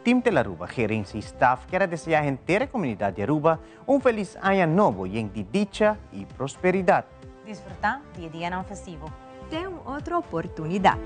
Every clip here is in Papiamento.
Team Telaruba, gerencia y staff kier a desea henter e comunidad di Aruba un feliz aña nobo yen di dicha y prosperidad. Disfruta di e dianan festivo. Te un otro oportunidad.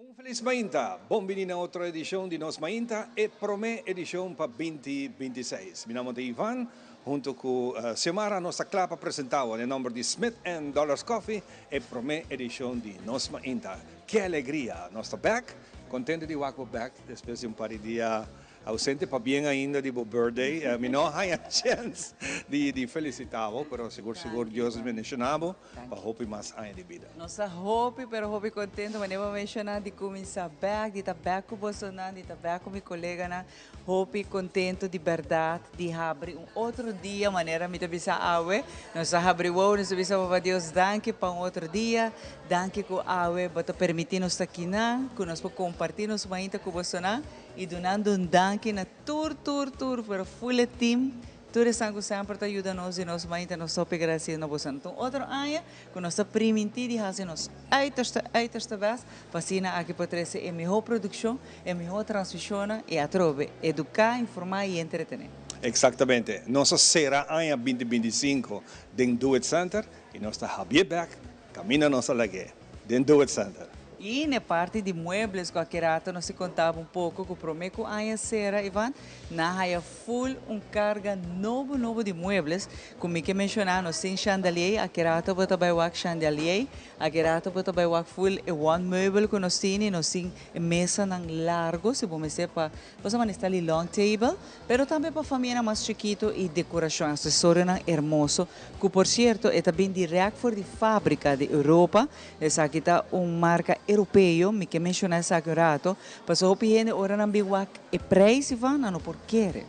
Un felis mainta! Bon bini na otro edicion di Nos Mainta, e prome edicion pa binti binti seis. Mi nomber ta Ivan, hunto cu Xiomara nos ta cla pa presenta awo den nomber di Smith and Dollars Coffee e prome edicion di Nos Mainta. Ke alegria! Nos ta bek, contento di wak bo bek despues di un par di dia Ausente pabien ainda di bo birthday. Mi no a haña chens di felicita bo, pero sigur sigur Dios a bendiciona bo pa hopi mas aña di bida. Nos ta hopi pero hopi contento manera bo a menciona di cuminsa bek, di ta bek cu bosonan, di ta bek cu mi coleganan. Hopi contento di berdad di habri un otro dia manera mi ta bisa awe. Nos a habri wou, nos a bisa Papa Dios danki pa un otro dia, danki cu awe bo ta permiti nos ta kinan, cu nos por comparti nos mainta cu bosonan. Y dunando un danki na tur tur tur pero full e team, tur esnan cu semper ta yuda nos di nos mainta nos hopi agradecido na boso. Anto un otro aña cu nos ta priminti di haci nos uiterste uiterste best pa asina aki por trece e miho produccion, e miho transmisionnan y atrobe educa, informa y entretene. Exactamente. Nos a cera aña binti binti sinku den Do It Center y nos ta habié bek caminda nos a lag'é den Do It Center. Y n'e parti di muebles cu aki rato nos a contaba un poco cu prome cu aña cera, Ivan, nan haya full un carga nobo nobo di muebles cu mi ke menciona, nos tin chandelier, aki rato bo ta bay wak chandelier, aki rato bo ta bay wak full e one meubel cu nos tin y nos tin e mesanan largo si bo mester pa bo sa manera sta long table, pero tambe pa famianan mas chikito y decoracion, accesorionan hermoso cu por cierto e ta bin direct for di fabrica di Europa. Esaki ta un marca europeo, mi ke menciona esaki un rato, pasobra hopi hende ora nan bin wak e prijs Ivan, nan no por kere.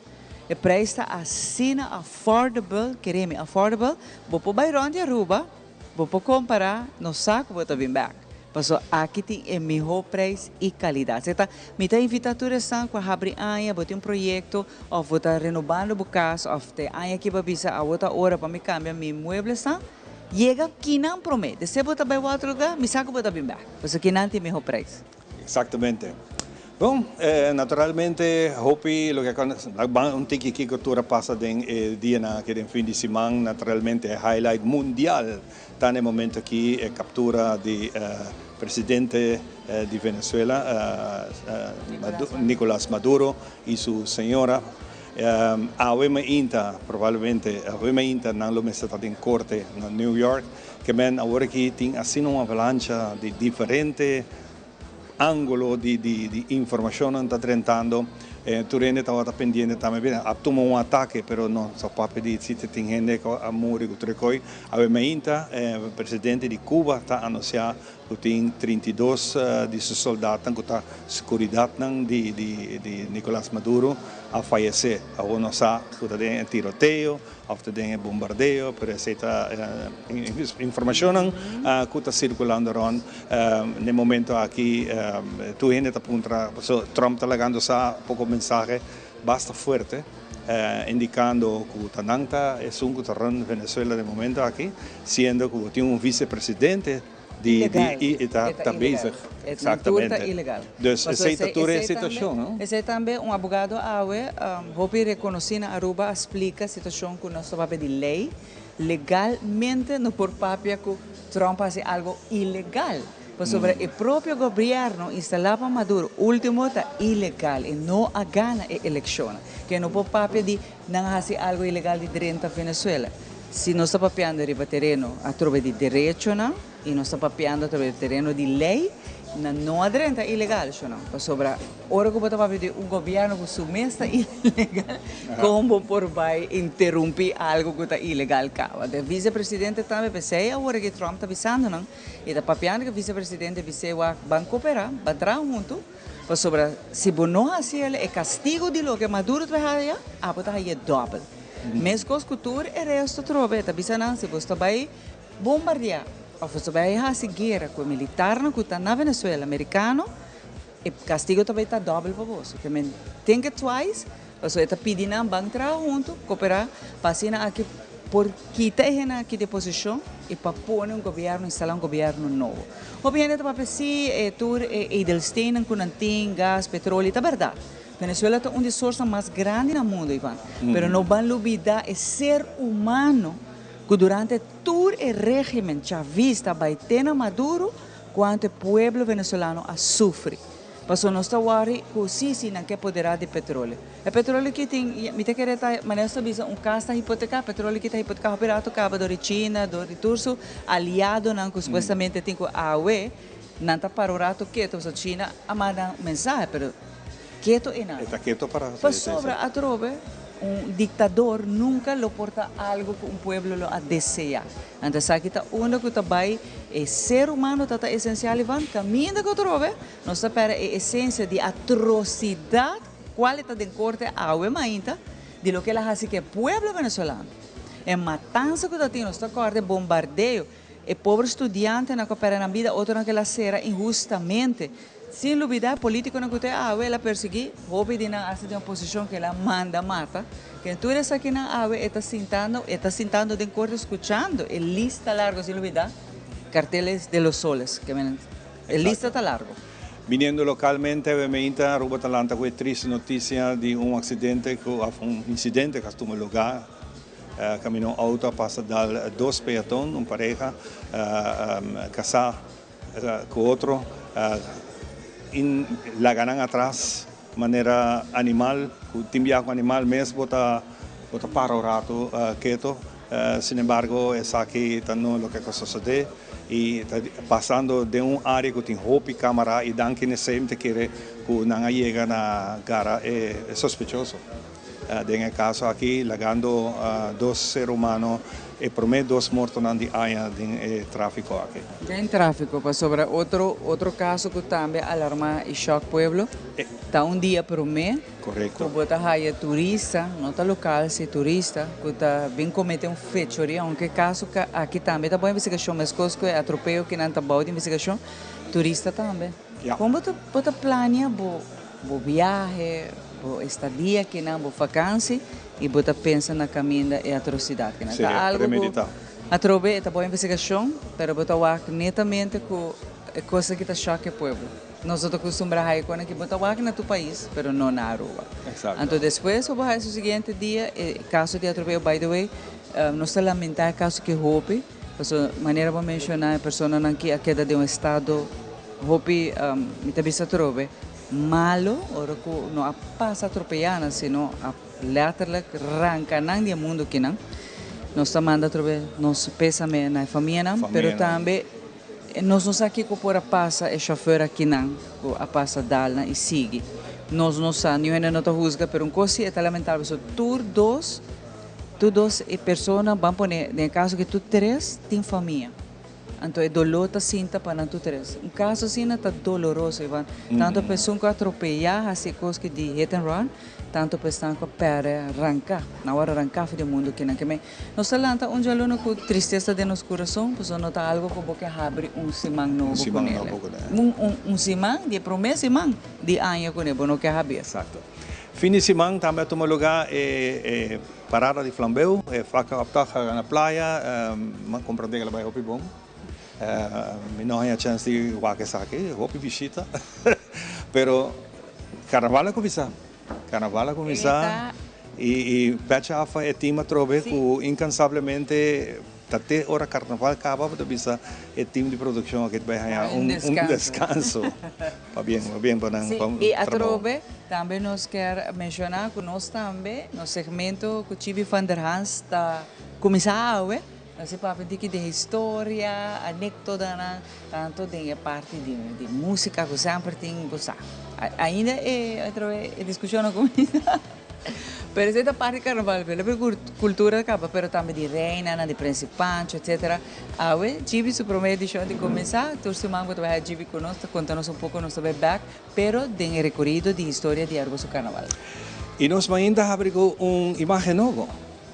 E prijs ta asina affordable, kere mi, affordable, bo por bay rond di Aruba, bo por compara, no sa cu bo ta bin bek, pasobra aki tin e miho prijs y calidad. Esaki ta, mi ta invita tur esnan cu a habri aña, bo tin un proyecto of bo ta renobando bo cas of te aña aki bo a bisa awo ta ora pa mi cambia mi mueblesnan, Yega kinan prome. Despues bo ta bai otro lugar, mi sa ku bo ta bin bek. Pasobra kinan tin miho prijs. Exactamente. Bon, naturalmente hopi loke a ban un tiki kiko tur a pasa den e dianan aki den fin di siman. Naturalmente e highlight mundial ta na e momento aki e captura di presidente di Venezuela, Nicolas Maduro y su señora. Awe mainta, probablemente awe mainta nan lo mester ta den korte na New York. Ke men awor aki tin asina un avalancha di diferente angulo di di informashonnan ta drentando. Tur hende tabata pendiente tambe. Bira a tuma un atake pero no sa papia di si tin hende ku a muri ku tur e koi. Awe mainta presidente di Cuba ta anunsiá Ku tin 32 di su soldatnan ku ta sekuridatnan di di Nicolas Maduro a fayesé. Awor no sa ku ta den e tiroteo òf ta den e bombardeo, pero esei ta informashonnan ku ta sirkulando rònt. Na e momento aki tur hende ta puntra, pasobra Trump ta lagando sa poko mensahe basta fuerte. Indicando cu ta nan ta esun cu ta run Venezuela den momento aki, siendo cu bo tin un vicepresidente di di y ta ta bezig. Exactamente. Dus esey ta tur e situacion, no? Esey tambe un abogado awe hopi reconoci na Aruba a splica situacion cu nos ta papia di ley. Legalmente no por papia cu Trump haci algo ilegal. Pasobra e propio gobierno instala pa Maduro ultimo ta ilegal e no a gana e eleccionnan. Ke no por papia di nan a haci algo ilegal di drenta Venezuela. Si nos ta papiando riba tereno atrobe di derechonan y nos ta papiando atrobe di tereno di ley, nan no a drenta ilegal, shonan. Pasobra ora cu bo ta papia di un gobierno cu su mes ta ilegal, con bo por bay interumpi algo cu ta ilegal caba? De vicepresidente tambe, p'esey awor ki Trump ta bisando nan, E ta papiando ku visepresidente bis'é wak ban koperá, ban traha huntu, pasobra si bo no hasi el, e kastigu di loke Maduro ta haya, abo ta haye dòbel. Meskos ku tur e resto trobe, e ta bisa nan, si bo ta bai bombardiá òf bo ta bai hasi guera ku e militarnan ku ta na Venezuela, merikano, e kastigu ta bai ta dòbel pa boso. Ke men think it twice, Pasobra e ta pidi nan ban traha huntu, koperá, pa asina aki por kita e hendenan aki di e posishon i pa pone un gobièrnu, instalá un gobièrnu nobo. Hopi hende ta papia si e tur e edelsteennan ku nan tin, gas, petroli, ta bèrdat. Venezuela ta un di e sorsnan mas grandi na mundu, Ivan. Pero no ban lubidá e ser humano ku durante tur e régimen chavista bai te na Maduro, kuantu e pueblo venezolano a sufri. Pasobra nos ta wòri ku si si nan ke poderá di petróleo. E petróleo ki tin, mi ta kere ta, manera nos ta bisa, un kas ta hipoteká, petróleo ki ta hipoteká hopi rato kaba dor di China, dor di tur su aliadonan ku supuestamente tin ku awe nan ta para un rato keto, pasobra China a manda un mensahe, pero keto e nan. E ta keto para. Pasobra atrobe un diktador nunka lo por ta algu ku un pueblo lo a deseá. Anto esaki ta unda ku ta bai e ser humano ta ta esensial Ivan, kaminda ku atrobe nos ta pèrdè e esensia di atrosidat kual e ta den korte awe mainta di loke el a hasi ku e pueblo venezolano. E matansa ku ta tin nos ta kòrda e bombardeo, e pober studiantenan ku a pèrdè nan bida, otronan ku el a sera inhustamente. Sin lubidá e polítikonan ku te awe el a persiguí, hopi di nan hasta den oposishon ku el a manda mata. Ken tur esakinan awe e ta sintando, e ta sintando den korte skuchando e lista largo, sin lubidá carteles de los soles, ke men e lista ta largo. Biniendo lokalmente awe meinta Aruba ta lanta ku e triste notisia di un aksidente ku òf un insidente ku a tuma lugá kaminda un outo a pasa dal dos peaton, un pareha kasá. Ku otro in laga nan atras manera animal ku tin biaha ku animal mes bo ta bo ta para un rato keto sin embargo esaki ta no loke ku a sosode i ta pasando den un area ku tin hopi kamara i danki n'esei mi ta kere ku nan a yega na gara e sospechoso. Den e kaso aki lagando dos ser humano e promé dos mortonan di aña den e tráfiko aki. Den tráfiko, pasobra otro otro kaso ku tambe alarmá i shòk pueblo ta un dia promé ku bo ta haya turista, no ta lokal si turista, ku ta bin kometé un fechoria, ounke kaso aki tambe ta bon investigashon meskos ku e atropeo ki nan ta bou di investigashon, turista tambe. Kon bo ta bo ta plania bo Bo biahe, bo estadia kinan, bo vakansi i bo ta pensa na kaminda e atrosidat kinan. Ta algu ku atrobe e ta bo investigashon, pero bo ta wak netamente ku e kos aki ta shòk e pueblo. Nos no ta kustumbrá haña kos aki, bo ta wak na tur pais, pero no na Aruba. Anto despues ku bo haña su siguiente dia e kaso di atropeo, by the way, nos ta lamentá e kaso ki hopi, pasobra manera bo menshoná e personanan ki a keda den un estado hopi, mi ta bisa atrobe, Malo ora cu no a pasa atropella nan sino a letterlijk ranca nan di e mundo kinan. Nos ta manda atrobe nos pesame na e famianan, pero tambe nos no sa kico por a pasa e chauffeur akinan cu a pasa dal nan y sigui. Nos no sa, niun hende no ta huzga, pero un cos si e ta lamentabel pasobra tur dos, tur dos e persona, ban pone den e caso aki tur tres tin famia. Anto e doló ta sinta pa nan tur tres. Un kaso asina ta doloroso, Ivan. Tanto pa esun ku a atropeyá, hasi e kos ki di hit and run, tanto pa esnan ku a pèrdè ranká. Nan wòrdu ranká for di e mundu kinan. Ke men, nos ta lanta un djaluna ku tristesa den nos kurason, pasobra no ta algu ku bo ke habri un siman nobo kuné. Un siman, di e promé siman di aña kuné, bo no ke habié. Eksakto. Fin di siman tambe a tuma lugar e e parada di flambeu, e fakkeloptocht na playa, mi a comprende cu el a bay hopi bon. Mi no haña chance di wak esaki, hopi bishita, pero carnaval a cuminsa, carnaval a cuminsa y p'echa afa e team atrobe cu incansablemente ta te ora carnaval caba bo ta bisa e team di produccion aki ta bay haña un descanso. Pabien, pabien pa nan Sí, trabou. y atrobe tambe nos kier menciona cu nos tambe, nos segmento cu Chibi van der Hans ta cuminsa awe, Nos e papia diki den historia, anectodanan, tanto den e parti di di musica cu semper tin cu sa. Ainda e atrobe e discusion no cuminsa. Pero esey ta parti di carnaval, pero loke cultura ta caba, pero tambe di reinanan, di Prince Pancho, etcetera. Awe Gibi su prome edicion di cuminsa, tur siman cu ta bay haci Gibi cu nos ta conta nos un poco, nos ta bay bek, pero den e recorido di historia di Aruba su carnaval. Y nos mainta habri cu un imagen nobo.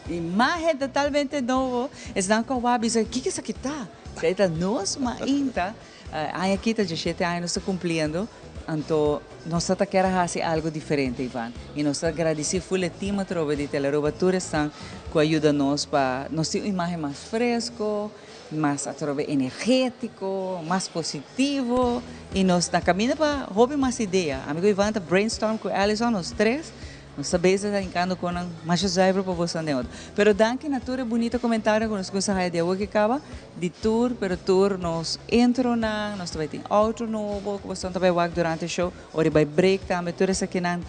Imagen totalmente nobo. Esnan ku a wak bisa, Kiko esaki ta? Esei ta nos mainta. Aña aki ta dieshete aña nos ta kumpliendo, anto nos ta ta kier a hasi algu diferente, Ivan. I nos ta gradisí ful e tim atrobe di Telearuba, tur esnan ku a yuda nos pa nos tin un imagen mas fresko, mas atrobe energétiko, mas positivo i nos na kaminda pa hopi mas idea. Ami ku Ivan ta brainstorm ku Alison, nos tres. Nos ta bezig ta hinkando konan masha zuiver pa boso den otro. Pero danki na tur e bunita komentario ku nos kusa haya di awo ke kaba di tur pero tur nos intronan, nos ta bai tin outro nobo ku boso ta bai wak durante e show ora bai break tambe tur esakinan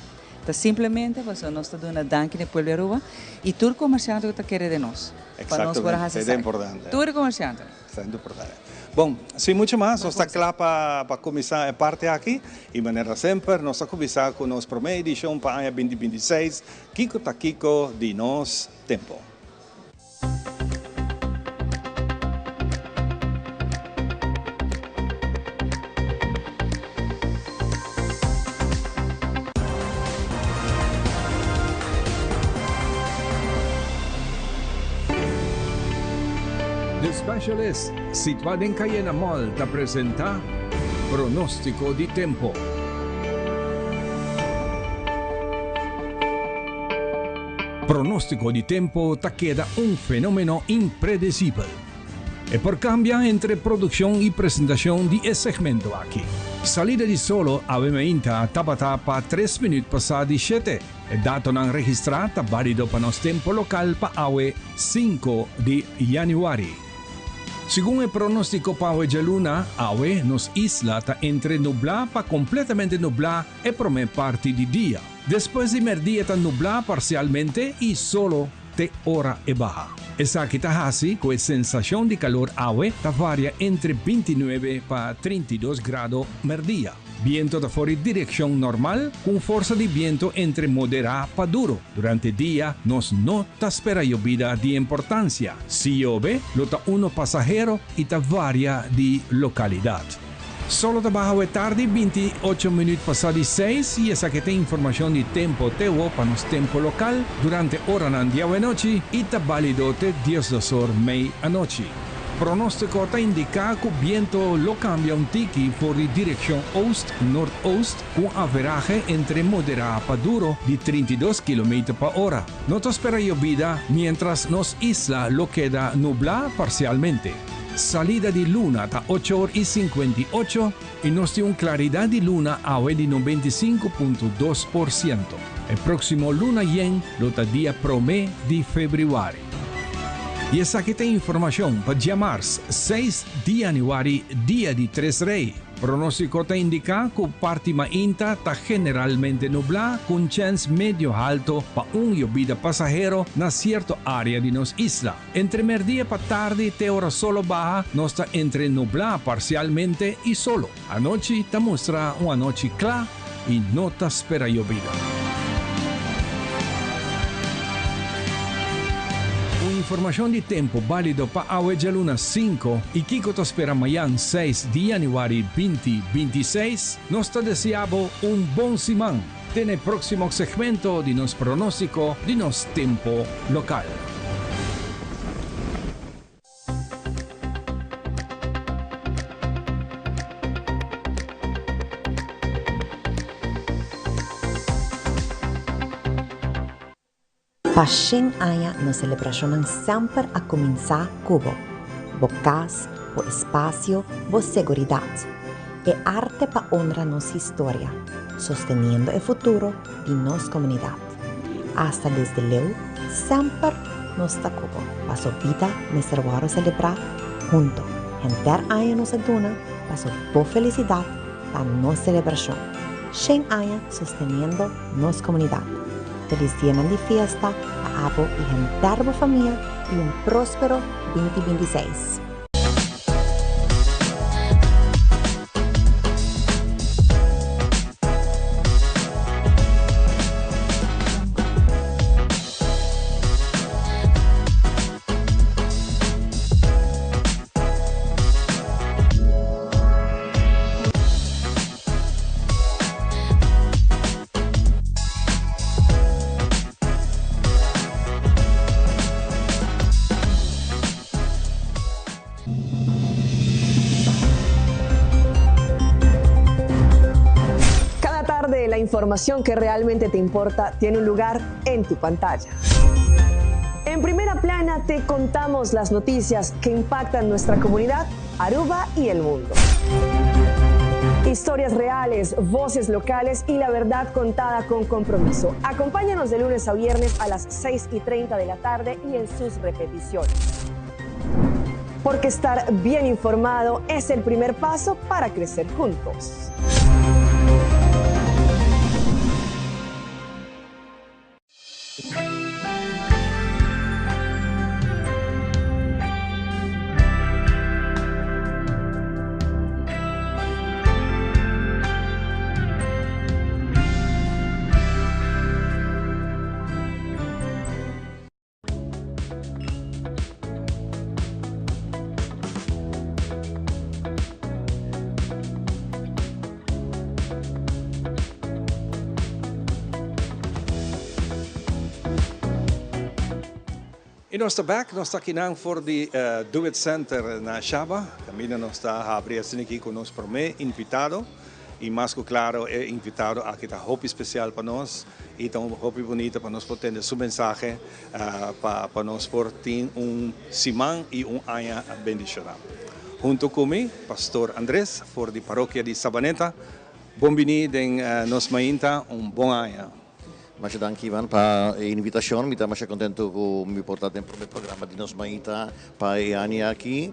ta simplemente pasobra nos ta duna danki na e pueblo di Aruba y tur komersiante ku ta kere den nos pa nos por a hasi esaki. Tur e komersiantenan. Sendo por daya. Bon, sin mucho mas, nos ta kla pa pa kuminsá e parti aki. I manera semper, nos ta kuminsá ku nos promé edishon pa aña binti 26, Kiko ta Kiko di Nos Tempo. The Specialist, situá den Cayena Mall, ta presentá Pronóstiko di Tempo. Pronóstiko di tempo ta keda un fenómeno impredesibel. E por kambia entre produkshon i presentashon di e segmento aki. Salida di solo awe meinta tabata pa tres minüt pasá di shete. E datonan registrá ta bálido pa nos tempo lokal pa awe sinku di yanüari. Segun e pronóstiko pa awe djaluna, awe nos isla ta entre nublá pa kompletamente nublá e promé parti di dia. Despues di mèrdia ta nublá parsialmente i solo te ora e baha. Esaki ta hasi ku e sensashon di kalor awe ta varia entre 29 pa 32 grado mèrdia. Biento ta for di direkshon normal ku un forsa di biento entre moderá pa duro. Durante dia nos no ta spera yobida di importansia. Si yobe, lo ta uno pasahero i ta varia di lokalidat. Solo ta baha awe tardi 28 minuut pasa di seis y esaki ta informacion di tempo te wo pa nos tempo local durante oranan di awenochi y ta balido te 12 or mei anochi. Pronostico ta indica cu biento lo cambia un tiki for di direccion oost noordoost cu un averahe entre modera pa duro di 32 kilometer pa ora. No ta spera yobida mientras nos isla lo keda nubla parcialmente. Salida di luna ta ocho or i 58 i nos tin un klaridat di luna awe di 95.2%. E próksimo luna yen lo ta dia promé di febrüari. I esaki ta informashon pa djamars 6 di yanüari, dia di Tres Rei. Pronóstiko ta indiká ku parti mainta ta generalmente nublá ku un chèns medio halto pa un yobida pasahero na sierto área di nos isla. Entre merdia pa tardi te ora solo baha nos ta entre nublá parsialmente i solo. Anochi ta mustra un anochi kla i no ta spera yobida. Un informashon di tempu bálido pa awe djaluna 5 i kiko ta spera mayan 6 di yanüari 2026. Nos ta deseá bo un bon siman. Te na e próksimo segmento di nos pronóstiko di nos tempo lokal. Pa 100 aña nos selebrashonnan semper a kuminsá ku bo. Bo kas, bo espasio, bo seguridat. E arte pa honra nos historia, sosteniendo e futuro di nos komunidat. Asta desde leu, semper nos ta ku bo, paso bida mester wòrdu selebrá hunto. Henter aña nos a duna paso bo felisidat ta nos selebrashon. 100 aña sosteniendo nos komunidat. Felis dianan di fiesta pa abo i henter bo famia i un próspero 2026. Cada tarde la información que realmente te importa tiene un lugar en tu pantalla. En primera plana te contamos las noticias que impactan nuestra comunidad, Aruba y el mundo. Historias reales, voces locales y la verdad contada con compromiso. Acompáñanos de lunes a viernes a las 6:30 de la tarde y en sus repeticiones. Porque estar bien informado es el primer paso para crecer juntos. Y nos ta back, nos ta akinan for di Do It Center na Shaba. Caminda nos ta habri asina aki cu nos prome invitado. Y mas cu claro e invitado aki ta hopi special pa nos y ta un hopi bunita pa nos por tende su mensahe pa pa nos por tin un siman y un aña bendiciona. Hunto cu mi, Pastor Andres for di Parokia di Sabaneta. Bon bini den Nos Mainta, un bon aña. Masha danki Ivan pa e invitacion. Mi ta masha contento cu mi por ta den prome programa di Nos Mainta pa e aña aki.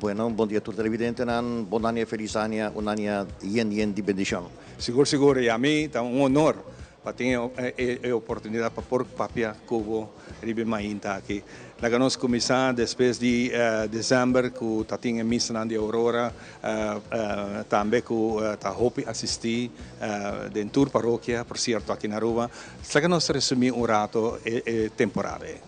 Bueno, bon dia tur televidentenan, bon aña, feliz aña, un aña yen yen di bendicion. Sigur sigur y ami ta un honor pa tin e oportunidad pa por papia cu bo riba e mainta aki. Laga nos cuminsa despues di december cu ta tin e misanan di Aurora, tambe cu ta hopi asisti den tur parokia, por cierto aki na Aruba. Laga nos resumi un rato e temporada ey.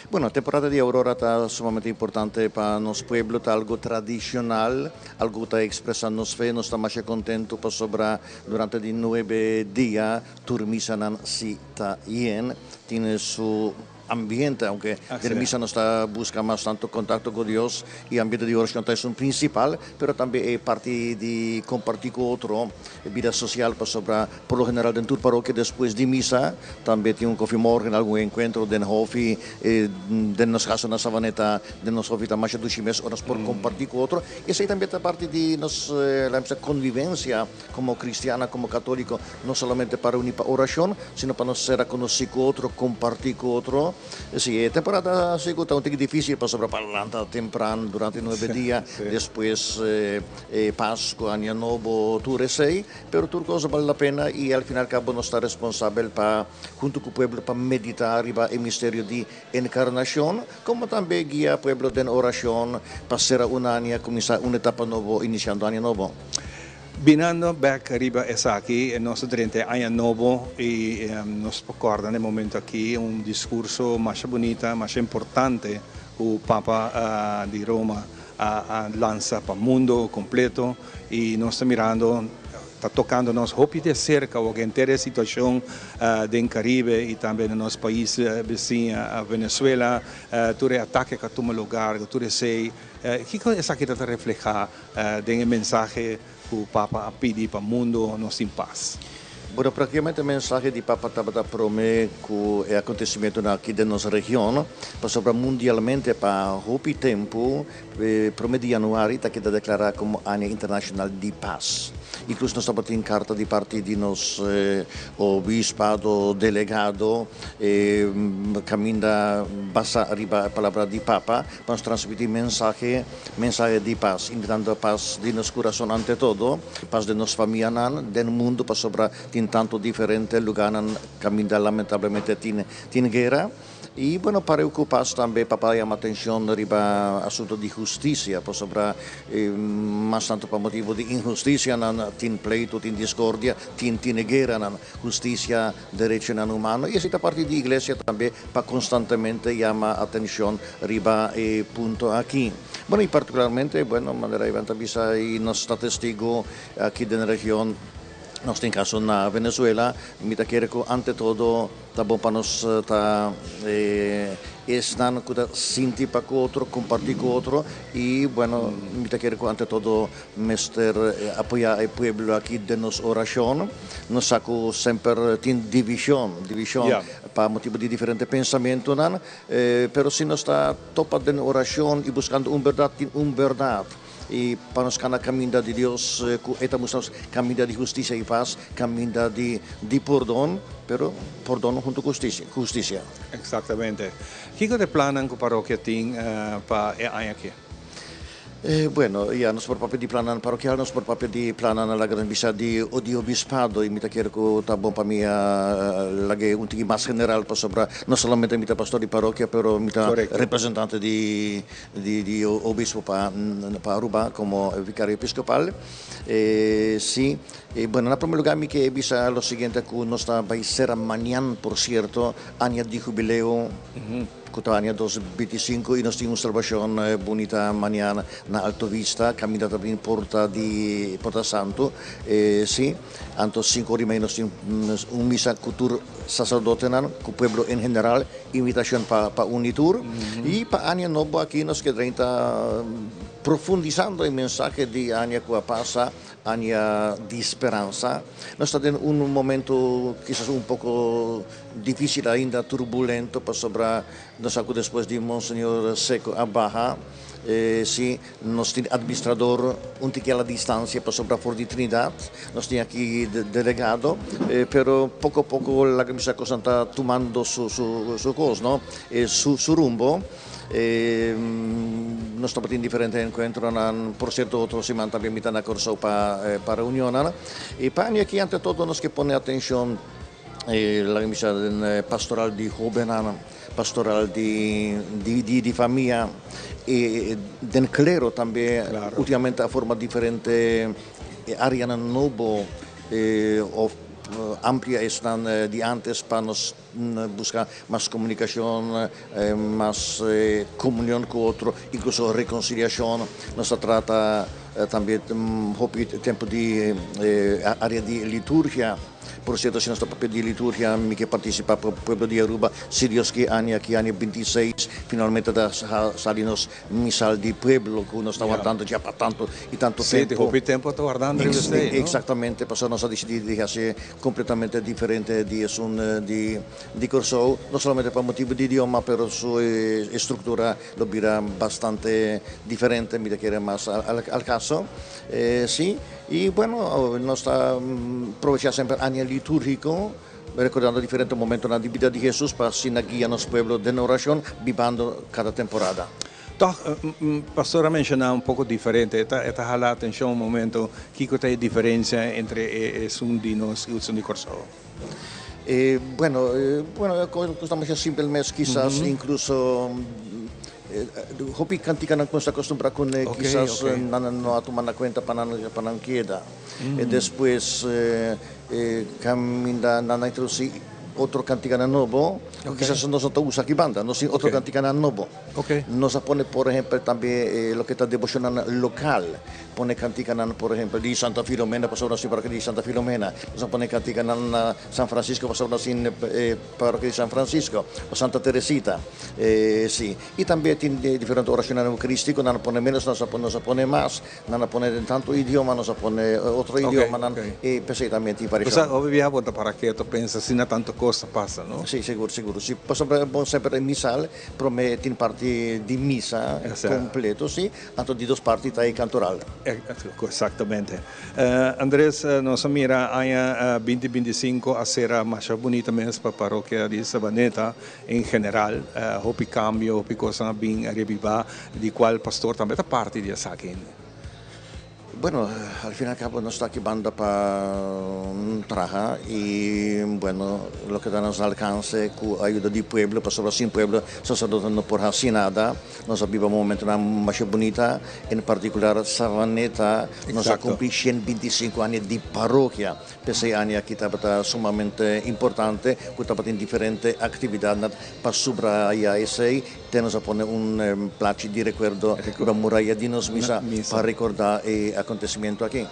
Bueno, temporada di Aurora ta sumamente importante pa nos pueblo, ta algo tradicional, algo cu ta expresa nos fe, nos ta masha contento pasobra durante di nuebe dia tur misanan si ta yen, tin su ambiente, aunke den misa nos ta busca mas tanto contacto cu Dios y ambiente di oracion ta esun principal, pero tambe e parti di comparti cu otro, e bida social, pasobra por lo general den tur parokia despues di misa tambe tin un koffiemorgen, algun encuentro den hofi, den nos caso na Savaneta den nos hofi ta masha dushi mes ora nos por comparti cu otro, esey tambe ta parti di nos laga bisa convivencia. Komo kristiana, komo katóliko, no solamente pa reuní pa orashon, sino pa nos sera konosí ku otro, kompartí ku otro. Sí, e temporada sigur ta un tiki difísil pasobra pa lanta tempran durante nuebe dia, despues e Pasku, Aña Nobo, tur esei. Pero tur kos bale la pena i al fin al kabo nos ta responsabel pa huntu ku pueblo pa meditá riba e misterio di enkarnashon, komo tambe guia pueblo den orashon pa sera un aña, kuminsá un etapa nobo, inisiando aña nobo. Binando bek riba esaki, nos ta drenta e aña nobo y nos por corda na e momento aki un discurso masha bunita, masha importante cu Papa di Roma a lansa pa mundo completo y nos ta mirando ta tocando nos hopi de cerca awor henter e situacion den Caribe y tambe na nos pais bisiña Venezuela, tur e atake cu a tuma lugar, tur esey, kico esaki ta refleha? Den e mensahe ku Papa a pidi pa mundo nos tin pas. Bueno, practicamente mensahe di Papa tabata prome cu e acontecimento aki den nos region, pasobra mundialmente pa hopi tempo, prome di januari ta keda declara como Aña Internacional di Paz. Incluso nos tabatin carta di parti di nos obispado, delegado, caminda basa riba palabra di Papa, pa nos transmiti mensahe di paz, invitando paz den nos curason ante todo, paz den nos famianan, den mundo, pasobra tin tanto diferente lugarnan caminda lamentablemente tin guera. Y bueno, pa preocupa tambe, Papa a yama atencion riba asunto di husticia, pasobra mas tanto pa motibo di inhusticia nan tin pleito, tin discordia, tin guera nan husticia, derecho nan humano. Y esey parti di iglesia tambe pa constantemente yama atencion riba punto aki. Bueno, y particularmente, bueno, manera Ivan bisa y nos ta testigo aki den region, nos tin caso na Venezuela, mi ta kere cu ante todo ta bon pa nos ta esnan cu ta sinti pa cu otro, comparti cu otro y, bueno, mi ta kere cu ante todo mester apoya e pueblo aki den nos oracion. Nos sa cu semper tin division pa motibo di diferente pensamento nan, pero si nos ta topa den oracion y buscando un berdad, tin un berdad. Y pa nos cana caminda di Dios, e ta mustra caminda di husticia y paz, caminda di pordon, pero pordon hunto cu husticia. Husticia. Exactamente. Kico ta e plan cu parokia tin pa e aña aki? Bueno, ya nos por papia di plan parokial, nos por papia di plan na gran bisa di obispado y mi ta kere cu ta bon pa mi lag'e un tiki mas general pasobra no solamente mi ta pastor di parokia, pero mi ta representante di obispo pa Aruba como vicario episcopal. Si, bueno, na primer lugar mi kier bisa lo siguiente, cu nos ta bay cera mañana, por cierto, aña di hubileo, cu ta aña 2025 y nos tin un celebracion bunita mañana na Alto Vista, caminda tambe Porta di Porta Santo. Si, anto 5'or30 nos tin un misa cu tur sacerdotenan, cu pueblo en general, invitacion pa uni tur. Y pa aña nobo aki nos kier ta profundisando e mensahe di aña cu a pasa, aña di speransa. Nos ta den un momento kisas un poco dificil ainda, turbulento, pasobra nos sa despues di Monseñor Secco a baha, si, nos tin administrador un tiki a distancia pasobra for di Trinidad, nos tin aki delegado, pero poco a poco la cos ta tumando su cos, no? Su rumbo. Nos ta tin diferente encuentro, por cierto, otro siman tambe mi ta na Corsou pa reunion. Y pa aki ante todo nos kier pone atencion la misa pastoral di hoben, pastoral di famia y den clero tambe. Ultimamente a forma diferente area nobo of amplia esnan di antes pa nos busca mas comunicacion, mas comunion cu otro, incluso reconciliacion. Nos ta trata tambe hopi tempo di area di liturgia. Por cierto, si nos ta papia di liturgia, mi kier participa pa pueblo di Aruba, si Dios kier aña aki, aña 26, finalmente ta sali nos misal di pueblo, cu nos ta wardando ya pa tanto y tanto tempo. Hopi tempo ta wardando esey, no? Exactamente, pasobra nos a dicidi di haci completamente diferente di esun di Corsou, no solamente pa motibo di idioma, pero su structura lo bira bastante diferente, mi ta kere mas al caso. Si, y bueno, nos ta aprovecha semper aña liturgico, recordando diferente momento na bida di Jesus pa asina guia nos pueblo den oracion, bibando cada temporada. Toch, pastor a menciona un poco diferente. E ta hala atencion un momento. Kico ta e diferencia entre esun di nos y esun di Corsou? Bueno, estamos simplemente quizás incluso hopi cantica nan nos acostumbra con quizás nan no a tuma na cuenta pa nan keda. Y despues caminda nan a introduci. otro kantikanan nobo, ku kisas nos no ta usa aki banda. Nos tin otro kantikanan nobo. Nos a pone por ehempel tambe loke ta deboshonnan lokal. Pone kantikanan por ehempel di Santa Filomena pasobra nos tin parokia di Santa Filomena. Nos a pone kantikanan na San Francisco pasobra nos tin parokia di San Francisco o Santa Teresita. Si. I tambe tin diferente orashonnan eukarístiko, nan a pone ménos, nos a pone mas. Nan a pone den tantu idioma, nos a pone otro idiomanan i p'esei tambe tin variashon. Bo sa, hopi biaha bo ta para keto pensa asina tantu kos ta pasa, no? Si, sigur, sigur. Si, pasobra bo semper e misal, promé tin parti di misa kompleto, si, anto di dos parti ta e kantoral. Eksaktamente. Andres, nos a mira aña binti 25 a sera masha bunita mes pa parokia di Sabaneta en general. Hopi kambio, hopi kosnan a bin rebibá. Di cual pastor tambe ta parti di esaki. Bueno, al fin y al cabo nos ta aki banda pa traha y bueno, loke ta nos alcance cu ayuda di pueblo, pasobra sin pueblo sacerdote no por haci nada. Nos a biba momentonan masha bunita, en particular Savaneta, nos a cumpli 125 aña di parokia. P'esei aña aki tabata sumamente importante cu tabatin diferente actividadnan pa subraya esei. Te nos a pone un plachi di rekuerdo riba muraya di nos misa pa rekordá e akontesimentu aki.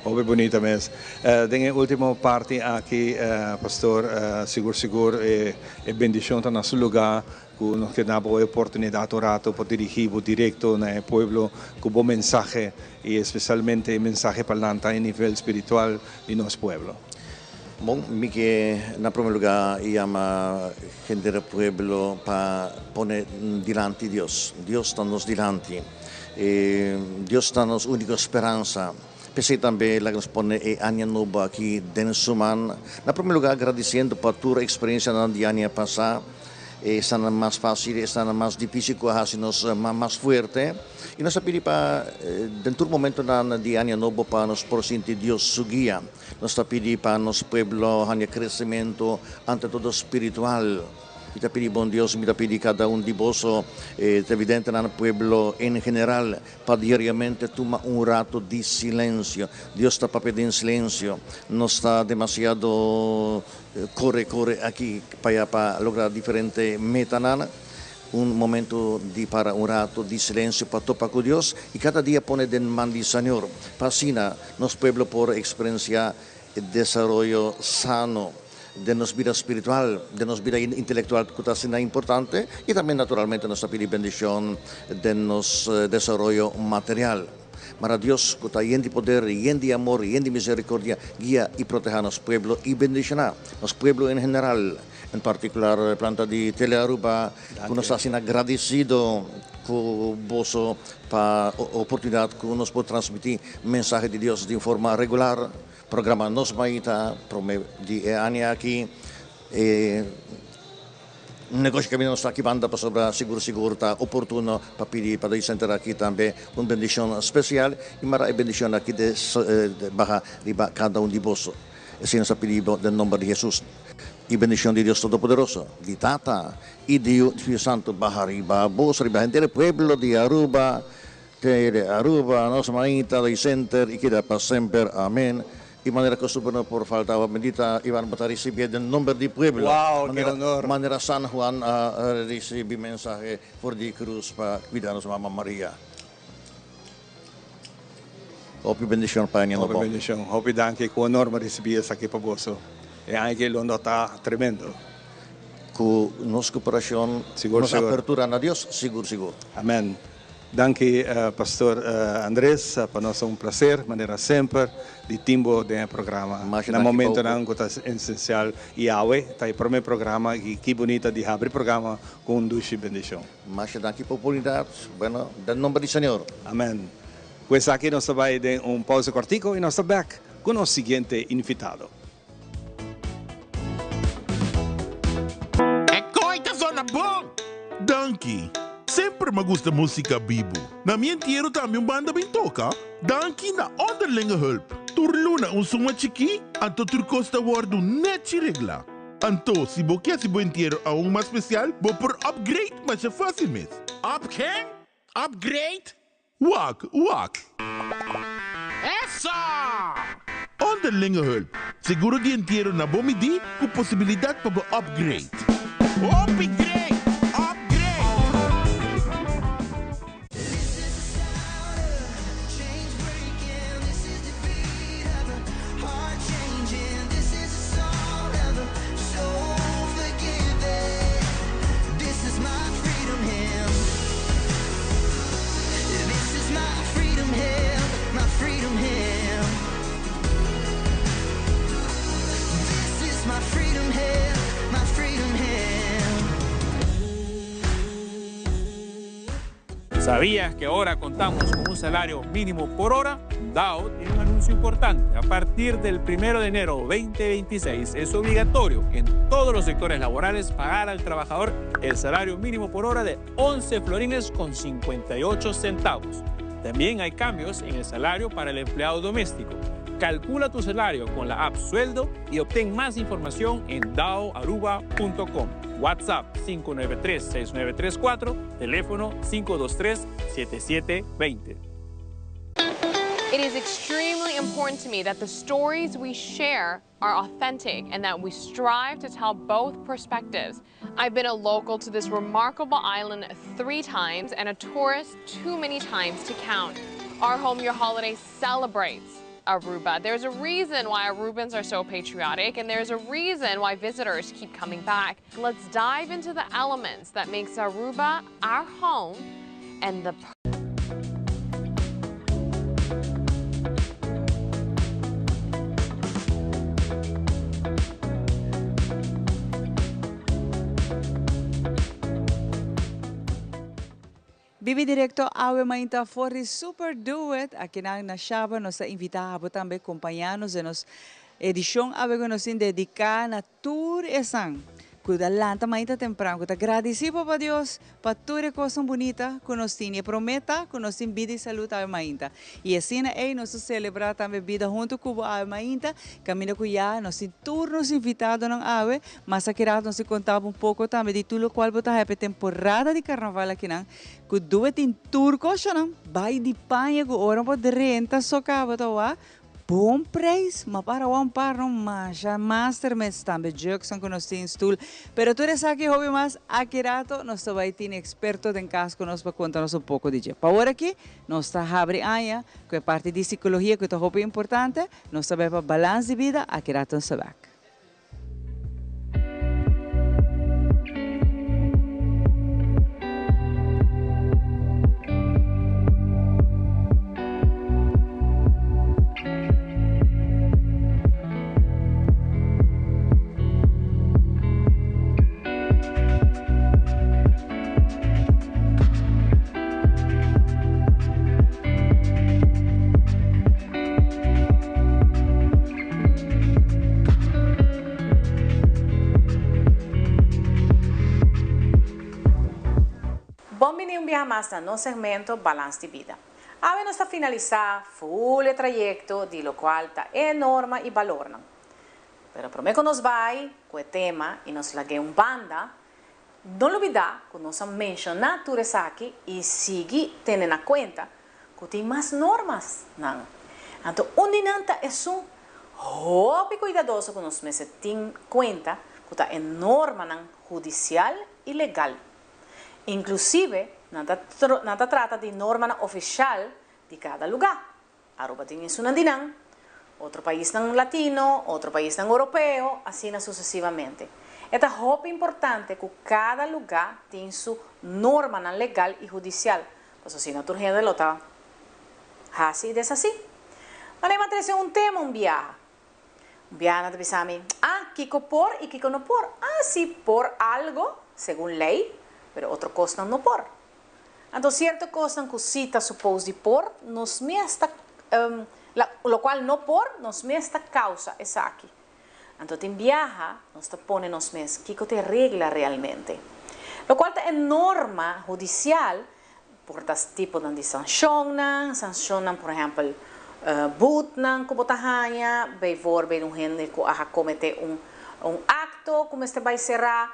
Hopi bunita mes. Den e ultimo parti aki, Pastor, sigur sigur e bendishon ta na su lugá ku nos ke na bo e oportunidat un rato pa dirigí bo direkto na e pueblo ku bo mensahe i espesialmente e mensahe pa lanta e nivel spiritual di nos pueblo. Bon, mi ke na prome lugá yama henter pueblo pa pone dilanti Dios. Dios ta nos dilanti. Dios ta nos úniko speransa. P'esei tambe laga nos pone e aña nobo aki den su man. Na prome lugá gradisiendo pa tur eksperensianan di aña pasá. Esnan mas fásil, esnan mas difísil ku a hasi nos mas fuerte. I nos a pidi pa den tur momentonan di aña nobo pa nos por sinti Dios su guia. Nos ta pidi pa nos pueblo haña kresementu ante todo spiritual. Mi ta pidi bon Dios, mi ta pidi kada un di boso, televidentenan, pueblo en general, pa diariamente tuma un rato di silensio. Dios ta papia den silensio. Nos ta demasiado kore kore aki pa ya pa logra diferente metanan. Un momento di para un rato di silencio pa topa cu Dios y cada dia pone den man di Señor, pa asina nos pueblo por experiencia e desaroyo sano den nos bida spiritual, den nos bida intelectual cu ta asina importante y tambe naturalmente nos ta pidi bendicion den nos desaroyo material. Mara Dios cu ta yen di poder, yen di amor, yen di misericordia guia y proteha nos pueblo y bendiciona nos pueblo en general. En particular planta di Tele Aruba cu nos ta asina gradecido cu boso pa oportunidad cu nos por transmiti mensahe di Dios di un forma regular. Programa Nos Maita prome di e aña aki e negoshi caminda nos ta aki banda pasobra sigur sigur ta oportuno pa pidi pa Day Center aki tambe un bendicion special y mara e bendicion aki baha riba cada un di boso. Esei nos a pidi bo den nomber di Hesus. I bendishon di Dios Todopoderoso, di Tata i di Yu i Spiritu Santu baha riba bos, riba henter e pueblo di Aruba, Tele Aruba, nos mainta di Center i keda pa semper. Amen. I manera costumber no por falta awa bendita, Ivan bo ta ricibié den nomber di pueblo. Wow, ke honor! Manera San Juan a ricibi mensahe for di cruz pa cuida nos Mama Maria. Hopi bendishon pa aña nobo. Hopi bendishon. Hopi danki. Ku honor mi a risibí esaki pa boso. E aña aki lo no ta tremendo. Ku nos koperashon, nos apertura na Dios, sigur sigur. Amen. Danki Pastor Andres. Pa nos ta un plaser, manera semper, di tin bo den e programa. Na momentonan ku ta esensial. I awe ta e promé programa i ki bunita di habri programa ku un dushi bendishon. Masha danki pa oportunidat. Bueno, den nomber di Señor. Amen. Ku esaki nos ta bai den un pausa kòrtiku i nos ta bèk ku nos siguiente invitado. E koi ta zona bon! Danki! Semper m'a gusta músika bibu. Na mi entiero tambe un banda bin toka. Danki na Onderlinge Hulp. Tur luna un suma chikí, anto tur kos ta wòrdu nèchi reglá. Anto, si bo ke hasi bo entiero aun mas spesial, bo por upgrade masha fásil mes. Up ken? Upgrade? Wak, wak! Eso! Onderlinge Hulp, seguro di entiero na bo midí ku posibilidat pa bo upgrade. Hopi great! Upgrade! ¿Sabías que ahora contamos con un salario mínimo por hora? DAO tiene un anuncio importante. A partir del 1 de enero 2026 es obligatorio en todos los sectores laborales pagar al trabajador el salario mínimo por hora de 11 florines con 58 centavos. También hay cambios en el salario para el empleado doméstico. Calcula tu salario con la app Sueldo y obtén más información en daoaruba.com. WhatsApp 593-6934, teléfono 523-7720. It is extremely important to me that the stories we share are authentic and that we strive to tell both perspectives. I've been a local to this remarkable island three times and a tourist too many times to count. Our Home Your Holiday celebrates Aruba. There's a reason why Arubans are so patriotic and there's a reason why visitors keep coming back. Let's dive into the elements that makes Aruba our home and the Bibi Directo awe mainta for di Super Do It akinan na Shaba nos ta invita abo tambe compaña nos den nos edicion awe cu nos tin dedica na tur esan cu ta lanta mainta tempran cu ta gradici Papa Dios pa tur e cosnan bunita cu nos tin y e prome ta cu nos tin bida y salud awe mainta y asina ey nos ta celebra tambe bida hunto cu bo awe mainta caminda cu ya nos tin tur nos invitadonan awe Mas akiraat nos a konta bo un poko tambe di tur lokual bo ta haña pa e temporada di karnaval akinan, ku due tin tur koshonan, bai di paña ku ora bo drenta so kaba ta wak bon preis, ma para wak un par no masha master mes tambe juksan ku nos tin stul, pero tur esaki hopi mas akirato nos ta bai tin eksperto den kas ku nos pa konta nos un poko di dje. Pa ora aki nos ta habri aña ku e parti di sikologia ku ta hopi importante, nos ta bai pa balans di bida akirato nos ta bek. Bon bini un biaha mas na nos segmento Balans di Bida. Awe nos ta finalisa ful e trayecto di locual ta e norma y balornan. Pero prome cu nos bay cu e tema y nos lag'e un banda, no lubida cu nos a menciona tur esaki y sigui tene na cuenta Ku tin mas normas nan. Anto un di nan ta esun hopi kuidadoso ku nos mester tin kuenta ku ta e normanan hudisial i legal. Inklusive nan ta nan ta trata di normanan ofishal di kada lugá. Aruba tin esunnan di nan, otro paisnan latino, otro paisnan europeo, asina susesivamente. E ta hopi importante ku kada lugá tin su normanan legal i hudisial Pasobra si no tur hende lo ta hasi i deshasí. Manera mi a trese un tema un biaha. Un biaha nan ta bisa mi, ah, kiko por i kiko no por. Ah, si por algo, segun lei, pero otro kosnan no por. Anto sierto kosnan ku si ta supos di por, nos mes ta, lokual no por, nos mes ta kausa esaki. Anto tin biaha nos ta pone nos mes kiko ta e regla realmente. Lokual ta e norma hudisial por ta tiponan di sanshonnan, sanshonnan por ehèmpel butnan ku bo ta haña, bijvoorbeeld un hende ku a kometé un un akto ku mester bai será,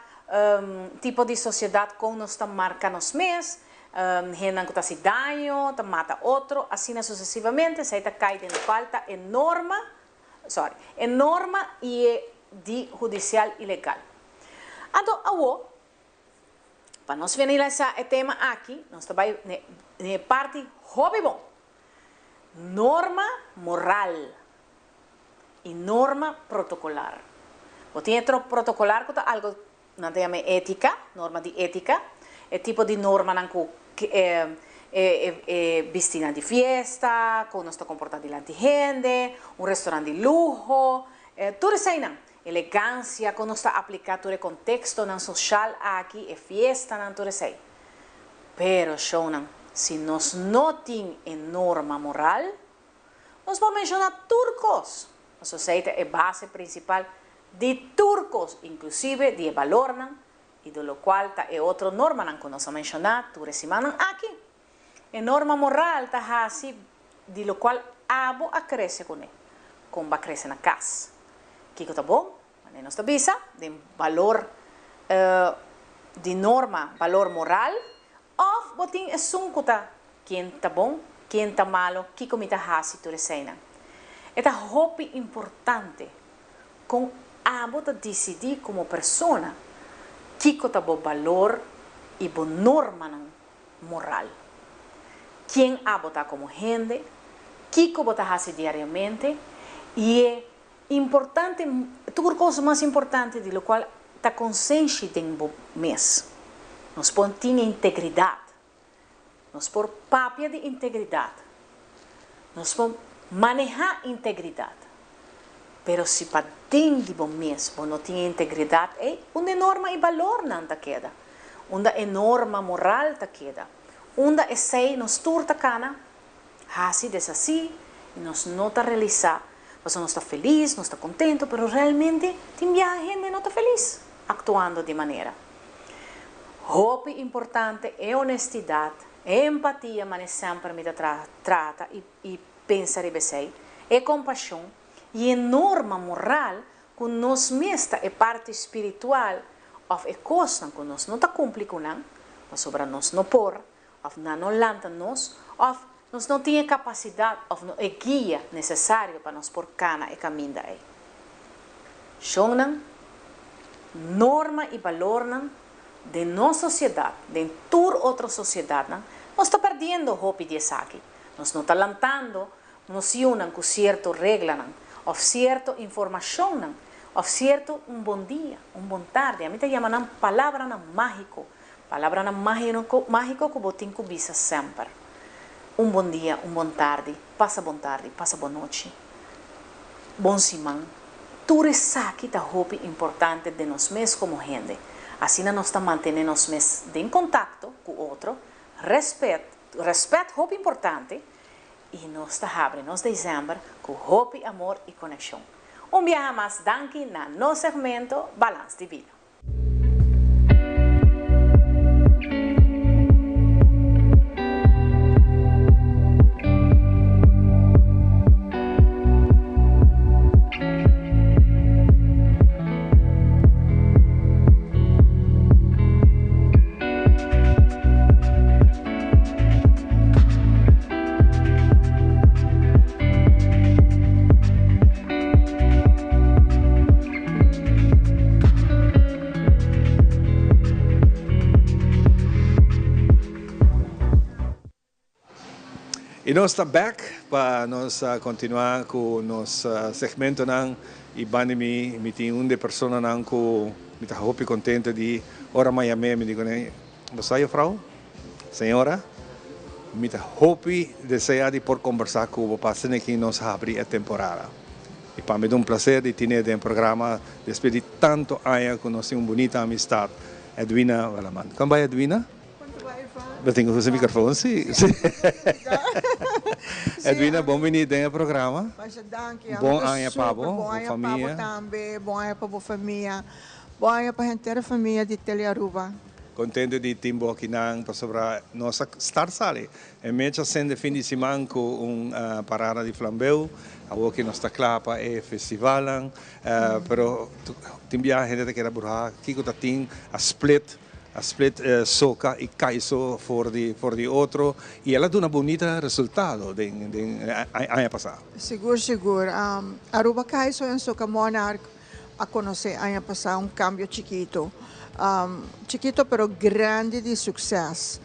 tipo di sosiedat kon nos ta marka nos mes, hendenan ku ta hasi daño, ta mata otro, asina susesivamente, esei ta kai den lokual ta e norma. sorry, e norma y e di hudicial y legal. Anto awo, pa nos finalisa e tema aki, nos ta bay n'e parti hopi bon, Norma moral y norma protocolar. Bo tin e protocolar cu ta algo nan ta yama e etica, norma di etica, e tipo di normanan cu e e bistinan di fiesta, con nos ta comporta dilanti hende, un restaurant di luho, tur eseinan. Elegancia, con nos ta aplica tur e contextonan social aki, e fiestanan, tur esei. Pero, shownan, si nos no tin e norma moral, nos por menciona tur cos, pasobra esei ta e base principal di tur cos, inclusive di e balornan y di locual ta e otro normanan cu nos a menciona tur e simannan aki. E norma moral ta haci di locual abo a crece cune, con bo a crece na cas. Kico ta bon? Manera nos ta bisa, den balor di norma, balor moral, of bo tin esun cu ta ken ta bon, ken ta malo, kico mi ta haci tur eseinan. E ta hopi importante con abo ta dicidi como persona kico ta bo balor y bo normanan moral. Ken abo ta como hende, kico bo ta haci diariamente y e Importante, tur cos mas importante di locual ta consenshi den bo mes. Nos por tin integridad. Nos por papia di integridad. Nos por maneha integridad. Pero si paden di bo mes bo no tin e integridad ey, unda e norma y balornan ta keda? Unda e norma moral ta keda? Unda esey nos tur ta cana? Hasi desasí i nos no ta realisá pasobra nos ta felis, nos ta kontentu, pero realmente tin biaha hende no ta felis aktuando di manera. Hopi importante e honestidat, e empatia mane semper mi ta trata i pensa riba esei, e kompashon i e norma moral ku nos mes ta e parti spiritual òf e kosnan ku nos no ta kumpli ku nan pasobra nos no por òf nan no lanta nos, òf nos no tin e kapasidat òf no e guia nesesario pa nos por kana e kaminda ei. Shonnan, norma i balornan den nos sosiedat, den tur otro sosiedatnan, nos ta perdiendo hopi di esaki. Nos no ta lantando nos yunan ku sierto reglanan òf sierto informashonnan òf sierto un bon dia, un bon tardi. Ami ta yama nan palabranan mágiko Palabranan mágiko ku bo tin ku bisa semper. Un bon dia, un bon tardi, pasa bon tardi, pasa bon nochi, bon siman. Tur esaki ta hopi importante den nos mes komo hende. Asina nos ta mantené nos mes den kontakto ku otro, rèspèt, rèspèt hopi importante, i nos ta habri nos desèmber ku hopi amor i konekshon. Un biaha mas danki na nos segmento Balans di Bida. Y nos ta back pa nos continua cu nos segmentonan y banda mi mi tin un di e personanan cu mi ta hopi contento di ora mi a yam'e mi di cune bo sa juffrouw, señora mi ta hopi desea di por combersa cu bo pa asina ki nos habri e temporada. I pa mi ta un placer di tine den programa despues di tanto aña cu nos tin un bunita amistad. Edwina Werleman. Con bay Edwina? Con ta bay Ivan? Bo tin cu usa microfoon si. Edwina bon bini den e programa. Masha danki. Bon aña pa bo, bo famia. Bon aña pa bo tambe, bon aña pa bo famia. Bon aña pa henter e famia di Telearuba. Contento di tin bo akinan pasobra nos a start sali. E mecha sende fin di siman ku un parada di flambeu. Awor ki nos ta kla pa e festivalnan. Pero tin biaha hende ta keda bruha kiko ta tin a split. A split soca y caiso for di for di otro y el a duna bunita resultado den den aña pasa. Sigur sigur. Aruba Caiso en Soca Monarch a conoce aña pasa un cambio chikito. Chikito pero grandi di succes.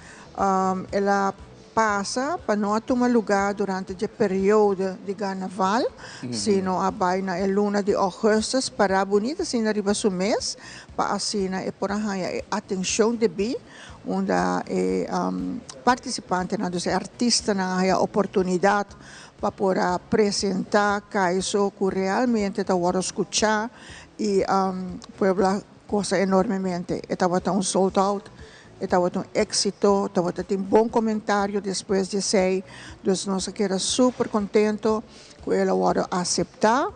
El a pasa pa no a tuma luga durante dje periodo di Carnaval, sino a bai na e luna di augustus para bunita asina riba su mes pa asina e por a haña e atencion debí unda e participantenan, dus e artistanan a haña oportunidad pa por a presenta Kaiso cu realmente ta wordo scucha y pueblo a goza enormemente. E tabata un sold out. E tabata un éxito, tabata tin bon comentario despues di esey, dus nos a keda super contento cu el a wordo acepta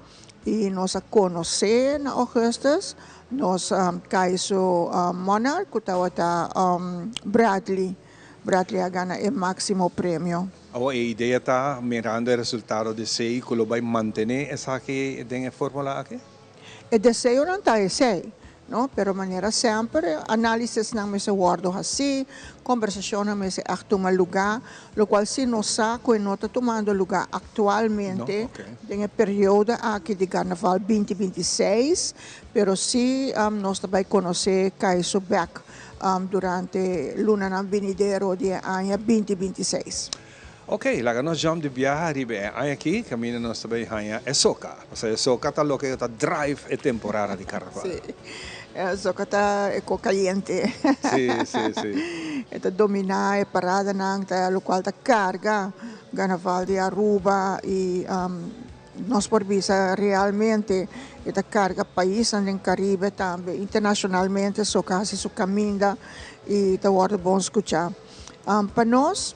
y nos a conoce na augustus nos Kaiso Monarch cu tabata Bradley, Bradley a gana e maximo premio. Awor e idea ta mirando e resultado di esey cu lo bay mantene esaki den e formula aki? E deseonan ta esei, no? Pero manera semper, análisisnan mester wòrdu hasí, kombersashonnan mester ègt tuma lugá, lokual si nos sa ku e no ta tumando lugá aktualmente den e periodo aki di Karnaval binti 26, pero si nos ta bai konosé Kaiso bèk durante lunanan binidero di e aña binti 26. Ok, laga nos jump di biaha riba e aña aki, caminda nos ta bay haña e soca. Pasobra e soca ta loke ta drive e temporada di carnaval. Sí, e soca ta e co cayente. Sí, sí, sí. E ta domina e paradanan, ta locual ta carga carnaval di Aruba y nos por bisa realmente e ta carga paisnan den Caribe tambe. Internacionalmente soca haci su caminda y ta wordo bon scucha. Pa nos.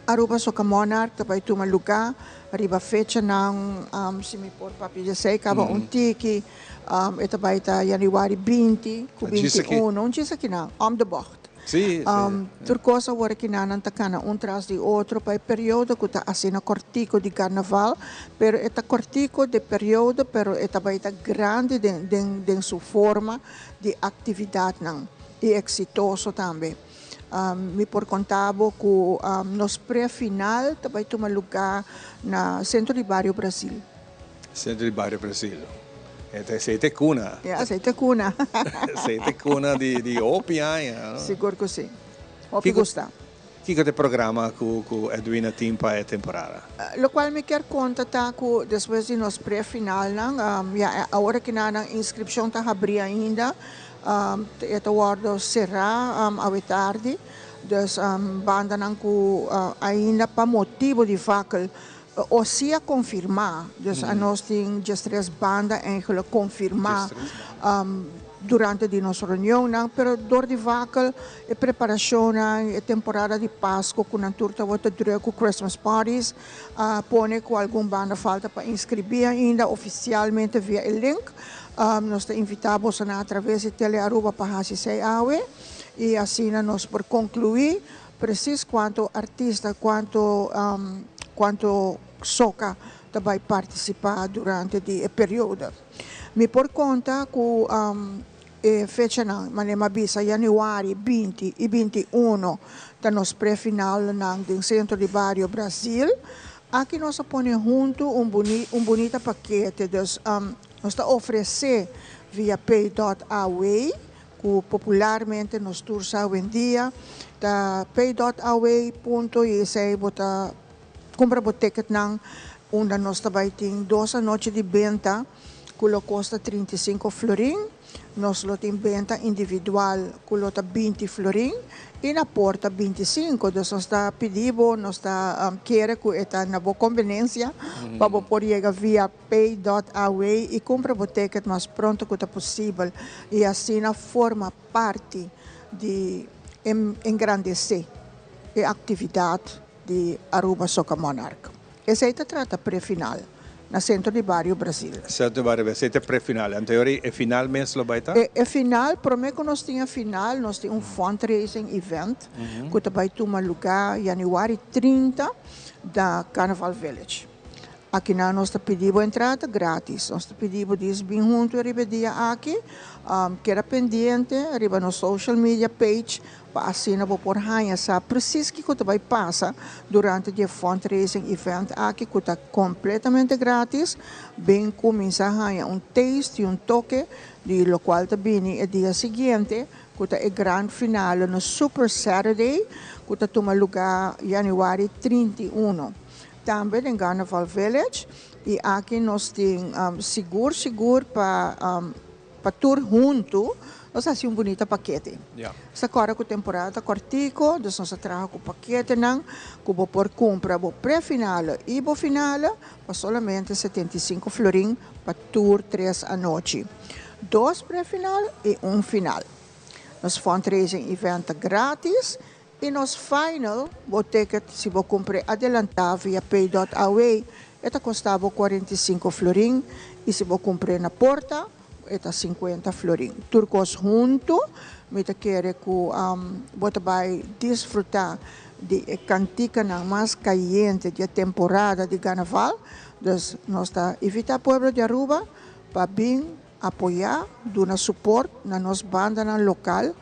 Aruba Soca Monarch ta bai tuma luga riba fechanan, si mi por papia di esey, caba un tiki, e ta bai ta januari 20 cu 21, un djis akinan, om de bocht. Tur cos awor akinan nan ta cana un tras di otro pa e periodo cu ta asina cortico di carnaval, pero e ta cortico de periodo pero e ta bai ta grandi den su forma di actividadnan y exitoso tambe. Mi por konta bo ku nos pre-final ta bai tuma lugá na Sentro di Bario Brasil. Sentro di Bario Brasil. Esei ta e kuna. Ya, esei ta e kuna. Esei ta e kuna di hopi aña, no? Sigur ku si. Hopi gusta. Kiko ta e programa ku Edwina tin pa e temporada? Lokual mi kier konta ta ku despues di nos pre-finalnan, ya awor aki nan inskripshon ta habrí ainda. E ta wòrdu será awe tardi, dus bandanan ku ainda pa motibu di fakkel o si a konfirmá, dus anos tin diestres banda eigenlijk konfirmá durante di nos reunionnan, pero dor di fakkel e preparashonnan, e temporada di Pasku ku nan tur tabata drùk ku Christmas parties a pone ku algun banda falta pa inskribí ainda ofisialmente via e link. Nos ta invitá bosonan atraves di Tele Aruba pa hasi esei awe i asina nos por konkluí presis kuantu artista, kuantu kuantu soka ta bai partisipá durante di e periodo. Mi por konta ku e fechanan, manera mi a bisa, yanüari 20 i 21 ta nos prefinalnan den Sentro di Bario Brasil. Aki nos a pone huntu un un bunita pakete, dus nos ta ofresé via pay dot aw, ku popularmente nos tur sa awendia, ta pay dot aw punto i esei bo ta kumpra bo ticketnan unda nos ta bai tin dos anochi di benta ku lo kosta 35 florin. Nos lo tin benta individual ku lo ta 20 florin i na porta 25. Dus nos ta pidi bo, nos ta kere ku e ta na bo konbenensia pa bo por yega via pay dot aw i kumpra bo ticket mas pronto ku ta posibel i asina forma parti di engrandesé e aktividat di Aruba Soca Monarch. Esei ta trata pre-final na Centro di Bario Brasil. Centro di Bario Brasil, esei ta e pre-final. Anto e ora e final mes lo bai ta? E final, prome ku nos tin e final, nos tin un fundraising event ku ta bai tuma lugá yanüari 30 na Carnaval Village. Akinan nos ta pidi bo entrada gratis. Nos ta pidi bo dis bin hunto riba e dia aki. Keda pendiente riba nos social media page pa asina bo por haña sa precies kiko ta bai pasa durante di e fundraising event aki ku ta completamente gratis. Bin kuminsa haña un taste y un toke di lokual ta bini e dia siguiente ku ta e gran finale na Super Saturday ku ta tuma lugá yanüari 31. Tambe den Carnaval Village i aki nos tin sigur sigur pa pa tur huntu nos hasi un bunita pakete. Nos ta kòrda ku temporada ta kòrtiku dus nos ta traha ku paketenan ku bo por kumpra bo pre-finale i bo finale pa solamente 75 florin pa tur tres anochi. Dos pre-final i un final. Nos fundraising event ta gratis i nos final bo ticket si bo kumpr'é adelantá via pay.aw e ta kosta bo 45 florin i si bo kumpr'é na porta e ta 50 florin. Tur kos huntu mi ta kere ku bo ta bai disfrutá di e kantikanan mas kayente di e temporada di Carnaval. Dus nos ta invitá pueblo di Aruba pa bin apoyá, duna support na nos bandanan lokal,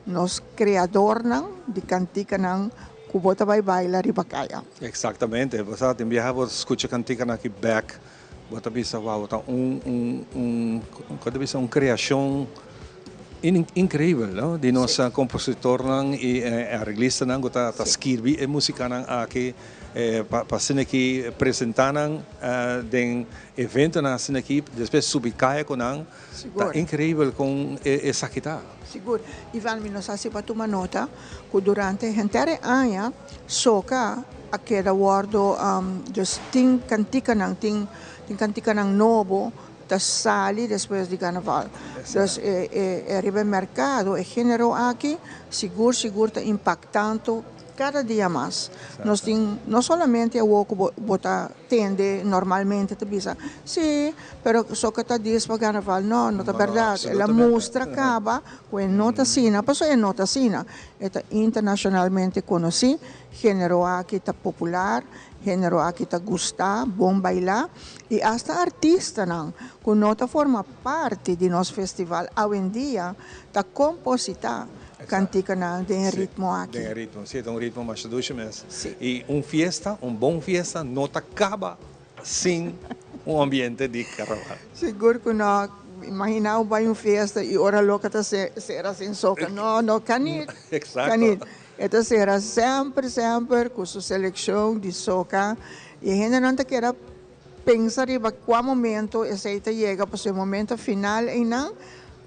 nos kreadornan di kantikanan ku bo ta bai baila riba kaya. Eksaktamente. Bo sa, tin biaha bo skucha kantikanan aki bèk, bo ta bisa, wou, ta un, un, un, kon ta bisa, un kreashon inkreibel, no? Di nos kompositornan i areglistanan ku ta skirbi e musikanan aki. Pa asina ki presenta nan den eventonan asina ki despues subi kaya ku nan ta increibel kon esaki ta. Sigur. Ivan mi no sa si bo a tuma nota ku durante henter e aña soca a keda wordo dus tin kantikanan tin kantikanan nobo ta sali despues di carnaval. Dus e riba e merkado e genero aki sigur sigur ta impaktanto. Kada dia mas nos tin no solamente awor ku bo bo ta tende normalmente ta bisa si pero soke ta dis pa carnaval no no ta berdad el a mustra kaba ku e no ta asina pasobra e no ta asina e ta internacionalmente konosí genero aki ta popular genero aki ta gusta bon baila i asta artistanan ku no ta forma parti di nos festival awendia ta kompositá Kantikanan den e ritmo aki. Den e ritmo, si, ta un ritmo masha dushi mes. I un fiesta, un bon fiesta no ta kaba sin un ambiente di karnaval. Sigur ku no. Imaginá bo bai un fiesta i ora loke ta sera sin soka. No, no kan nit. Eksakto. Kan nit. E ta sera semper, semper ku su selekshon di soka i e hendenan ta keda Pensa riba kua momento esei ta yega pasobra e momento final einan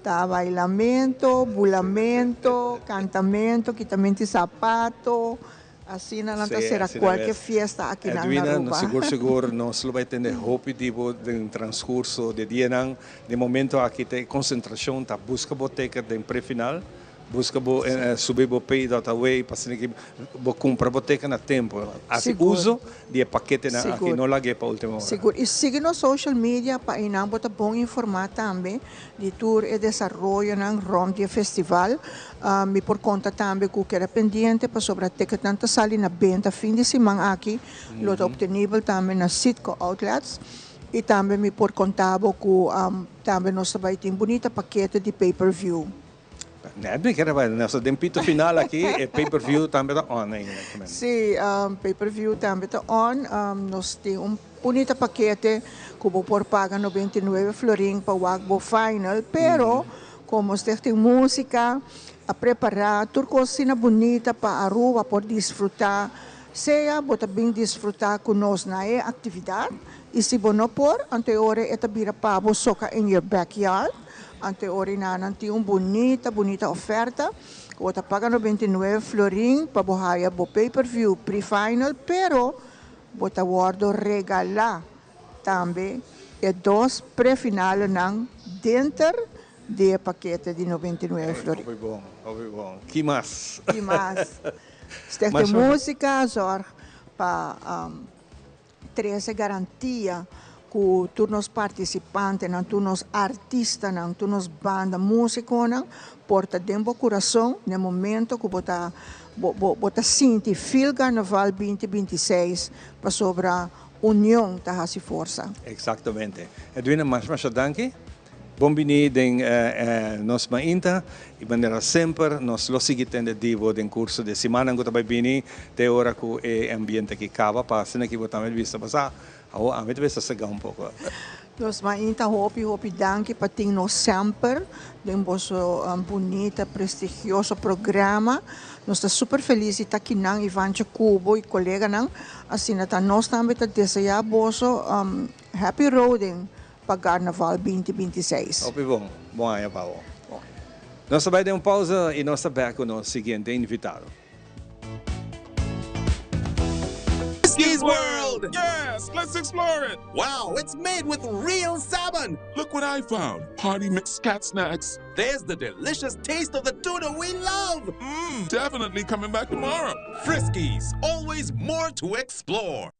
ta bailamento, bulamento, kantamento, kitamento di sapato, asina nan ta sera kualke fiesta akinan na Edwina, Aruba. sigur sigur nos lo bai tende hopi di bo den transcurso di dianan. Den momento aki ta e concentracion ta busca bo ticket den pre-final. Buska bo subi bo pay dot away pa asina ki bo kumpra bo teken na tempo. Hasi uso di e paketenan aki, no lag'é pa ultimo ora. Sigur. I sigui nos social media pa einan bo ta bon informá tambe di tur e desaroyonan rònt di e festival. Mi por konta tambe ku keda pendiente pasobra teketnan ta sali na benta fin di siman aki. Lo ta optenibel tambe na Citgo Outlets. I tambe mi por konta bo ku tambe nos ta bai tin bunita pakete di pay per view. Net mi kere bai, nos ta den pito final aki, e pay per view tambe ta on ainda. Sí, pay per view tambe ta on. Nos tin un bunita pakete ku bo por paga 99 florin pa wak bo final, pero komo Stichting Músika a prepará tur kos asina bunita pa Aruba por disfrutá, sea bo ta bin disfrutá ku nos na e aktividat i si bo no por, anto e ora e ta bira pa bo soka in your backyard. Ante ora nan tin un bunita bunita oferta ku bo ta paga 99 florin pa bo haya bo pay per view pre-final, pero bo ta wòrdu regalá tambe e dos pre-finalenan denter di e pakete di 99 florin. Hopi bon, hopi bon. Ki mas? Ki mas? Stichting Músika zorg pa Trese garantia ku tur nos partisipantenan, tur nos artistanan, tur nos banda músikonan por ta den bo kurason na e momento ku bo ta bo bo ta sinti feel Carnaval 2026 pasobra. Union ta hasi forsa. Exactamente. Edwina masha masha danki. Bon bini den nos mainta y manera semper nos lo sigui tende di bo den curso di e simannan cu ta bay bini te ora cu e ambiente aki caba pa asina ki bo tambe bisa pasa awo ami ta bisa sega un poco. Nos mainta hopi hopi danki pa tin nos semper den boso bunita prestigioso programa. Nos ta super felis di ta kinan Ivancho Cubo y coleganan. Asina ta nos tambe ta desea boso happy roading pa Carnaval binti binti seis. Hopi bon. Bon aña pa bo. Nos ta bai den un pausa y nos ta bek cu nos siguiente invitado. Friskies World! Yes, let's explore it! Wow, it's made with real salmon! Look what I found! Party mix cat snacks. There's the delicious taste of the tuna we love! Mmm, definitely coming back tomorrow. Friskies, always more to explore.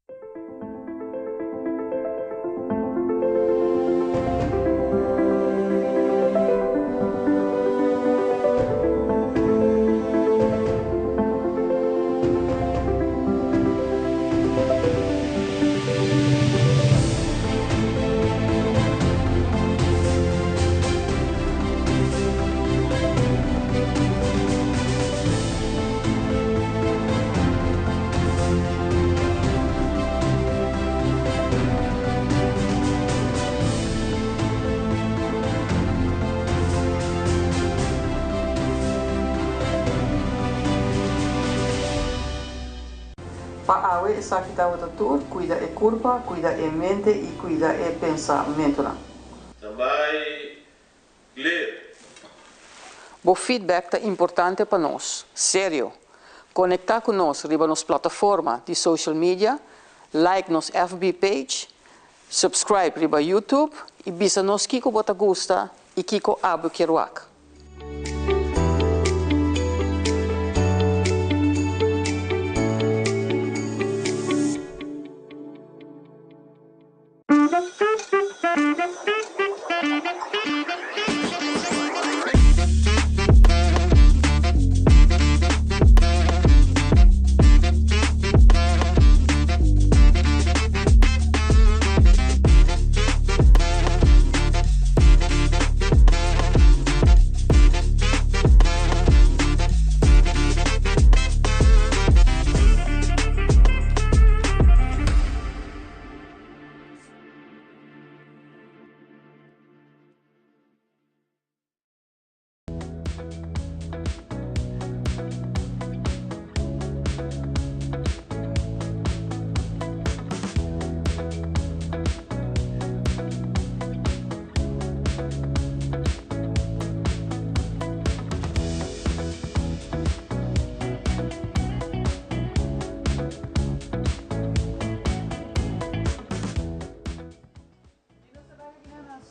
Pa awe esaki tabata tur, cuida e curpa, cuida e mente y cuida e pensamentonan. Tambay clear. Bo feedback ta importante pa nos. Serio! Conecta cu nos riba nos plataforma di social media, like nos FB page, subscribe riba YouTube y bisa nos kico bo ta gusta y kico abo kier wak.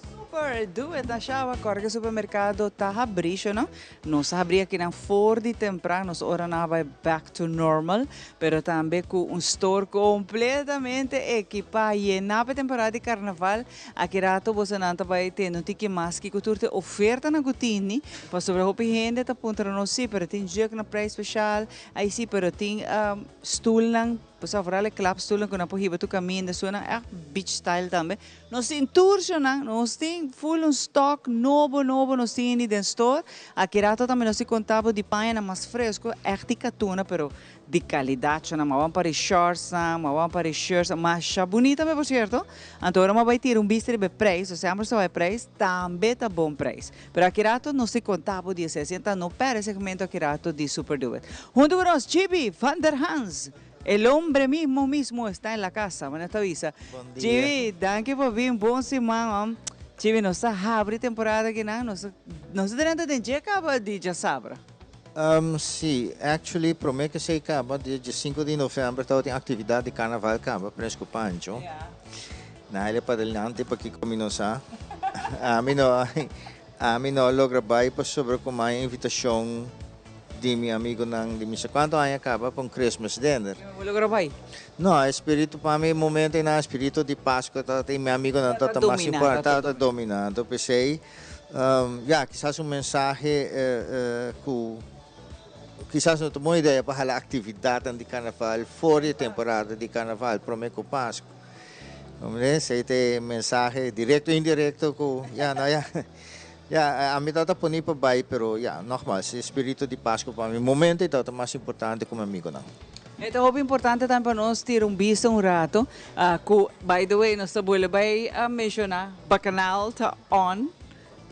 Super do it na shawa kòrda ke supermerkado ta habrí sho no. Nos a habrí akinan for di tempran nos ora nan a bai back to normal pero tambe ku un store kompletamente ekipá yená pa e temporada di karnaval. Aki rato bosonan ta bai tende un tiki mas kiko tur te ofertanan ku tini pasobra hopi hende ta puntra nos si pero tin juk na prijs speshal ai si pero tin stulnan pasobra foral e klapstulnan ku nan por hiba tur kaminda esunnan ègt beach style tambe. Nos tin tur shonan, nos tin full un stock nobo nobo nos tin ini den store. Aki rato tambe nos tin konta bo di pañanan mas fresco, ègt di katuna pero di calidad shonan. Ma wan pari shortsnan, ma wan pari shirtsnan, masha bunita tambe por cierto. Anto ora mi a bai tira un bista riba e prijs, osea ambos ta bai prijs, tambe ta bon prijs. Pero aki rato nos tin konta bo di esei, asina ta no perde e segmento aki rato di Super Duet. Hunto ku nos Chibi van der Hans! El hombre mismo mismo está en la casa, bueno ta bisa. Bon dia. Chibi, danki pa bin, bon siman hom. Chibi, nos ta habri temporada akinan, nos ta nos ta drenta den dje kaba di djasabra. Um, si, actually prome ke esei kaba, dia diesinco di november tabatin actividad di carnaval kaba, Prins ku Pancho. Na ele padelante pakiko mi no sa. Ami no, ami no a logra bai pasobra ku mi a invitacion Di mi amigonan di mi sa cuanto aña caba pa un Christmas dinner. Bo logra bay? No, e spirito pa mi e momento einan e spirito di Pascua tabata y mi amigonan tabata mas importante, tabata domina. Anto p'esey, ya, kisas un mensahe cu kisas no ta bon idea pa hala actividadnan di Carnaval for di e temporada di Carnaval prome cu Pascua. Hombre, esey ta e mensahe directo indirecto cu ya no ya ya ami tabata poni pa bay pero ya nogmaals e spirito di Pasco pa mi momento y tabata mas importante cu mi amigonan. E ta hopi importante tambe pa nos tira un bista un rato cu by the way nos ta bolbe bay a menciona Bacanal ta on.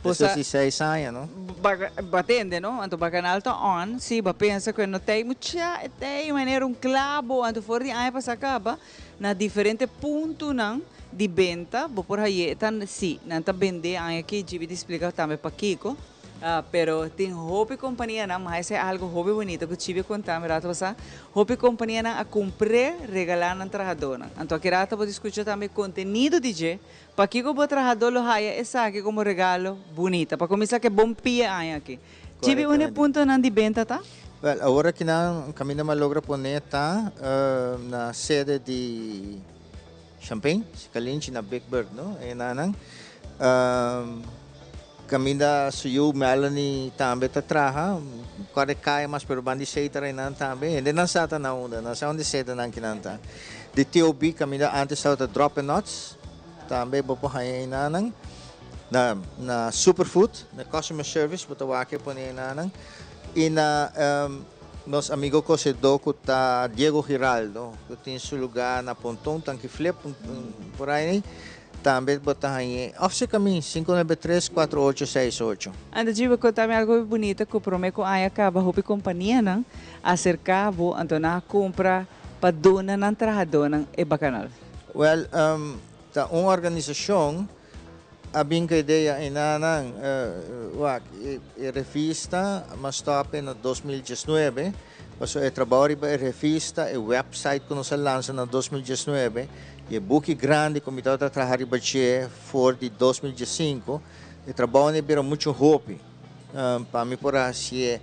Despues di seis aña, no? Ba tende, no? Anto Bacanal ta on, si, ba pensa cu e no t'ey mucha, e t'ey manera un clabo, anto for di aña pasa caba, na diferente puntonan di benta, bo por haye, e ta, si, nan ta bende aña aki, Gibi ta splica tambe pakico, pero tin hopi companianan, ma esey algo hopi bunita cu Chibi a conta mi rato pasa, hopi companianan a cumpr'e regala nan trahadornan. Anto aki rato bo ta scucha tambe e contenido di dje, Pakiko bo trahadó lo haya esaki komo regalo bunita? Pa kuminsá ku e bon pia aña aki. Chibi un e puntonan di benta ta? Wèl, awor aki nan kaminda mi a logra pone ta na sede di Champagne, si Kalinchi na Big Bird, no? Enanan. Kaminda su yu Melanie tambe ta traha. Kòrda e kaya mas pero ban di seita reinan tambe. Hendenan sa ta na unda, nan sa unda e sedanan kinan ta. Di TOB kaminda antes tabata Drop and Nuts, tambe bo por haña einanan. Na na Superfood, na customer service bo ta wak e pone einanan. I na nos amigo kosedó ku ta Diego Giraldo, ku tin su lugá na Ponton, Tanki Flip, por ahí. Tambe bo ta hañ'é òf seka mi, 593 4868. Anto Jibe konta mi algo hopi bunita ku promé ku aña kaba hopi kompanianan aserká bo anto nan a kumpra pa duna nan trahadónan e bakanal. Wèl, ta un organisashon a bin ku idea enanan. Wak, e revista a stòp na 2019, pasobra e trabou riba e revista, e wèpsait ku nos a lansa na 2019, I e buki grandi ku mi tabata traha riba dje for di 2015, e trabounan a bira muchu hopi pa mi por a hasié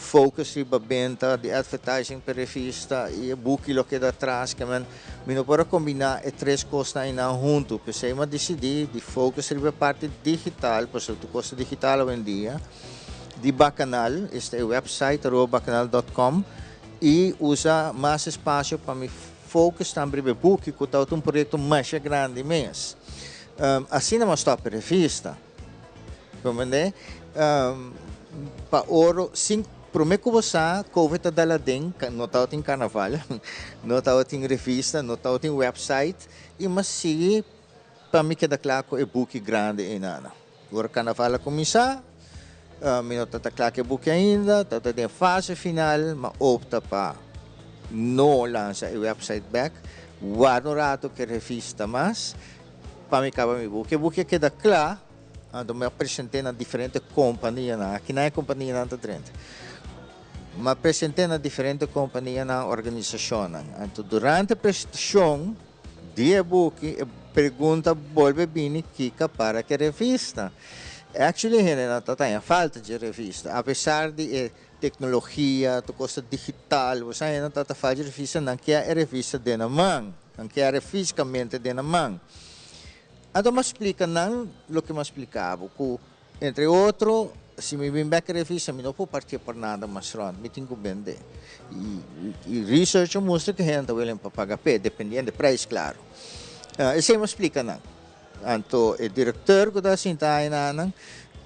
focus riba benta di advertising pa e revista i e buki lo keda atras. Ke men mi no por a kombiná e tres kosnan einan huntu. P'esei mi a disidí di focus riba e parti digital, pasobra tur kos ta digital awendia, di Bakanal, esta e website aruba bakanal dot com, i usa mas espasio pa mi Focus tambe riba e buki cu tabata un proyecto masha grandi mes. Asina mi a stop e revista. Comprende? Pa oro, sin, prome cu bo sa, Covid ta dal aden, no tabatin carnaval, no tabatin revista, no tabatin website, y mi a sigui pa mi keda cla cu e buki grandi eynana. Ora carnaval a cuminsa, mi no ta cla cu e buki ainda, ta den fase final, mi a opta pa no lansa e website bek, warda un rato cu e revista mas, pa mi caba mi buki. E buki a keda cla, anto mi a presente na diferente companianan, aki nan e companianan ta drenta. Mi a presente na diferente companianan, organisacionnan. Anto durante e presentacion, Di e buki e pregunta bolbe bini kika para ke revista. Actually hende no ta taña falta dje revista. Apesar di e teknologia, tur kos ta digital, bo sa hende no ta ta falta dje revista, nan kier e revista den nan man. Nan kier e fisikamente den nan man. Anto mi a splika nan loke mi a splika bo, ku Entre otro, si mi bin bek revista mi no por partié por nada mas rond, mi tin ku bende. I research a mustra ku hende ta willing pa paga p'e, dependiendo e prijs klaro. Esei mi a splika nan. Anto e direkteur ku ta sinta ainanan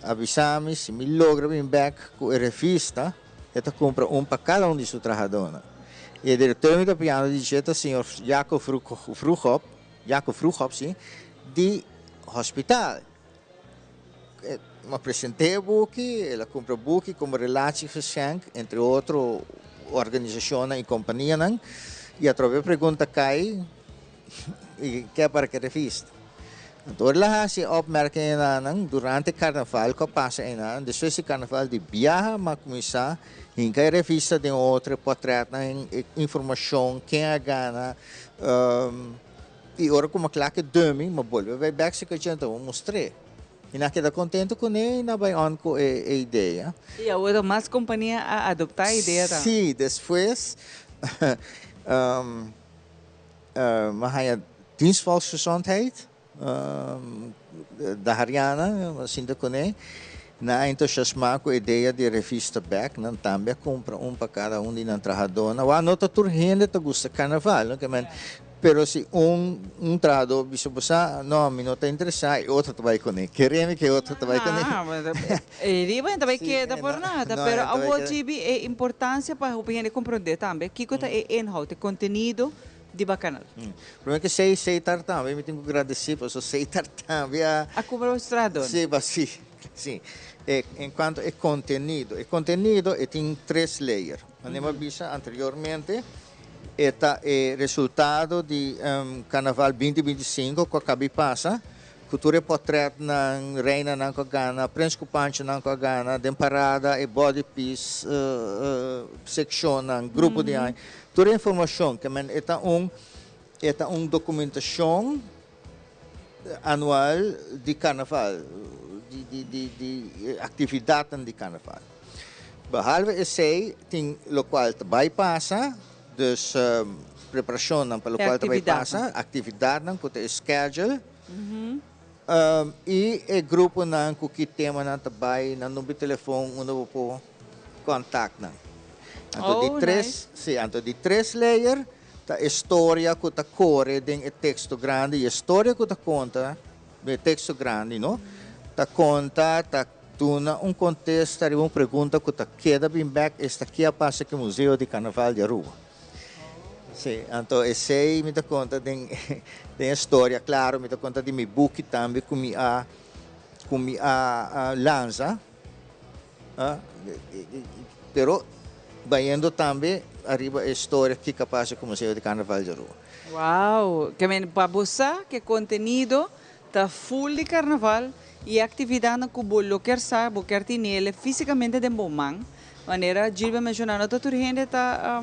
a bisa mi si mi logra bin bek ku e revista, e ta kumpra un pa kada un di su trahadónan. I e direkteur mi ta piando di dje ta señor Jaco Vroegop, Jaco Vroegop si, di hospital. Mi a present'é e buki, el a kumpra buki komo relatiegeschenk, entre otro organisashonnan i kompanianan, i atrobe e pregunta kai, i ke para ke revista? Anto ora el a hasi e opmerking enanan durante karnaval ku a pasa enan, despues di karnaval di biaha mi a kuminsá hinka e revista den otro, e pòtrètnan, e informashon, ken a gana, I ora ku mi a kla ku e dummy, mi a bolbe bai bèk si kachenta, mi a mustr'é. I nan a keda kontentu kuné i nan a bai on ku e idea. I awor mas kompania a adoptá e idea tambe. Sí, despues mi a haña Dienst Volksgezondheid, da Hariana, mi a sinta kuné. Nan a entusiasmá ku e idea di revista bèk, nan tambe a kumpra un pa kada un di nan trahadónan. Wak, no ta tur hende ta gusta karnaval, no? Ke men. Pero si un un trahadó bisa bo sa, no, mi no ta interesá, e otro ta bai kuné. Kere mi ku e otro ta bai kuné. Ah, e riba e ta bai keda por nada. Pero awor djibi e importansia pa hopi hende komprondé tambe kiko ta e inhoud, e kontenido di Bakanal. Promé ku esei, Seitar tambe mi tin ku gradesí pasobra Seitar tambe a. A kumpra bo trahadónan. Sí, sí, sí. En kuanto e kontenido, e kontenido e tin tres layer. Manera mi a bisa anteriormente. E ta e resultado di Carnaval 2025 cu a cabi pasa, cu tur e potretnan, reinanan cu a gana, prins cu panchonan cu a gana den parada, e body piece, seccionnan, grupo di aña, tur e informacion. Ke men e ta un e ta un documentacion anual di Carnaval, di di di di actividadnan di Carnaval. Behalve esey tin locual ta bay pasa, dus preparacionnan pa locual ta bay pasa, actividadnan cu ta e schedule, y e gruponan cu ki temanan ta bay, nan number di telefon unda bo por contact nan. Anto di tres, si, anto di tres layer Ta e storia ku ta kore den e teksto grandi i e storia ku ta konta den e teksto grandi no ta konta ta duna un kontesta riba un pregunta ku ta keda bin bèk esta ke a pasa ku e museo di karnaval di Aruba. Sí, anto esei mi ta konta den den e storia klaro mi ta konta di mi buki tambe ku mi a ku mi a lansa. Pero bayendo tambe ariba e storia kiko a pasa ku Museo di Karnaval di Aruba. Wow! Ke men pa bo sa ke kontenido ta full di karnaval i e aktividatnan ku bo lo kier sa, bo kier tinele fisikamente den bo man. Manera Gilbert menshoná no ta tur hende ta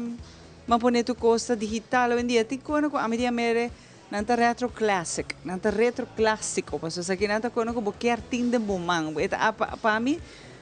ban pone tur kos ta digital oyendia. Tin kona ku ami di a mere Nan ta retro classic, nan ta retro clasico, pasobra esaki nan ta kono ku bo kier tin den bo man. E ta pa mi,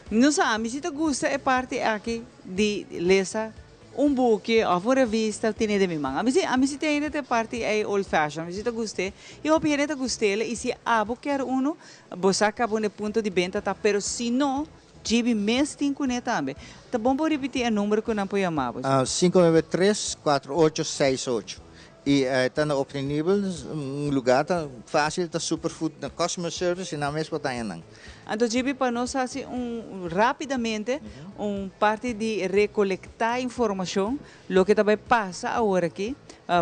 mi no sa, mi si ta gusta e parti aki di lesa un buki of un revista tene den mi man. Ami si, ami si ta hende ta e parti ei old fashion, mi si ta gust'é i hopi hende ta gust'el i si abo kier uno, bo sa kaba unda e punto di benta ta, pero si no, GB mes tin kuné tambe. Ta bon por ripití e number ku nan por yama bo. 593 4868 Y ta na obtenibel un lugar ta facil ta Superfood na customer service y nan mes por taña nan. Anto djibi pa nos haci un rapidamente un parti di recolecta informacion loke ta bay pasa awor aki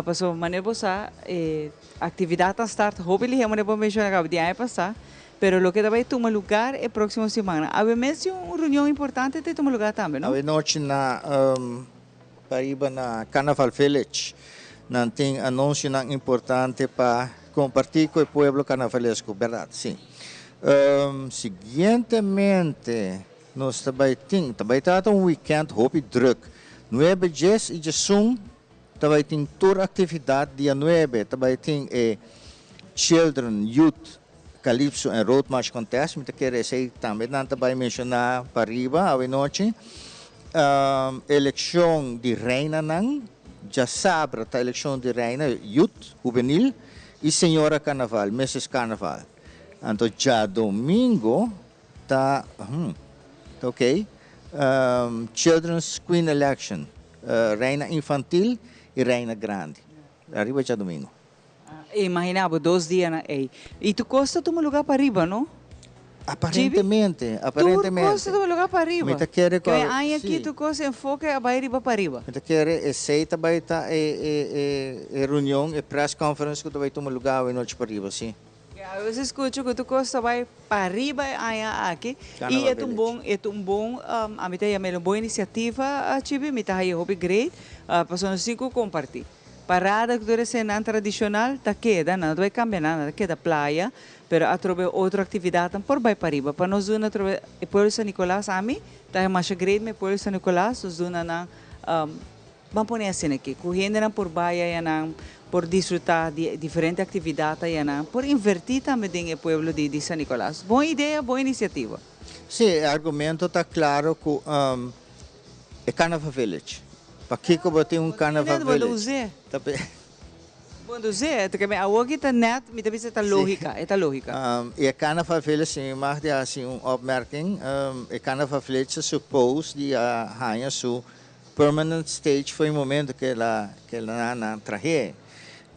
pasobra manera bo sa e actividadnan start hopi lihe manera bo a menciona caba di aña pasa pero loke ta bay tuma lugar e proximo simannan awe mes tin un reunion importante ta tuma lugar tambe no? Awe nochi na Pariba na Carnaval Village nan tin anuncionan importante pa comparti cu e pueblo carnavalesco, berdad? Si. Siguientemente nos ta bay tin, ta bay trata un weekend hopi druk. Nuebe, djes y djesun ta bay tin tur actividad. Dia nuebe ta bay tin e Children, Youth, Calypso and Road March Contest. Mi ta kere esey tambe nan ta bay menciona pariba awe nochi. Elekshon di reinanan, djasabra ta elekshon di reina, yut, hubenil, i señora karnaval, Mrs. Karnaval. Anto djadomingo ta, hmm, ta ok, Children's Queen Election, reina infantil i reina grandi, ariba djadomingo. Imagina bo dos dianan ey. Y tur cos ta tuma lugar pariba, no? Aparentemente, aparentemente. Tur cos ta tuma lugar pariba. Mi ta kere cu. Ke aña aki tur cos enfoke a bay riba pariba. Mi ta kere esey ta bay ta e e e reunion, e press conference cu ta bay tuma lugar awe nochi pariba, si. Ke a veces scucha cu tur cos ta bay pariba e aña aki. Y e ta un bon, e ta un bon, ami ta yama el un bon iniciativa, Chibi. Mi ta haya hopi great, pasobra nos tin cu comparti. Parada ku tur esenan tradishonal ta keda, nan no ta bai kambia nada, nan ta keda playa, pero atrobe otro aktividatnan por bai pariba. Pa nos duna atrobe e pueblo di San Nicolas, ami ta masha great mi e pueblo di San Nicolas, nos duna nan, ban pone asina aki, ku hendenan por bai ayanan, por disfruta di diferente aktividat ayanan, por inverti tambe den e pueblo di San Nicolas. Bon idea, bon inisiativa. Sí, e argumento ta claro cu e Carnaval Village. Pakico bo tin un Carnaval Village? Bo ta us'é, ta keme awor ki ta net, mi ta bisa e ta logica, e ta logica. Y e Carnaval Village, si mi mag di haci un opmerking, e Carnaval Village ta suppose di a haña su permanent stage for e momento cu el a, cu el a nan trah'é.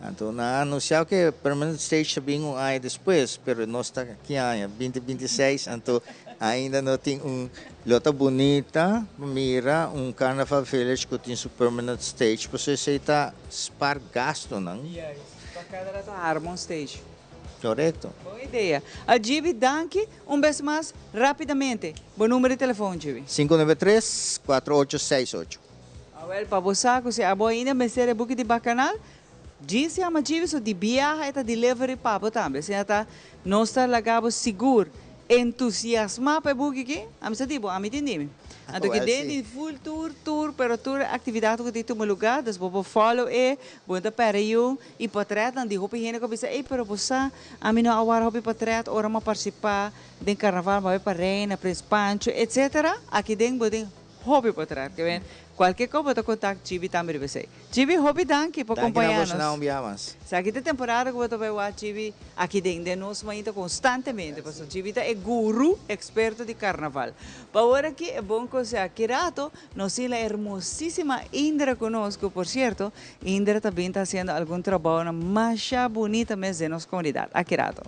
Anto nan a anuncia cu e permanent stage ta bin un aña despues, pero nos ta ki aña? Binti binti seis, anto ainda no tin un, lo ta bunita pa mira un Carnaval Village cu tin su permanent stage, pasobra esey ta spaar gastonan. Juist, pa cada rato arma un stage. Corecto. Bon idea. A Gibi, danki un bes mas. Rapidamente, bo number di telefon, Gibi. 593, 4868. Awel, pa bo sa ku si abo ainda mester e buki di Bakanal, djis yama Gibi so di biaha e ta delivery pa bo tambe. Asina ta nos ta laga bo sigur entusiasma pa e buki aki. Ami sa di bo, ami tin di mi. Anto ki den di full tur tur pero tur e aktividat ku tin tuma luga, dus bo por follow e, bo no ta perde yu. I potretnan di hopi hende ku a bisa, ey pero bo sa, ami no a wara hopi potret ora mi a partisipá den karnaval, mi a bai pa Reina, Prins Pancho, etcetera. Aki den bo tin hopi potret. Ke ben, kualke kos bo ta kontak Chibi tambe riba esei. Chibi, hopi danki pa Danki na kompañá boso nos. un biaha mas. Esaki ta e temporada ku bo ta bai wak Chibi aki den den nos mainta konstantemente, pasobra Chibi ta e guru eksperto di karnaval. Pa ora aki e bon konsehá ki rato nos tin la hermosísima Indra ku nos, ku por sierto, Indra ta bin ta hasiendo algun trabounan masha bunita mes den nos komunidat. Aki rato.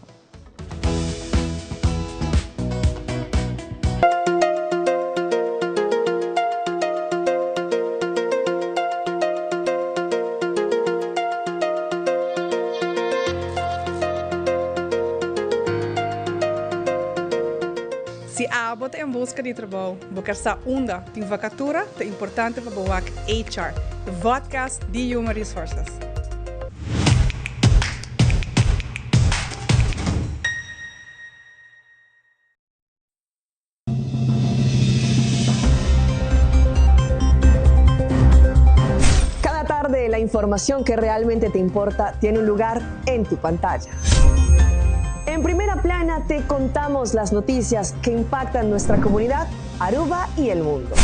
Si abo ta en buska di trabou, bo ker sa unda tin vakatura, ta importante pa bo wak HR, e vodcast di Human Resources. Cada tarde la información que realmente te importa tiene un lugar en tu pantalla. En primera plana te contamos las noticias que impactan nuestra comunidad, Aruba y el mundo.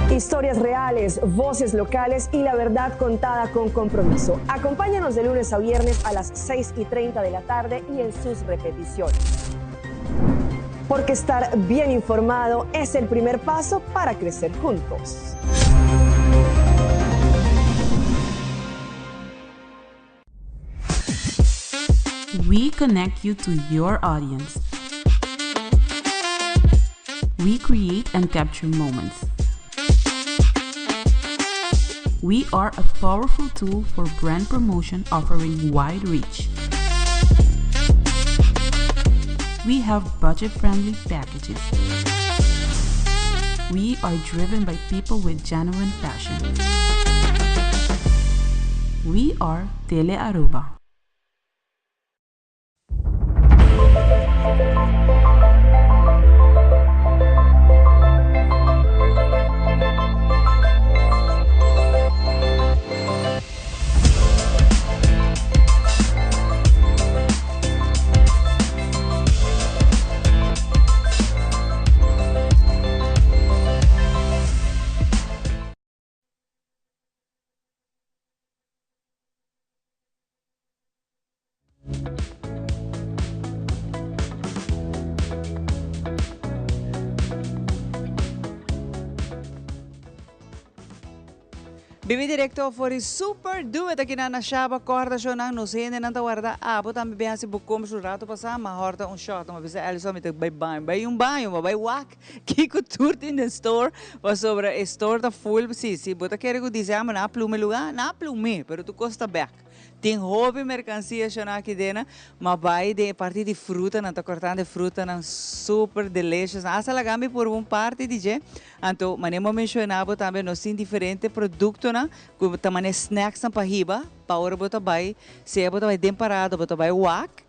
Historias reales, voces locales y la verdad contada con compromiso. Acompáñanos de lunes a viernes a las 6 y 30 de la tarde y en sus repeticiones. Porque estar bien informado es el primer paso para crecer juntos. We connect you to your audience. We create and capture moments. We are a powerful tool for brand promotion offering wide reach. We have budget friendly packages. We are driven by people with genuine passion. We are Tele Aruba. Bibi directo for di Super Duet aki na Nashaba Corda show nan nos hendenan ta warda abo tambe bin hasi bo compras un rato pasa ma horta un shot ma bisa Ellison mi ta bay baño bay un baño ma bay wak kiko tur tin den store pasobra e store ta full si si bo ta kere ku dice amo nan a pluma e luga nan a plum'e pero tur kos ta bek. Tin hopi mercancia shona aki dena, ma bay den e parti di fruta, nan ta cortando e frutanan super delicious. Hasta laga mi purba un parti di dje. Anto, manera mi a menciona bo tambe, nos tin diferente productonan cu ta manera snacksnan pa hiba, pa ora bo ta bay, sea bo ta bay den parada, bo ta bay wak,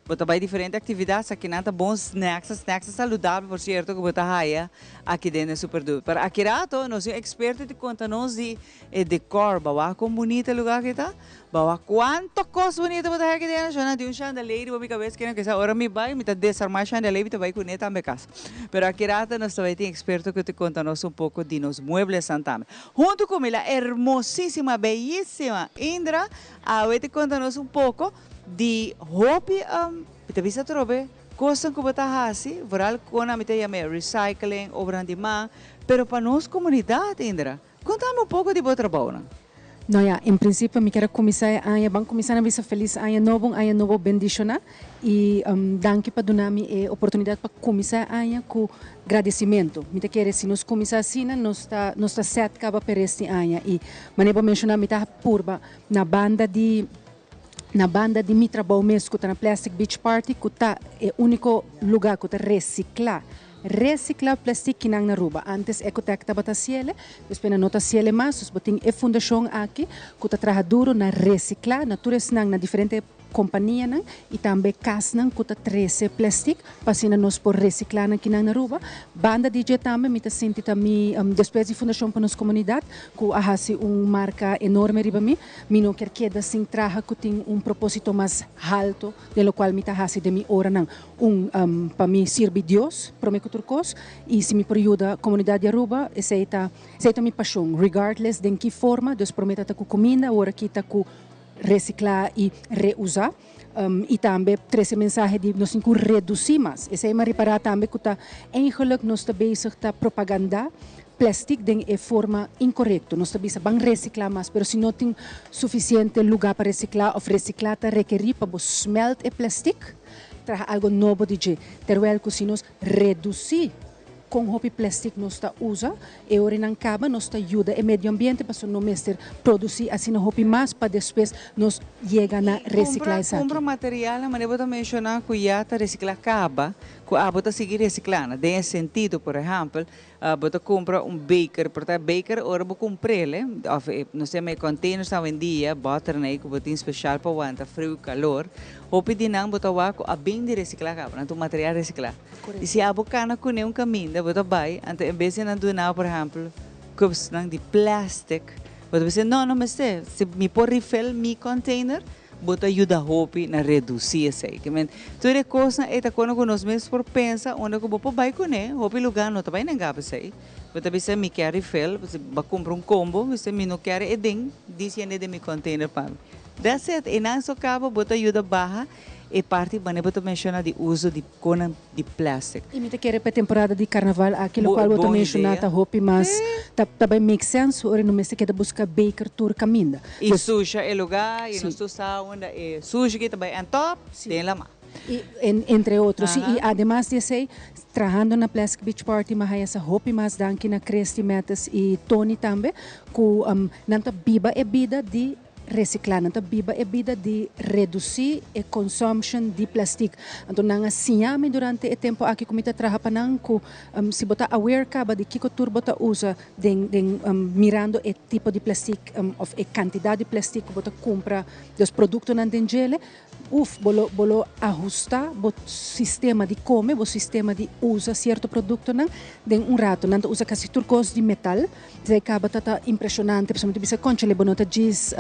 Bo ta bai diferente actividad, sa kinan ta bon snacks, snacks saludabel por cierto cu bo ta haya aki den e Super Duper. Pero aki rato nos tin un experto di conta nos di e decor, bo a wak con bunita e lugar aki ta? Bo a wak cuanto cos bunita bo ta haya aki den? Shona tin un chandelier riba mi cabes kinan kisa ora mi bai mi ta desarma e chandelier mi ta bai cune tambe cas. Pero aki rato nos ta bai tin experto cu ta conta nos un poco di nos mueblesnan tambe. Hunto cu mi la hermosisima, beyisima Indra awe ta conta nos un poco. Di hopi mi ta bisa atrobe kosnan ku bo ta hasi, vooral kon ami ta yam'é recycling, obranan di man, pero pa nos komunidat Indra, konta mi un poko di bo trabounan. No ya, en principio mi kier a cuminsa e aña, ban cuminsa na bisa feliz aña nobo, un aña nobo bendiciona y danki pa duna mi e oportunidad pa cuminsa e aña cu gradecimento. Mi ta kere si nos cuminsa asina nos ta nos ta set caba pa e rest di aña y manera bo a menciona mi ta purba na banda di na banda di mi trabou mes cu ta na Plastic Beach Party cu ta e unico lugar cu ta recicla Recicla plastic kinan na Aruba. Antes Ecotec tabata haciele, despues nan no ta haciele mas, dus bo tin e fundacion aki cu ta traha duro na recicla na tur esnan na diferente companianan y tambe casnan cu ta trece plastic pa asina nos por recicla nan kinan na Aruba. Banda di dje tambe mi ta sinti ta mi despues di Fundacion pa nos Comunidad cu a haci un marca enorme riba mi, mi no kier keda sin traha cu tin un proposito mas halto den locual mi ta haci den mi oranan. Un, pa mi sirbi Dios prome cu tur cos y si mi por yuda comunidad di Aruba esey ta esey ta mi pasion regardless den ki forma dus prome ta ta cu cuminda awor aki ta cu recicla y reusa y tambe trece mensahe di nos tin cu reduci mas esey mi a ripara tambe cu ta eigenlijk nos ta bezig ta propaganda plastic den e forma incorecto nos ta bisa ban recicla mas pero si no tin suficiente lugar pa recicla of recicla ta rekeri pa bo smelt e plastic. Traha algo nobo di dje. Terwijl cu si nos reduci con hopi plastic nos ta usa, e ora nan caba nos ta yuda e medio ambiente pasobra no mester produci asina hopi mas pa despues nos yega na recicla esaki. Cumpra materialnan, manera bo ta menciona cu ya ta recicla caba, cu abo ta sigui recicla nan. Den e sentido, por ehempel, Bo ta kumpra un beker, por ta beker ora bo kumpr'el, òf e nos ta yama e containers awendia, bòternan ei ku bo tin speshal pa wanta friu i kalor, hopi di nan bo ta wak ku a bin di resiklá kaba, nan ta un material resiklá. I si abo kana kuné un kaminda bo ta bai, anto en bes di nan duna bo por ehèmpel cupsnan di plastic, bo ta bisa no, no mester, si mi por refill mi container, Bo ta yuda hopi na redusí esei. Ke men, tur e kosnan ei ta kono ku nos mes por pensa unda ku bo por bai kuné. Hopi lugá no ta bai nengá p'esei. Bo ta bisa mi kier refill, bo a kumpra un kombo, bisa mi no kier e den, dis yende den mi container pa mi. That's it. Einan so kaba bo ta yuda baha e parti manera bo ta menshoná di uso di konan di plastic. Y mi ta kere pa e temporada di carnaval aki locual bo ta Bon menciona idea. ta hopi mas ta ta bay make sense ora no mester keda busca beker tur caminda. Y Dus susha e lugar y Sí. nos tur sa unda e sushi ki ta bay en top den lama. Y en entre otro si y Aha. ademas di esey trahando na Plastic Beach Party mi a haya sa hopi mas danki na Christy Mathis y Tony tambe cu nan ta biba e bida di Recicla, nan ta biba e bida di reduci e consumption di plastic. Anto nan a siña mi durante e tempo aki cu mi ta traha pa nan cu si bo ta aware caba di kico tur bo ta usa den den mirando e tipo di plastic of e cantidad di plastic cu bo ta cumpra, dus productonan den djele, Uf, bo lo bo lo ahusta bo sistema di come, bo sistema di usa cierto productonan den un rato. Nan ta usa casi tur cos di metal. Esei caba ta ta impresionante pasobra mi ta bisa, conchale, bo no ta djis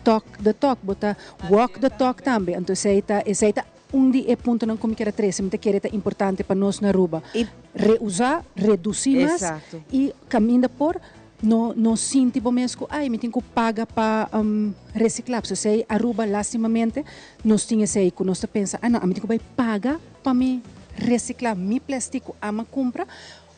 talk the talk, bo ta walk the talk tambe. Anto esei ta esei ta un di e puntonan cu mi kier a trece. Mi ta kere ta importante pa nos na Aruba reusa, reduci mas y caminda por. No no sinti bo mes ku ay mi tin ku paga pa recicla. Pasobra esei Aruba lastimamente nos tin esei ku nos ta pensa ay no ami tin ku bai paga pa mi recicla mi plastic ku ama kumpra.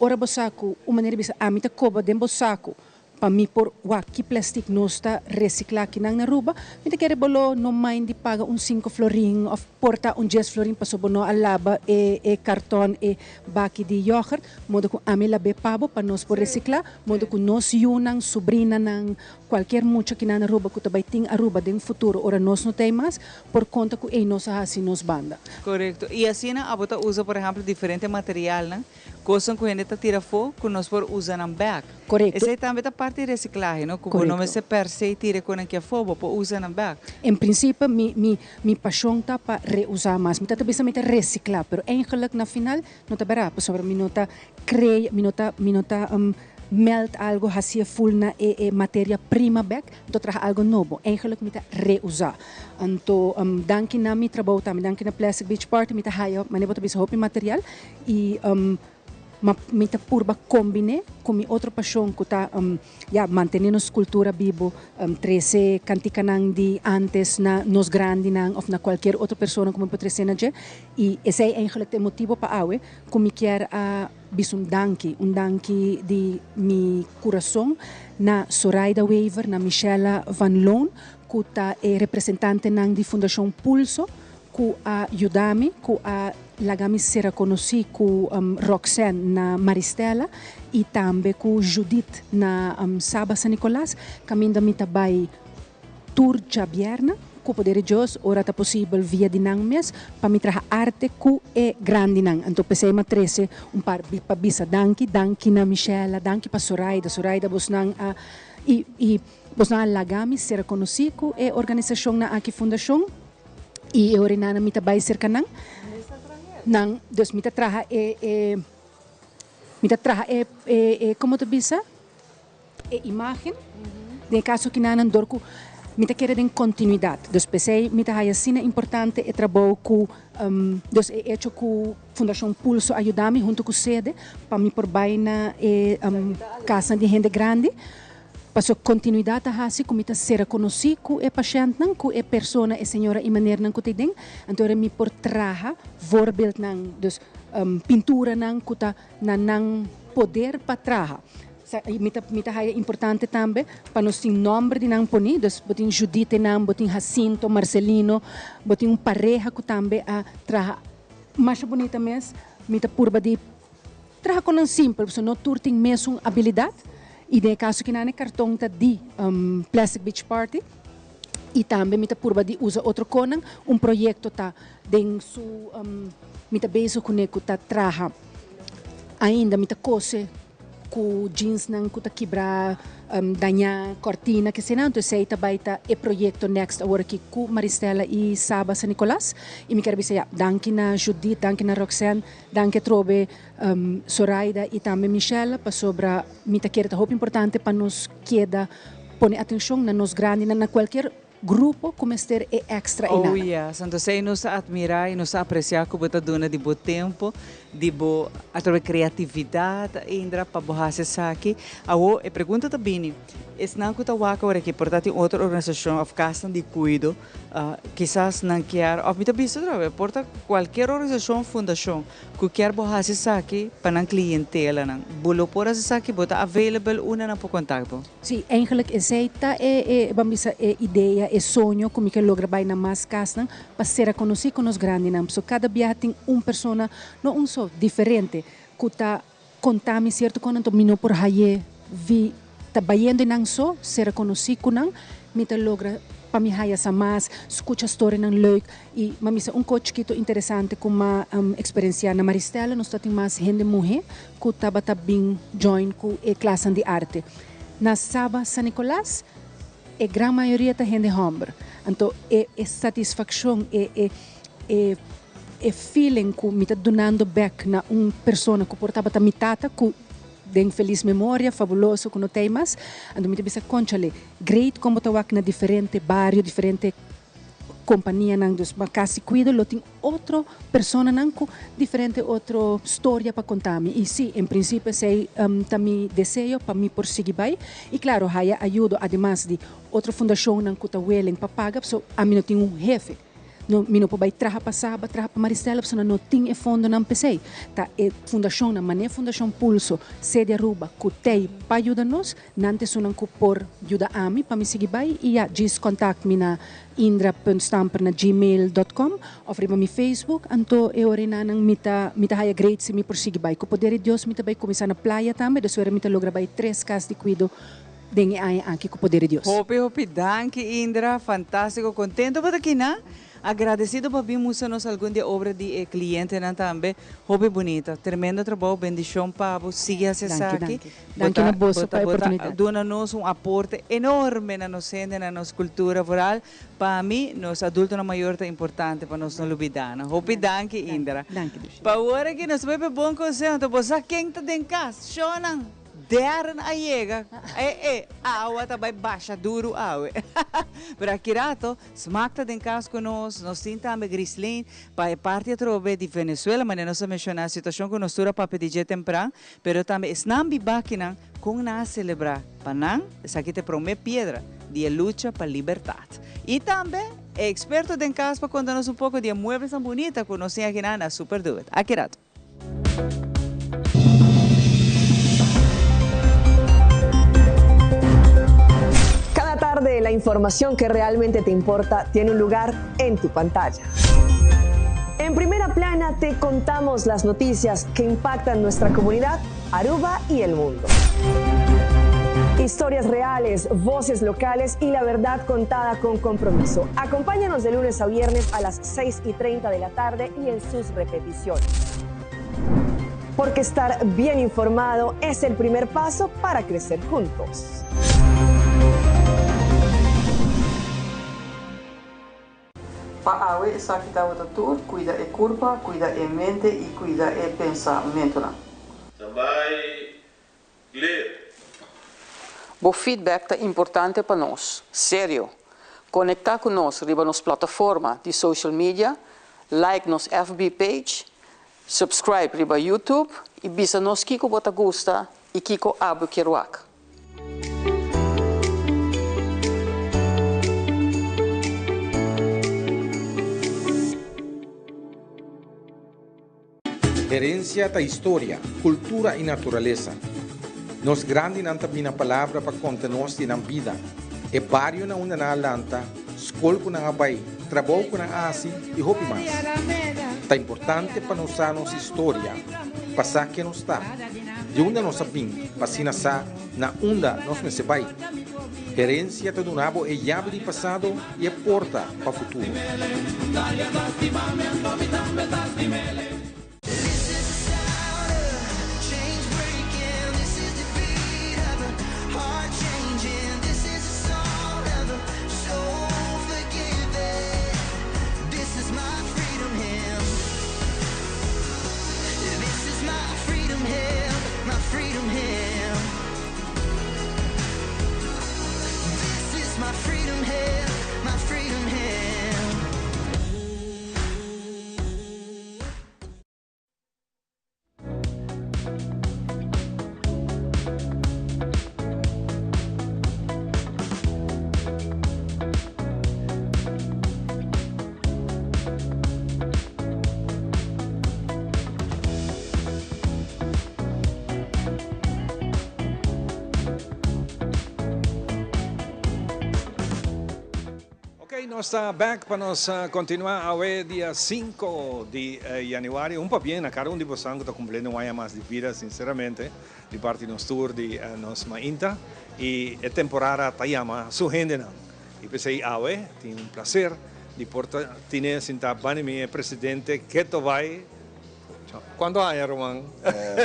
Ora bo sa ku un manera di bisa ami ta koba den bo saku pa mi por wak ki plastic nos ta recicla akinan na Aruba mi ta kere bo lo no mind di paga un sinku florin of por ta un dies florin pasobra bo no a laba e e karton e baki di yoghurt. Modo ku ami lab'é pa bo pa nos por resiklá, modo ku nos yunan, subrinanan, kualkier mucha ki nan Aruba ku ta bai tin Aruba den futuro ora nos no ta ei mas, por konta ku ei nos a hasi nos banda. Korekto. I asina abo ta usa por ehèmpel diferente materialnan, kosnan ku hende ta tira afó ku nos por usa nan bèk. Korekto. Esei tambe ta parti di resiklahe, no? Ku bo no Korekto. mester per se tira e konan ki afó, bo por usa nan bèk. En prinsipio mi mi mi pashon ta pa reusá mas. Mi ta ta bisa mi ta resiklá, pero eigenlik na final No ta bera, pasobra mi no ta crea, mi no ta, mi no ta melt algo, hacié full na e e materia prima bek, mi ta traha algo nobo. Eigenlijk mi ta reusa. Anto danki na mi trabou tambe, danki na Plastic Beach Party mi ta haya, manera bo ta bisa, hopi material y Ma mi ta purba combine cu mi otro pasion cu ta ya mantene nos cultura bibo, trece canticanan di antes na nos grandinan of na cualkier otro persona cu mi por trece na dje. Y esey eigenlijk ta e motibo pa awe cu mi kier a bisa un danki, un danki di mi curason na Soraida Wever, na Michella van Loon cu ta e representantenan di Fundacion Pulso cu a yuda mi, cu a laga mi sera conoci cu Roxanne na Maristella y tambe cu Judith na Saba San Nicolas, caminda mi ta bay tur djabierna, cu poder di Dios, ora ta posibel via di nan mes, pa mi traha arte cu e grandinan. Anto p'esey m'a trece un par pa bisa danki, danki na Michella, danki pa Soraida, Soraida bosnan a y y bosnan a laga mi sera conoci cu e organisacionnan aki, fundacion. I e ora nan mi ta bai serka nan, nan, dus mi ta traha e, e, mi ta traha e, e, e, komo ta bisa? E imagen. Den e kaso aki nan dor ku mi ta kere den kontinuidat. Dus p'esei mi ta haya asina importante e trabou ku, dus e echo ku Fundashon Pulso a yuda mi huntu ku sede pa mi por bai na e kasnan di hende grandi. Pasobra kontinuidat ta hasi ku mi ta sera konosí ku e pashèntnan, ku e persona, e señora i menernan ku ta ei den. Anto ora mi por traha voorbeeldnan, dus pinturanan ku ta na nan poder pa traha. Sa mi ta mi ta haya importante tambe pa nos tin nòmber di nan poní, dus bo tin Judith einan, bo tin Jacinto, Marcelino, bo tin un pareha ku tambe a traha masha bunita mes. Mi ta purba di Traha ku nan simpel, pasobra no tur tin mesun abilidat i den e kaso kinan e karton ta di Plastic Beach Party i tambe mi ta purba di usa otro konan. Un proyekto ta den su mi ta bezig kuné ku ta traha ainda mi ta kose ku jeansnan ku ta kibra dañá kòrtina keseinan. Anto esei ta bai ta e proyekto next awor aki ku Maristella i Saba San Nicolas i mi kier bisa ya danki na Judith, danki na Roxanne. Danki atrobe Soraida y tambe Michelle pasobra mi ta kere ta hopi importante pa nos keda pone atencion na nos grandinan na cualkier grupo cu mester e extra Oh enanan. yes, anto esey nos ta admira y nos ta aprecia cu bo ta duna di bo tempo, di bo atrobe creatividad Indra pa bo haci esaki. Awo e pregunta ta bini, esnan cu ta wak awor aki por ta tin otro organisacion of casnan di cuido Kisas nan kier, of mi ta bisa otra vez, por ta cualkier organisacion, fundacion cu kier bo haci esaki pa nan clientelanan. Bo lo por haci esaki, bo ta available unda nan por contact bo. Sí, eigenlijk esey ta e, e, ban bisa e idea, e soño cu mi ke logra bay na mas casnan pa sera conoci cu nos grandinan. Pasobra cada biaha tin un persona, no un so, diferente cu ta Conta mi cierto con anto mi no por haye vi ta bayendo e nan so, sera conoci cu nan, mi ta logra pa mi haya sa mas, scucha storianan leuk y ma misa un co chikito interesante cu m'a experiencia na Maristella nos ta tin mas hende muhe cu tabata bin join cu e clasan di arte. Na Saba San Nicolas e gran mayoria ta hende homber anto e e satisfaccion e e e E feeling cu mi ta dunando bek na un persona cu por tabata mi tata cu den feliz memoria, fabuloso cu no t'ey mas, anto mi ta bisa conchale, great con bo ta wak na diferente bario, diferente companianan, dus ma casi cuido lo tin otro personanan cu diferente otro storia pa conta mi y si, en principio esey ta mi deseo pa mi por sigui bay y claro haya ayudo ademas di otro fundacionnan cu ta willing pa paga, pasobra ami no tin un hefe. No, mi no por bai traha pa Saba, traha pa Maristella, pasobra no tin e fondonan p'esei. Ta e fundashonnan, manera Fundashon Pulso, Sede Aruba, ku t'ei pa yuda nos, nan ta esunnan ku por yuda ami pa mi sigui bai i ya, djis kontakt mi na indra punt stamper na gmail dot com òf riba mi Facebook, anto e ora enanan mi ta mi ta haya great si mi por sigui bai. Ku poder di Dios mi ta bai kuminsá na playa tambe, despues mi ta logra bai tres kas di kuido den e aña aki ku poder di Dios. Hopi hopi danki Indra, fantastico, contento pa ta kina, agradecido pa bin mustra nos algun di e obra di e clientenan tambe, hopi bunita, tremendo trabou, bendicion pa bo, sigui haci Danki, esaki, danki. Danki na boso pa e bo ta oportunidad. duna nos un aporte enorme na nos hende, na nos cultura, vooral pa mi nos adultonan mayor ta importante pa nos no lubida nan. Hopi danki Indra. Danki Dushi. Pa awor aki nos ta bay pa e bon conseho, anto bo sa ken ta den cas, shownan. Darren a yega. E e, awa ta bai basha duru awe. Pero aki rato, Smaak ta den kas ku nos, nos tin tambe Grislin pa e parti atrobe di Venezuela, manera nos a menshoná, situashon ku nos tur a papia di dje tempran, pero tambe esnan bibakinan kon nan a selebrá. Pa nan, esaki ta e promé piedra di e lucha pa libertat. I tambe e eksperto den kas pa konta nos un poko di e mueblesnan bunita ku nos tin akinan na Super Duet. Aki rato. Cada tarde la información que realmente te importa tiene un lugar en tu pantalla. En primera plana te contamos las noticias que impactan nuestra comunidad, Aruba y el mundo. Historias reales, voces locales y la verdad contada con compromiso. Acompáñanos de lunes a viernes a las 6 y 30 de la tarde y en sus repeticiones. Porque estar bien informado es el primer paso para crecer juntos. Pa awe esaki tabata tur, cuida e curpa, cuida e mente y cuida e pensamentonan. Tambay clear. Bo feedback ta importante pa nos. Serio! Conecta cu nos riba nos plataforma di social media, like nos FB page, subscribe riba YouTube y bisa nos kico bo ta gusta y kico abo kier wak. Herencia ta historia, cultura y naturalesa. Nos grandinan ta bina palabra pa conta nos di nan bida, e bario na unda nan a lanta, scol cu nan a bay, trabou cu nan a haci y hopi mas. Ta importante pa nos sa nos historia, pa sa ken nos ta, di unda nos a bin, pa asina sa na unda nos mester bay. Herencia ta duna bo e yabi di pasado y e porta pa futuro. Ok, nos ta back pa nos continua awe dia 5 di januari. Un pabien na cada un di bosan cu ta cumpliendo un aña mas di vida, sinceramente, di parti nos tur di nos mainta. Y e temporada ta yama su hendenan. Y p'esey awe tin un placer di por ta tine sinta banda mi e presidente Keto Bay. Cuanto aña ruman?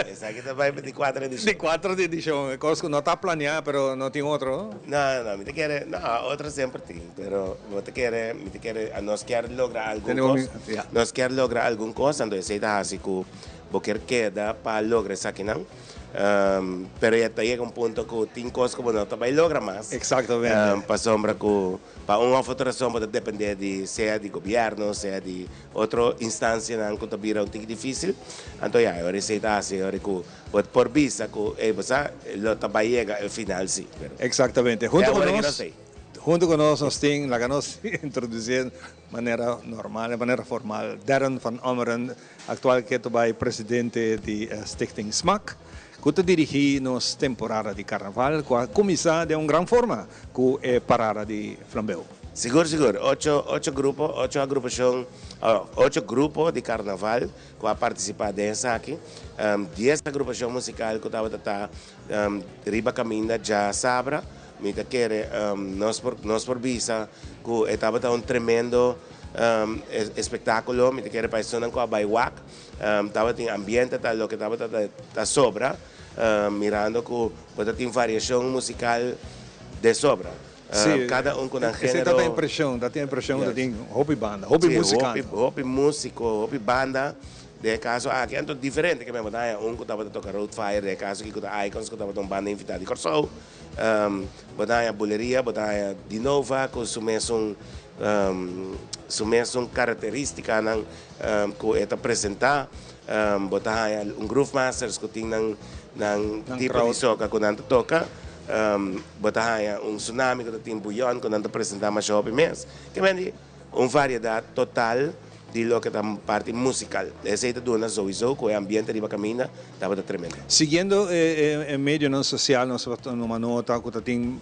Esaki ta bay pa di cuatro edicion. Di cuatro edicion. E cos cu no ta planea pero no tin otro. No, no, mi ta kere, no, otro semper tin, pero bo ta kere, mi ta kere, nos kier logra algun cos, nos kier logra algun cos, anto esey ta haci cu bo kier keda pa logra esakinan. Pero ya ta yega un punto cu tin cos cu bo no ta bay logra mas. Exactamente. Pasobra cu pa un of otro razon bo ta depende di sea di gobierno, sea di otro instancianan cu ta bira un tiki dificil. Anto ya, e ora esey ta haci, e ora cu bo por bisa cu, ey, bo sa, lo ta bay yega e final si. Pero Exactamente. Hunto cu nos, hunto cu nos, nos tin, laga nos introduci e manera normal, e manera formal, Darren van Ommeren, Actual ke ta bai presidente di Stichting Smak, cu ta dirigi nos temporada di Carnaval, cu a cuminsa den un gran forma cu e parada di flambeu. Sigur, sigur. Ocho, ocho grupo, ocho agrupacion, ocho grupo di Carnaval cu a participa den esaki. Dies agrupacion musical cu tabata ta riba caminda djasabra. Mi ta kere nos por nos por bisa ku e tabata un tremendo espektákulo. Mi ta kere pa esunnan ku a bai wak tabatin ambiente ta loke tabata ta sobra mirando ku bo ta tin variashon musikal de sobra. Kada un ku nan Esei género. ta impreshon, ta tin impreshon ku ta tin hopi banda, hopi Sí, musikant. hopi, hopi músiko, hopi banda. Den e kaso aki anto diferente ke men bo ta haña un ku tabata toka Road Fire, den e kaso aki ku ta Icons ku tabata un banda invitá di Kòrsou. Bo ta haña Buleria, bo ta haña Dinova ku su mesun su mesun karakterístikanan ku e ta presentá. Bo ta haña un Groove Masters ku tin nan nan tipo di soka ku nan ta toka. Bo ta haña un Tsunami ku ta tin buyon ku nan ta presentá masha hopi mes. Ke men di un variedat total di loke ta parti musical. Esey ta duna souiso cu e ambiente riba caminda tabata tremendo. Siguiendo e medionan social nos a tuma nota cu ta tin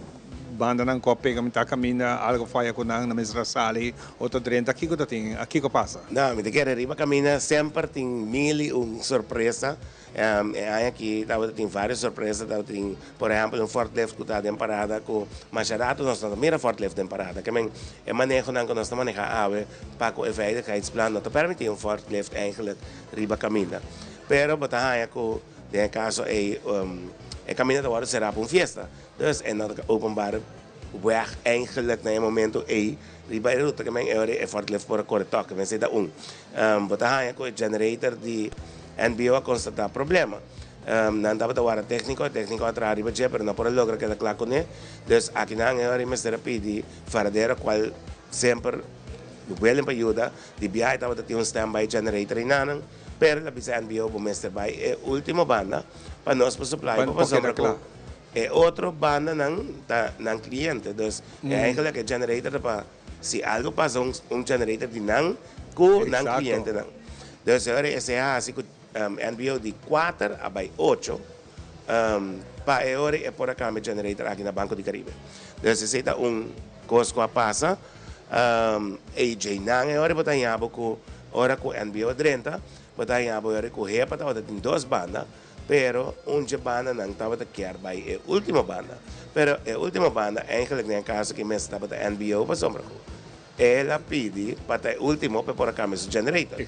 bandanan cu a pega mitad caminda, algo faya cu nan, nan mester a sali o ta drenta. Kico ta tin? Kico a pasa? No, mi ta kere riba caminda semper tin mil y un sorpresa. E aña aki tabata tin varios sorpresa, tabata tin por ehempel un forklift ku ta den parada ku masha rato nos no ta mira forklift den parada. Ke men e manehonan ku nos ta maneha awe pa ku e veiligheidsplan no ta permiti un forklift eigenlijk riba kaminda. Pero bo ta haña ku den e kaso ei e kaminda ta wòrdu será pa un fiesta. Dus e no ta openbare weg eigenlijk na e momento ei riba e ruta. Ke men e ora e forklift por a kore tòg. Ke men esei ta un. Bo ta haña ku e generator di NBO a konstatá problema. Nan tabata wara tékniko, e tékniko a traha riba dje pero no por a logra keda kla kuné. Dus akinan e ora mester a pidi Varadero kual semper willing pa yuda. Di biaha e tabata tin un standby generator einanan, pero el a bisa NBO bo mester bai e último banda pa nos por supply bo pasobra ku e otro bandanan ta nan kliente. Dus eigenlijk e generator ta pa. Si algo pasa un un generator di nan cu nan clientenan. Dus e ora esey a haci cu NBO di cuater a bay ocho pa e ora e por a cambia generator aki na Banco di Caribe. Dus esey ta un cos cu a pasa. Ey djey-nan e ora bo ta haña bo cu ora cu NBO a drenta bo ta haña bo e ora cu HEPA tabata tin dos banda. Pero un dje bandanan tabata kier bai e ultimo banda. Pero e ultimo banda eigenlijk den e caso aki mester tabata NBO pasobra cu el a pidi pa ta e ultimo pa e por a cambia su generator.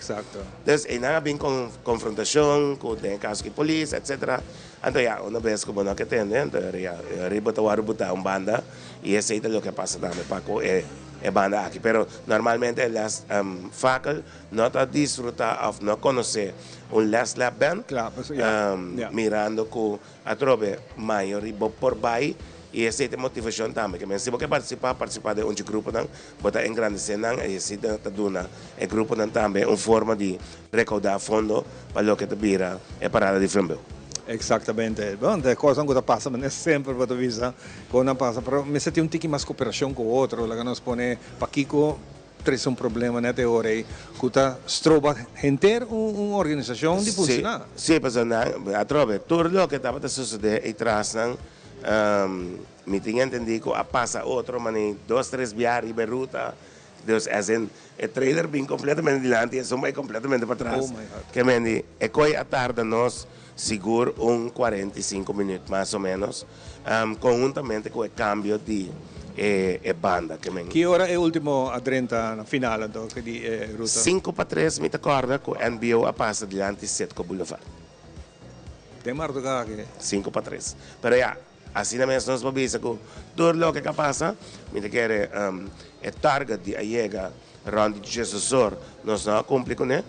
Dus eynan a bin con confrontacion cu den e caso aki polis etc. Anto ya una bes cu bo no ke tende anto ya riba ta worde buta un banda y esey ta loke a pasa tambe pa cu e banda aki. Pero normalmente e les fakel No ta disfruta of no conoce un Les Lap Band, mirando cu atrobe mayoria bo por bay y esey ta e motivacion tambe. Ke men si bo ke participa, participa den un dje gruponan, bo ta engrandece nan y esey ta duna e gruponan tambe un forma di recauda fondo pa loke ta bira e parada di flambeu. Exactamente. Bon, ta e cosnan cu ta pasa manera semper bo ta bisa con nan pasa, pero mester tin un tiki mas cooperacion cu otro, laga nos pone pakico Trese un problema net e ora ei ku ta stroba henter un organisashon di funshoná. Sí, pasobra nan atrobe tur loke tabata sosodé ei trasnan mi tin entendí ku a pasa otro manera dos tres bia riba e ruta, dus as in e trailer bin kompletamente dilanti esun bai kompletamente patras. Ke men di e koi a tarda nos sigur un 45 minüt mas o ménos. Conhuntamente cu e cambio di e banda ke men. Ki ora e ultimo a drenta na final anto di e ruta? Cinco pa tres mi ta corda cu NBO a pasa dilanti Citgo Boulevard. Den marduga aki. Cinco pa tres. Pero ya, asina mes nos por bisa cu tur loke ka pasa, mi ta kere e target di a yega rond di diesesor nos no a cumpli cune,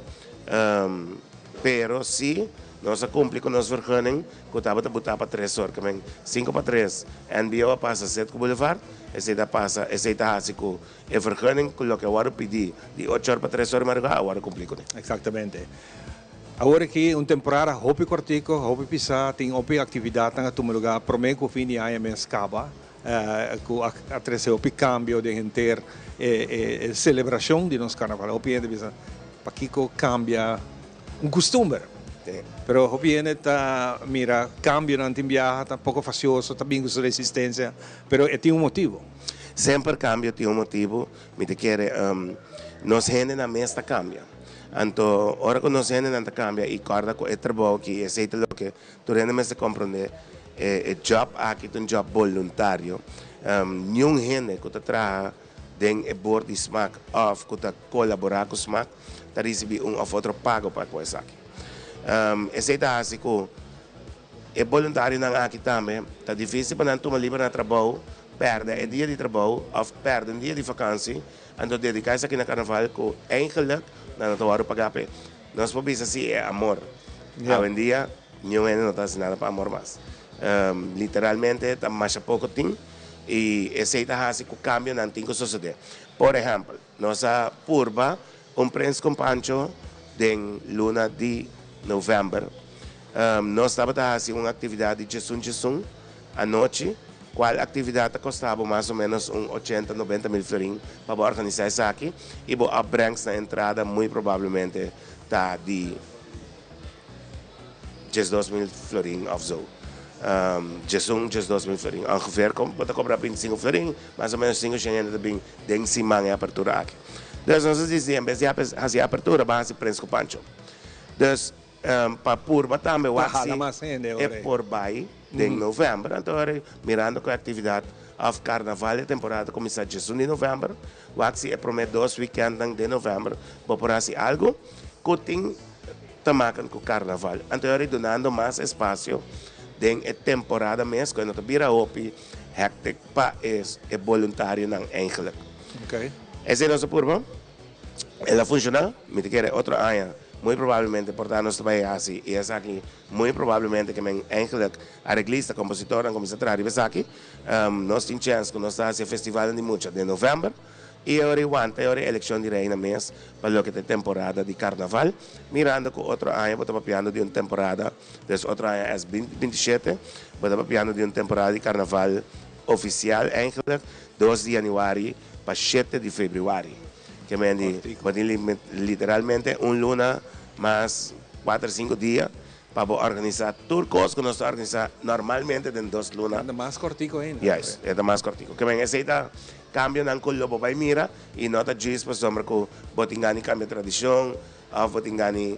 pero si nos a cumpli cu nos vergunning. Ku tabata butá pa tres or, kemen sinku pa tres, NBO a pasa Citgo Boulevard, esei ta pasa, esei ta hasi ku e vergunning ku loke a wòrdu pidí di ocho or pa tres or di madrugá a wòrdu kumplí kuné. Eksaktamente. Awor aki un temporada hopi kòrtiku, hopi pisá, tin hopi aktividatnan a tuma lugá promé ku fin di aña mes kaba, ku a trese hopi kambio den henter e selebrashon di nos karnaval. Hopi hende bisa, pakiko kambia Un kustumber. Pero hopi hende ta mira kambionan tin biaha ta poko fasioso, ta bin ku su resistensia, pero e tin un motibu. Semper kambio tin un motibu. Mi ta kere nos hendenan mes ta kambia. Anto ora ku nos hendenan ta kambia i kòrda ku e trabou aki esei ta loke tur hende mester komprondé, e djòp aki ta un djòp boluntario. Niun hende ku ta traha den e bord di smak òf ku ta kolaborá ku smak ta risibí un òf otro pago pa ku esaki. Esei ta hasi ku e boluntarionan aki tambe ta difísil pa nan tuma liber na trabou, pèrdè e dia di trabou òf pèrdè un dia di vakansi, anto dediká esaki na karnaval ku eigenlik nan no ta wòrdu pagá p'e. Nos por bisa si e amor. Awendia niun hende no ta hasi nada pa amor mas. Literalmente ta masha poko tin i esei ta hasi ku kambionan tin ku sosodé. Por ehèmpel, nos a purba un Prins con Pancho den luna di novèmber. Nos tabata hasi un aktividat di djesun djesun anochi, kual aktividat ta kosta bo mas o ménos un ochenta, nobenta mil florin pa bo organisá esaki i bo opbrengst na entrada muy probablemente ta di 12.000 florin òf zo. 11, 12.000 florin. Ongeveer bo ta kobra 25 florin, mas o ménos sinku shen hende ta bin den siman e apertura aki. Dus nos a disidi en bes di hasi apertura ban hasi Prins ku Pancho. Dus pa purba tambe wak si e por bai den novèmber. Anto ora mirando ku e aktividat òf karnaval e temporada ta kuminsá 11 di novèmber, wak si e promé dos wikèntnan den novèmber bo por hasi algu ku tin ta maken ku karnaval. Anto ora dunando mas espasio den e temporada mes ku e no ta bira hopi hectic pa e boluntarionan eigenlijk. Esei nos a purba. El a funciona, mi ta kere otro aña muy probablemente por ta nos ta bay haci y esaki muy probablemente ke men eigenlijk areglista, compositornan cuminsa traha riba esaki. Nos tin chens cu nos ta haci e festivalnan di mucha den november y e ora y wanta e ora e eleccion di reina mes pa loke ta e temporada di carnaval, mirando cu otro aña bo ta papiando di un temporada, des otro aña es 2027, bo ta papiando di un temporada di carnaval oficial eigenlijk 2 di januari pa 7 di februari. Ke men di, bo tin literalmente un luna mas kuater sinku dia pa bo organisá tur kos ku nos ta organisá normalmente den dos luna. E ta mas kòrtiku ainda. Juist, e ta mas kòrtiku. Ke men esei ta kambionan ku lo bo bai mira i no ta djis pasobra ku bo tin gana di kambia tradishon òf bo tin gana di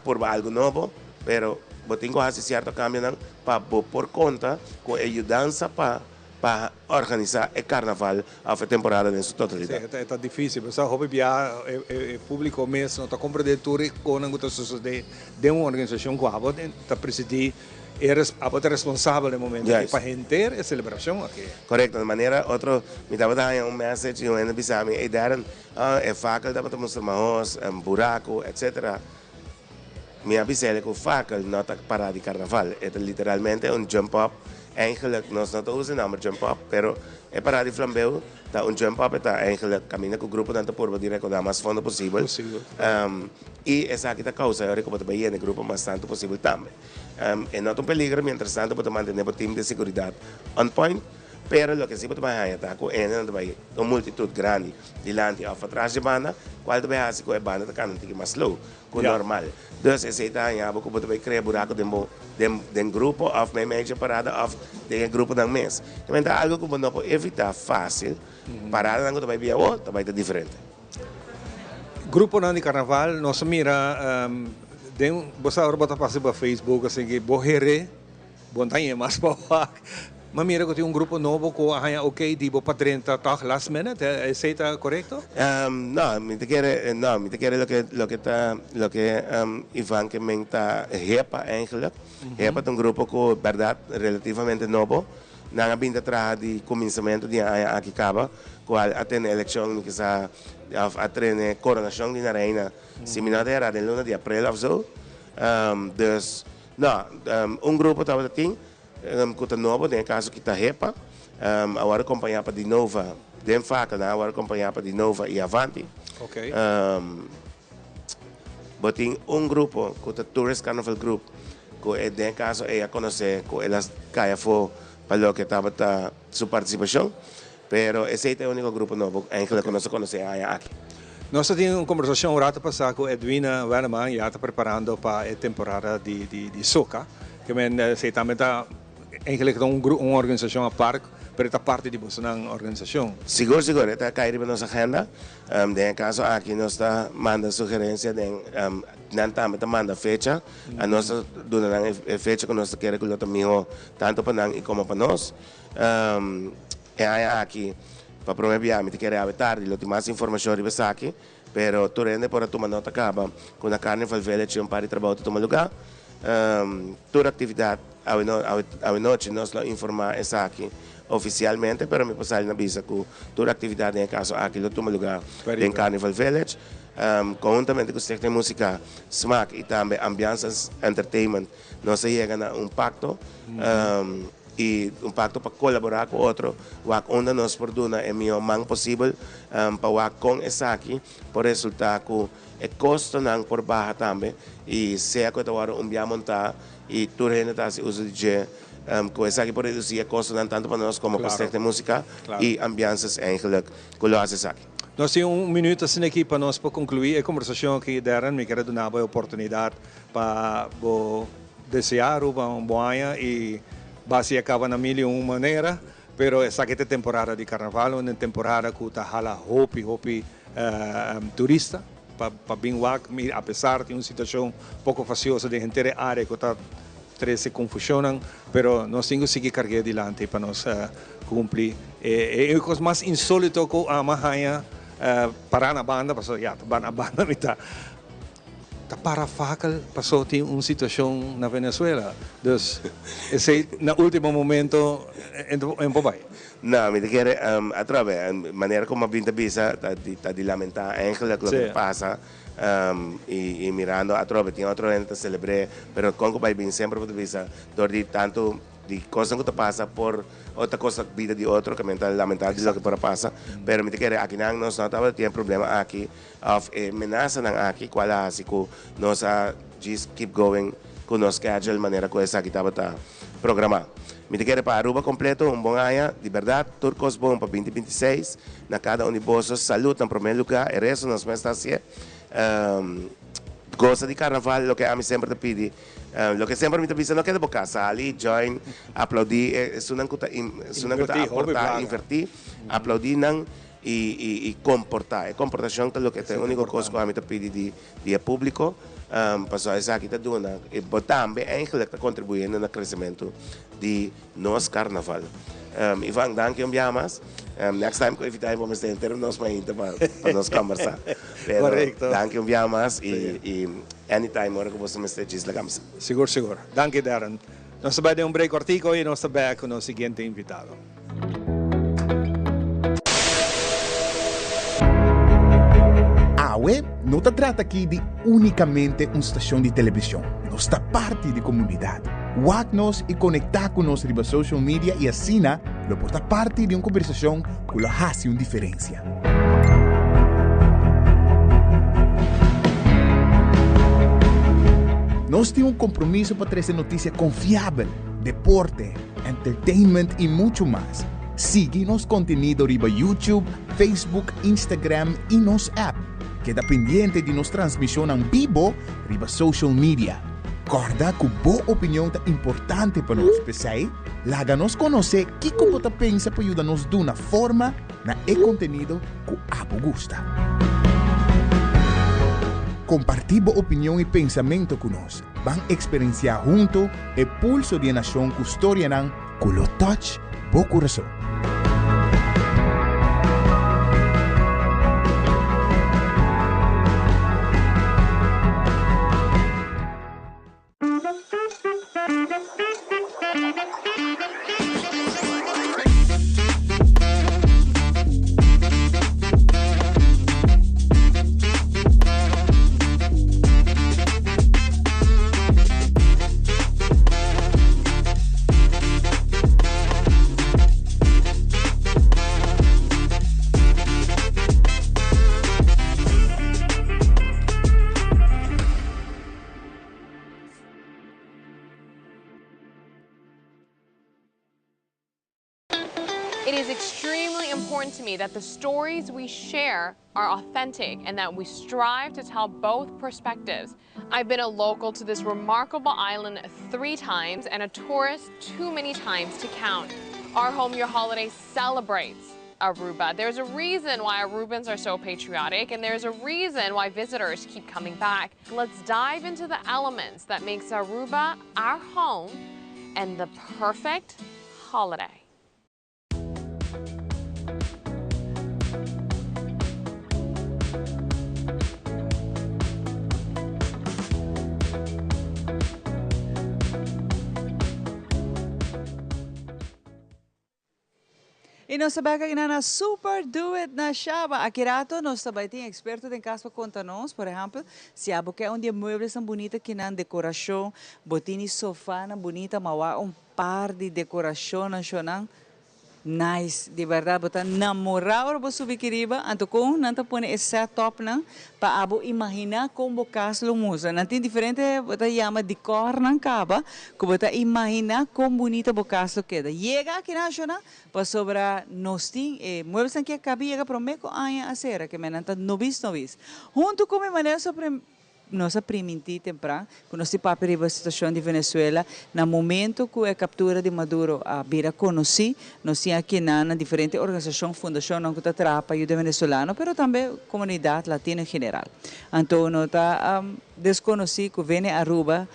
purba algu nobo, pero bo tin ku hasi sierto kambionan pa bo por konta ku e yudansa pa pa organisa e carnaval of e temporada den su totalidad. Sí, e ta dificil, pasobra hopi bia e publico mes no ta comprende tur e conan cu ta sucede den un organisacion cu abo ta presidi, abo ta responsabel den momento aki pa henter e celebracion aki. Corecto, di manera otro mi tabata haña un message y un hende bisa mi, ey Darren, e fakel tabata mustra mahos, buraco, etcetera. Mi a bisa el cu fakel no ta para di carnaval, e ta literalmente un jump up. Eigenlijk nos no ta usa e nomber jump up, pero e para di flambeu ta un jump up, e ta eigenlijk caminda cu gruponan ta purba di recorda mas fondo posibel. Y esaki ta causa e ora cu bo ta bay yena e grupo mas tanto posibel tambe. E no ta un peligro mientras tanto bo ta mantene bo team di seguridad on point, pero loke si bo ta bay haya ta cu hendenan ta bay un multitud grandi dilanti of atras dje banda, cual ta bay haci cu e banda ta cana un tiki mas slow cu normal. Dus esey ta haña bo cu bo ta bay crea buraco den bo den den grupo of meimei dje parada of den e gruponan mes. También ta algo cu bo no por evita facil, paradanan cu ta bay bia awo ta bay ta diferente. Gruponan di carnaval nos a mira den bo sa ora bo ta pasa riba Facebook asina bo here. Bon ta haña mas pa wak. Ma mira ku tin un grupo nobo ku a haña ok di bo pa drenta tòg last minute, esei ta korekto? No, mi ta kere, no, mi ta kere loke, loke ta, loke Ivan ke men ta Hepa eigenlijk. Hepa ta un grupo ku bèrdat relativamente nobo. Nan a bin ta traha di kuminsamentu di e aña aki kaba, kual a tene elekshon mi kisa òf a trene koronashon di na reina, si mi no ta erá den luna di aprel òf so. Dus. No, un grupo tabata tin cu ta nobo, den e caso aki ta Hepa, a worde acompaña pa Dinova, den Fakel nan a worde acompaña pa Dinova y Avanti. Bo tin un grupo cu ta Tourist Carnival Group, cu e den e caso ey a conoce cu el a cay afo pa loke tabata su participacion. Pero esey ta e unico grupo nobo eigenlijk cu nos a conoce e aña aki. Nos ta tin un conversacion un rato pasa cu Edwina Werneman, ya ta preparando pa e temporada di di soca. Ke men esey tambe ta eigenlijk ta un un organisacion apart, pero e ta parti di bosonan organisacion. Sigur sigur e ta cay riba nos agenda. Den e caso aki nos ta manda sugerencia den nan tambe ta manda fecha. A nos ta duna nan e fecha cu nos ta kere cu lo ta miho tanto pa nan y como pa nos. E aña aki, pa prome bia mi ta kere awe tardi lo tin mas informashon riba esaki, pero tur hende por a tuma nota kaba ku na Carnival Village un par di trabou ta tuma lugá. Tur aktividat awe awe nochi nos lo informá esaki ofisialmente, pero mi por sali na bisa ku tur aktividat den e kaso aki lo tuma lugá den Carnival Village. Konhuntamente ku Stichting Músika Smaak i tambe Ambiance Entertainment nos a yega na un pakto i un pakto pa kolaborá ku otro wak unda nos por duna e mihó man posibel pa wak kon esaki por resultá ku e kostonan por baha tambe i sea ku e ta wòrdu un bia montá i tur hende ta hasi uso di dje ku esaki por redusí e kostonan tantu pa nos komo pa Stichting Músika i Ambiances eigenlijk ku lo hasi esaki. Nos tin un minuut asina aki pa nos por conclui e conversacion aki, Darren. Mi kier a duna bo e oportunidad pa bo desea Aruba un bon aña y basi a caba na mil y un manera, pero esaki ta e temporada di carnaval, un temporada cu ta hala hopi, hopi turista pa bin wak. Mi apesar tin un situacion poco facioso den henter e area cu ta trece confusionnan, pero nos tin cu sigui cargu'e dilanti pa nos cumpli. E cos mas insolito cu ama haña para na banda, pasobra ya ta na banda mi ta ta para fakel pasobra tin un situacion na Venezuela. Dus esey na ultimo momento e no por bay. No, mi ta kere atrobe, manera como a bin ta bisa ta di lamenta eigenlijk loke ta pasa. Y mirando atrobe tin otro hende ta celebr'é, pero con cu bay bin semper bo ta bisa dor di tanto di cosnan cu ta pasa por ota cosa bida di otro cu mi ta lamenta di loke por a pasa, pero mi ta kere akinan nos no tabata tin e problema aki of e menasanan aki cual a haci cu nos a djis keep going cu nos schedule manera cu esaki tabata programa. Mi ta kere pa Aruba completo un bon aña, di berdad tur cos bon pa binti 26, na cada un di boso salud na prome lugar, e resto nos mes ta hacié. Goza di carnaval, loke ami semper ta pidi, loke semper mi ta bisa no keda bo casa, sali, join, aplaudi esunnan cu ta esunnan cu ta aporta, inverti, aplaudi nan y comporta. E comportacion ta loke ta e unico cos cu ami ta pidi di di e publico, pasobra esaki ta duna y bo tambe eigenlijk ta contribuyendo na crecemento di nos carnaval. Ivan, danki un biaha mas. Next time cu invita bo mester henter nos mainta pa nos conversa. Pero danki un biaha mas y anytime ora cu boso mester djis laga mi sa. Sigur sigur. Danki Darren. Nos ta bai den un break cortico y nos ta back cu nos siguiente invitado. Awe no ta trata aki di únikamente un stashon di televishon. Nos ta parti di komunidat. Wak nos i konektá ku nos riba social media i asina lo por ta parti di un kombersashon ku lo hasi un diferensia. Nos tin un kompromiso pa trese notisia konfiabel, deporte, entertainment y mucho mas. Sigui nos contenido riba YouTube, Facebook, Instagram y nos app. Keda pendiente di nos transmisionnan bibo riba social media. Corda cu bo opinion ta importante pa nos, p'esey laga nos conoce kico bo ta pensa pa yuda nos duna forma na e contenido cu abo gusta. Comparti bo opinion y pensamento cu nos. Ban eksperensiá huntu e pulso di e nashon ku storianan ku lo touch bo kurason. It is extremely important to me that the stories we share are authentic and that we strive to tell both perspectives. I've been a local to this remarkable island three times and a tourist too many times to count. Our Home Your Holiday celebrates Aruba. There's a reason why Arubans are so patriotic and there's a reason why visitors keep coming back. Let's dive into the elements that makes Aruba our home and the perfect holiday. Y nos ta bek aki na Super Do It na Shaba. Aki rato nos ta bay tin experto den cas pa conta nos, por ehempel, si abo ke un di e mueblesnan bunita kinan, decoracion, bo tin di sofanan bunita, ma wak un par di decoracionnan shonan nice, di berdad bo ta namora ora bo subi aki riba, anto con nan ta pone e set upnan pa abo imagina con bo cas lo mustra. Nan tin diferente bo ta yama decornan caba cu bo ta imagina con bunita bo cas lo keda. Yega aki nan shonan pasobra nos tin e mueblesnan ki a caba yega prome cu aña a cera, ke men nan ta nobis nobis. Hunto cu mi manera sobre Nos a primintí tempran ku nos tin papia riba e situashon di Venezuela. Na momento ku e kaptura di Maduro a bira konosí, nos tin aki nan na diferente organisashon, fundashonnan ku ta traha pa yuda venezolano, pero tambe komunidat latino en general. Anto no ta deskonosí ku Vene Aruba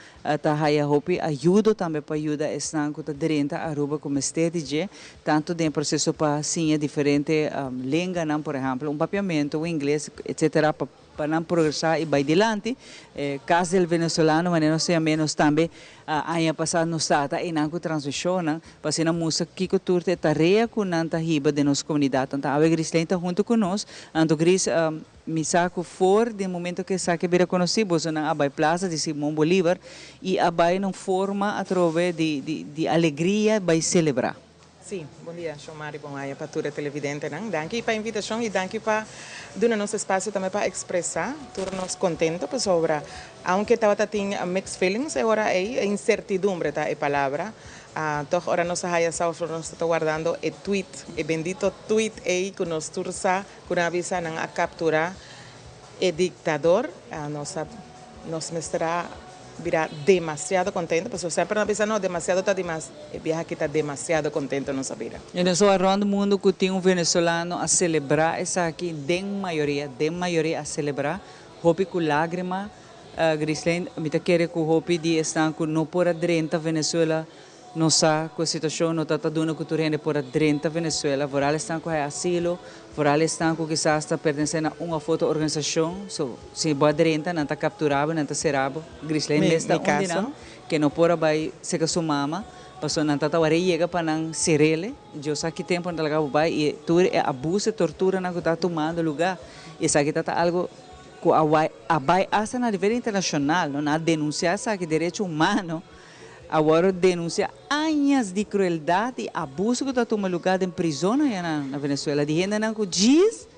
ta haya hopi ayudo tambe pa yuda esnan ku ta drenta Aruba ku mester di dje, tantu den e proseso pa siña diferente lenganan, por ehèmpel un papiamentu, un ingles, etcetera, pa. Pa nan progresá i bai dilanti. E Cas del Venezolano, manera nos ta yam'é, nos tambe aña pasá nos tata einan ku transmishonnan pa asina mustra kiko tur ta e tarea ku nan ta hiba den nos komunidat. Anto awe Grislane ta huntu ku nos. Anto Gris, mi sa ku for di e momento ku esaki a bira konosí, bosonan a bai Plaza di Simon Bolívar i a bai na un forma atrobe di di alegria bai selebrá. Sí, bon dia Shomari, bon aña pa tur e televidentenan. Danki pa invitashon i danki pa duna nos espasio tambe pa ekspresá tur nos kontento pasobra aunke tabata tin mixed feelings e ora ei, e insertidumbre ta e palabra, tòg ora nos a haya sa òf nos ta wardando e tweet, e bendito tweet ei ku nos tur sa ku nan a bisa nan a kapturá e diktador, nos a nos mester a bira demasiado contento, pasobra semper nos a bisa no, demasiado ta dimas, e biaha aki ta demasiado contento nos a bira. Y nos a rond mundo cu tin un venezolano a celebra esaki den mayoria, den mayoria a celebra, hopi cu lagrima, Grislane, mi ta kere cu hopi di esnan cu no por a drenta Venezuela Nos sa ku e situashon no ta ta duna ku tur hende por a drenta Venezuela, vooral esnan ku haya asilo, vooral esnan ku kisas ta pertenesé na un òf otro organisashon. So, si bo a drenta, nan ta kapturá bo, nan ta será bo. Grisley mes ta un di nan ke no por a bai serka su mama, pasobra nan ta tawara yega pa nan ser'el. Dios sa ki tempu nan ta laga bo bai i tur e abuso, e torturanan ku ta tumando lugá. Esaki ta ta algu ku a a bai asta na nivel internashonal, no? Nan a denunsiá esaki, derecho humano. A wòrdu denunsiá añas di krueldat i abuso ku ta tuma lugá den prizonnan ya na Venezuela di hendenan ku djis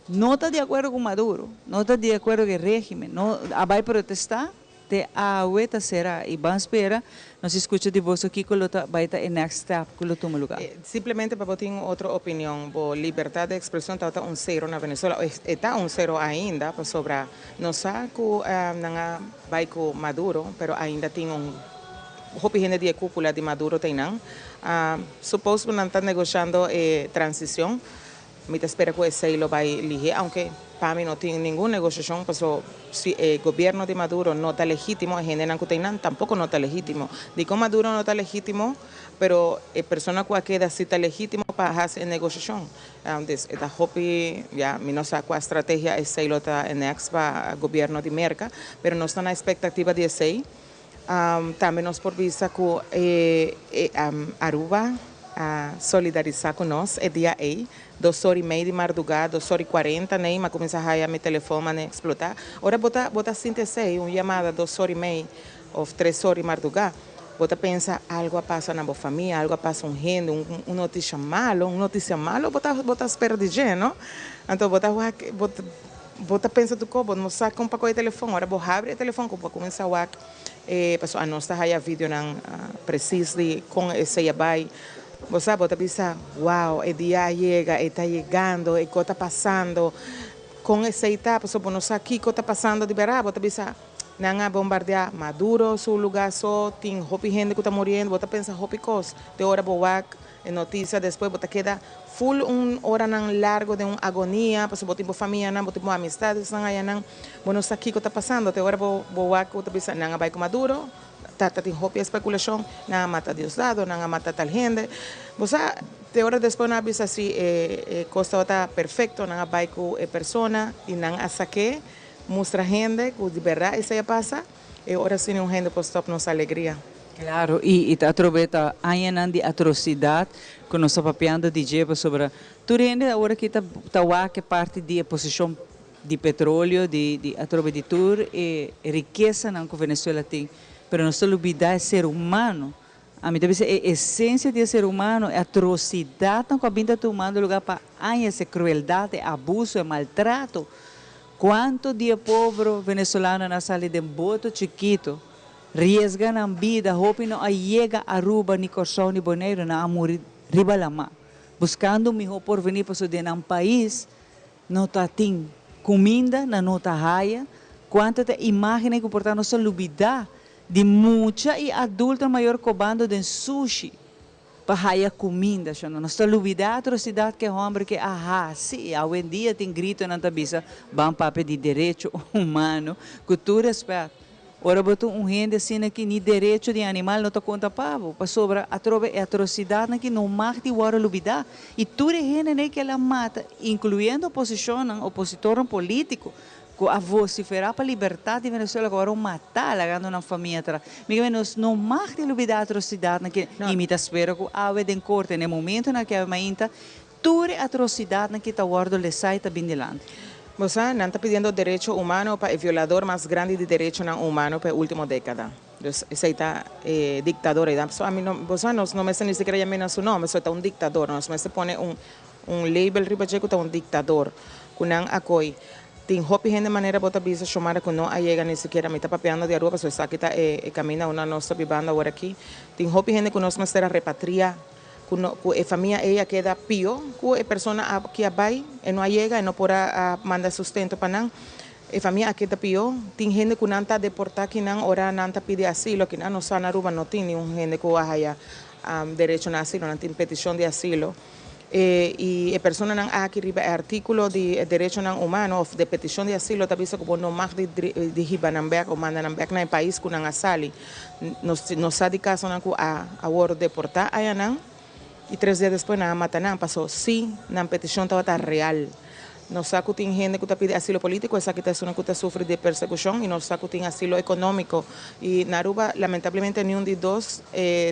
no ta di akuerdo ku Maduro, no ta di akuerdo ku e régimen, no a bai protestá te awe ta será i ban spera nos skucha di boso kiko lo ta bai ta e next step ku lo tuma lugá. Simplemente pa bo tin un otro opinion, bo libertad di ekspreshon tabata un sero na Venezuela, e ta un sero ainda pasobra Nos sa cu nan a bay cu Maduro, pero ainda tin un hopi hende di e cupula di Maduro ta eynan. Suppose cu nan ta negoshando e transicion, mi ta spera cu esey lo bay lihe, aunke pa mi no tin ningun negoshashon, paso si e gobierno di Maduro no ta legitimo, e hendenan cu ta eynan tampoco no ta legitimo. Dicon Maduro no ta legitimo, pero e persona cu a keda si ta legitimo pa haci e negoshashon? Dus e ta hopi, ya, mi no sa kua strategia esei lo ta e next pa gobierno di Merka, pero nos ta na expectativa di esei. Tambe nos por bisa ku e Aruba a solidarisa ku nos e dia ei, dos or i mei di marduga, dos or i kuarenta nei, mi a kuminsa haya mi telefon mane eksplota. Ora bo ta bo ta sinti esei, un yamada dos or i mei of tres or di marduga. Bo ta pensa algo a pasa na bo famia, algo a pasa un hende, un un noticia malo, un noticia malo bo ta bo ta spera di dje, no? Anto bo ta wak, bo ta bo ta pensa tur cos, bo no sa con pa coge e telefon, ora bo habri e telefon cu bo a cuminsa wak e pasobra anos ta haya videonan precies di con esey a bay, bo sa bo ta bisa wow e dia a yega, e ta yegando, e cos ta pasando, con esey ta pasobra bo no sa kico ta pasando di berdad, bo ta bisa. Nan a bombardeá Maduro su lugá so, tin hopi hende ku ta muriendo, bo ta pensa hopi kos. Te ora bo wak e notisia despues bo ta keda ful un oranan largo den un agonia pasobra bo tin bo famianan, bo tin bo amistadesnan ayanan, bo no sa kiko ta pasando. Te ora bo bo wak ku ta bisa nan a bai ku Maduro, ta ta tin hopi espekulashon, nan a mata Diosdado, nan a mata tal hende. Bo sa te ora despues nan a bisa si e e kos tabata perfekto, nan a bai ku e persona i nan a sak'é. Mustra hende ku di bèrdat esei a pasa, e ora si niun hende por stòp nos alegria. Claro, y ta atrobe ta añanan di atrocidad cu nos ta papiando di dje pasobra tur hende awor aki ta ta wak e parti di e posicion di petroleo, di di atrobe di tur e rikesanan cu Venezuela tin, pero nos ta lubida e ser humano. Ami ta bisa e esencia di e ser humano, e atrocidadnan cu a bin ta tumando lugar pa añas, e crueldad, e abuso, e maltrato. Cuanto di e pobro venezolanonan a sali den boto chikito, riesga nan bida, hopi no a yega Aruba ni Corsou ni Boneiru, nan a muri riba lama, buscando un miho porvenir pasobra den nan pais no ta tin cuminda, nan no ta haya. Cuanto ta imagennan cu por ta nos ta lubida di mucha y adulto mayor cobando den sushi pa haya cuminda, shon. Nos ta lubida atrocidad cu e homber ke a haci y awendia tin gritonan ta bisa ban papia di derecho humano. Cu tur respet, ora bo ta un hende asina ki ni derecho di animal no ta conta pa bo, pasobra atrobe e atrocidadnan ki no mag di worde lubida y tur e hendenan ke el a mata, incluyendo oposicionnan, opositornan politico, Ku a vosiferá pa libertat di Venezuela ku awor matá lagando nan famia atrás. Mi ke nos no mag di lubidá atrosidatnan ki i mi ta spera ku awe den korte na e momentunan aki awe mainta tur e atrosidatnan ki ta wòrdu lesá i ta bin dilanti. Bo sa, nan ta pidiendo derecho humano pa e violador mas grandi di derechonan humano pa e ultimo dékada. Dus esei ta e diktador ei. So ami no, bo sa, nos no mester ni sikiera yam'é na su nomber, so e ta un diktador. Nos mester pone un Un label riba dje ku ta un diktador ku nan a koi. Tin hopi hende manera bo ta bisa Shomara ku no a yega ni sikiera mi ta papiando di Aruba pasobra esaki ta e kaminda unda nos ta bibando awor aki. Tin hopi hende ku nos mester a repatria ku no ku e famia ei a keda pio ku e persona a ki a bai e no a yega e no por a manda sustento pa nan. E famia a keda pio. Tin hende ku nan ta deporta kinan ora nan ta pidi asilo kinan no sa na Aruba no tin niun hende ku a haya derecho na asilo nan tin petishon di asilo. E i e personanan aki riba e artíkulo di e derechonan humano òf de petishon di asilo ta bisa ku bo no mag di di hiba nan bèk òf manda nan bèk na e pais ku nan a sali. Nos nos sa di kasonan ku a a wòrdu deportá ayanan i tres dia despues nan a mata nan paso si nan petishon tabata real. Nos sa ku tin hende ku ta pidi asilo polítiko, esaki ta esunnan ku ta sufri di persekushon i nos sa ku tin asilo ekonómiko. I na Aruba lamentablemente niun di dos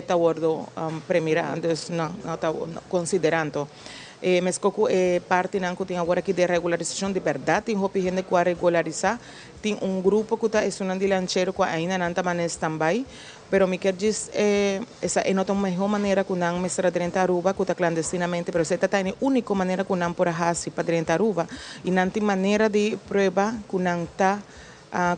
ta wòrdu premirá, dus no, no ta konsiderá anto. E meskó ku e partinan ku tin awor aki di regularisashon, di bèrdat tin hopi hende ku a regularisá, tin un grupo ku ta esunnan di lanchero ku ainda nan ta manda e standby. Pero mi kier djis e esa e no ta un mehor manera cu nan mester a drenta Aruba cu ta clandestinamente pero esey ta ta e unico manera cu nan por a haci pa drenta Aruba y nan tin manera di prueba cu nan ta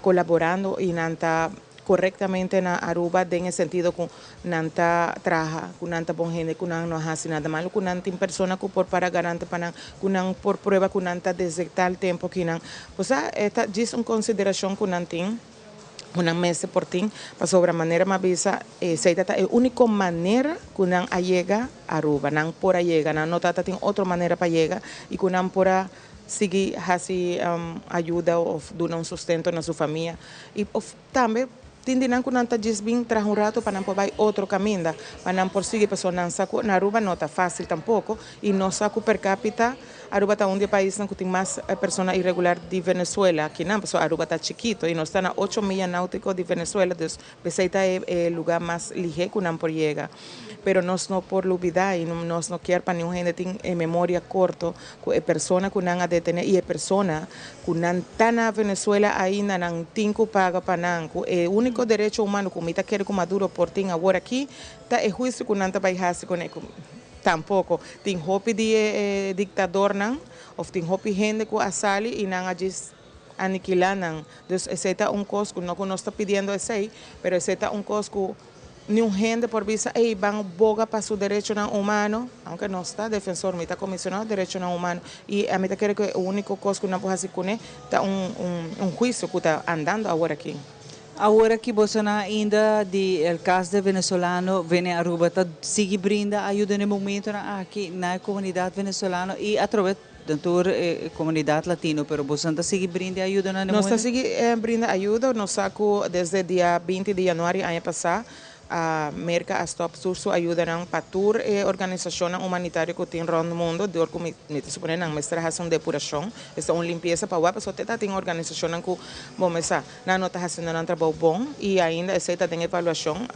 colaborando y nan ta corectamente na Aruba den e sentido cu nan ta traha cu nan ta bon hende cu nan no a haci nada malo cu nan tin persona cu por para garante pa nan cu nan por prueba cu nan ta desde tal tempo ki nan osea e ta djis un consideracion cu nan tin. ku nan mester por tin, pasobra manera mi a bisa esei ta ta e úniko manera ku nan a yega Aruba, nan por a yega, nan no ta tin otro manera pa yega i ku nan por a sigui hasi ayuda òf duna un sustento na su famia i òf tambe tin di nan ku nan ta djis bin traha un rato pa nan por bai otro kaminda pa nan por sigui pasobra nan sa ku na Aruba no ta fásil tampoko i nos sa ku per kapita Aruba ta un di e paisnan ku tin mas persona iregular di Venezuela akinan, pasobra Aruba ta chikito i nos ta na ocho miya nautiko di Venezuela, dus p'esei ta e lugá mas lihé ku nan por yega. Pero nos no por lubidá i nos no kier pa niun hende tin e memoria korto ku e persona ku nan a detené i e persona ku nan ta na Venezuela ainda nan tin ku paga pa nan, ku e úniko derecho humano ku mi ta kere ku Maduro por tin awor aki ta e huisio ku nan ta bai hasi kuné. Tampoco. Tin hopi di e dictadornan of tin hopi hende cu a sali y nan a djis aniquila nan. Dus esey ta un cos cu no cu nos ta pidiendo esey, pero esey ta un cos cu niun hende por bisa ey ban boga pa su derechonan humano, aunke nos ta defensor, mi ta comisionado di derechonan humano y ami ta kere cu e unico cos cu nan por haci cune ta un un huicio cu ta andando awor aki. Awor aki bosonan ainda di el cas de venezolano vene Aruba ta sigui brinda ayuda na e momentonan aki na e comunidad venezolano y atrobe den tur e comunidad latino pero bosonan ta sigui brinda e ayudanan na e Nos ta momento? sigui brinda ayuda, nos sa cu desde dia binti di januari aña pasa. A Merca a stop tur su ayudanan pa tur e organisacionnan humanitario cu tin rond mundo, dor cu mi mi ta supone nan mester haci un depuracion, esta un limpieza pa wak, pasobra te ta tin organisacionnan cu bo mes sa nan no ta haciendo nan trabou bon y ainda esey ta den evaluacion.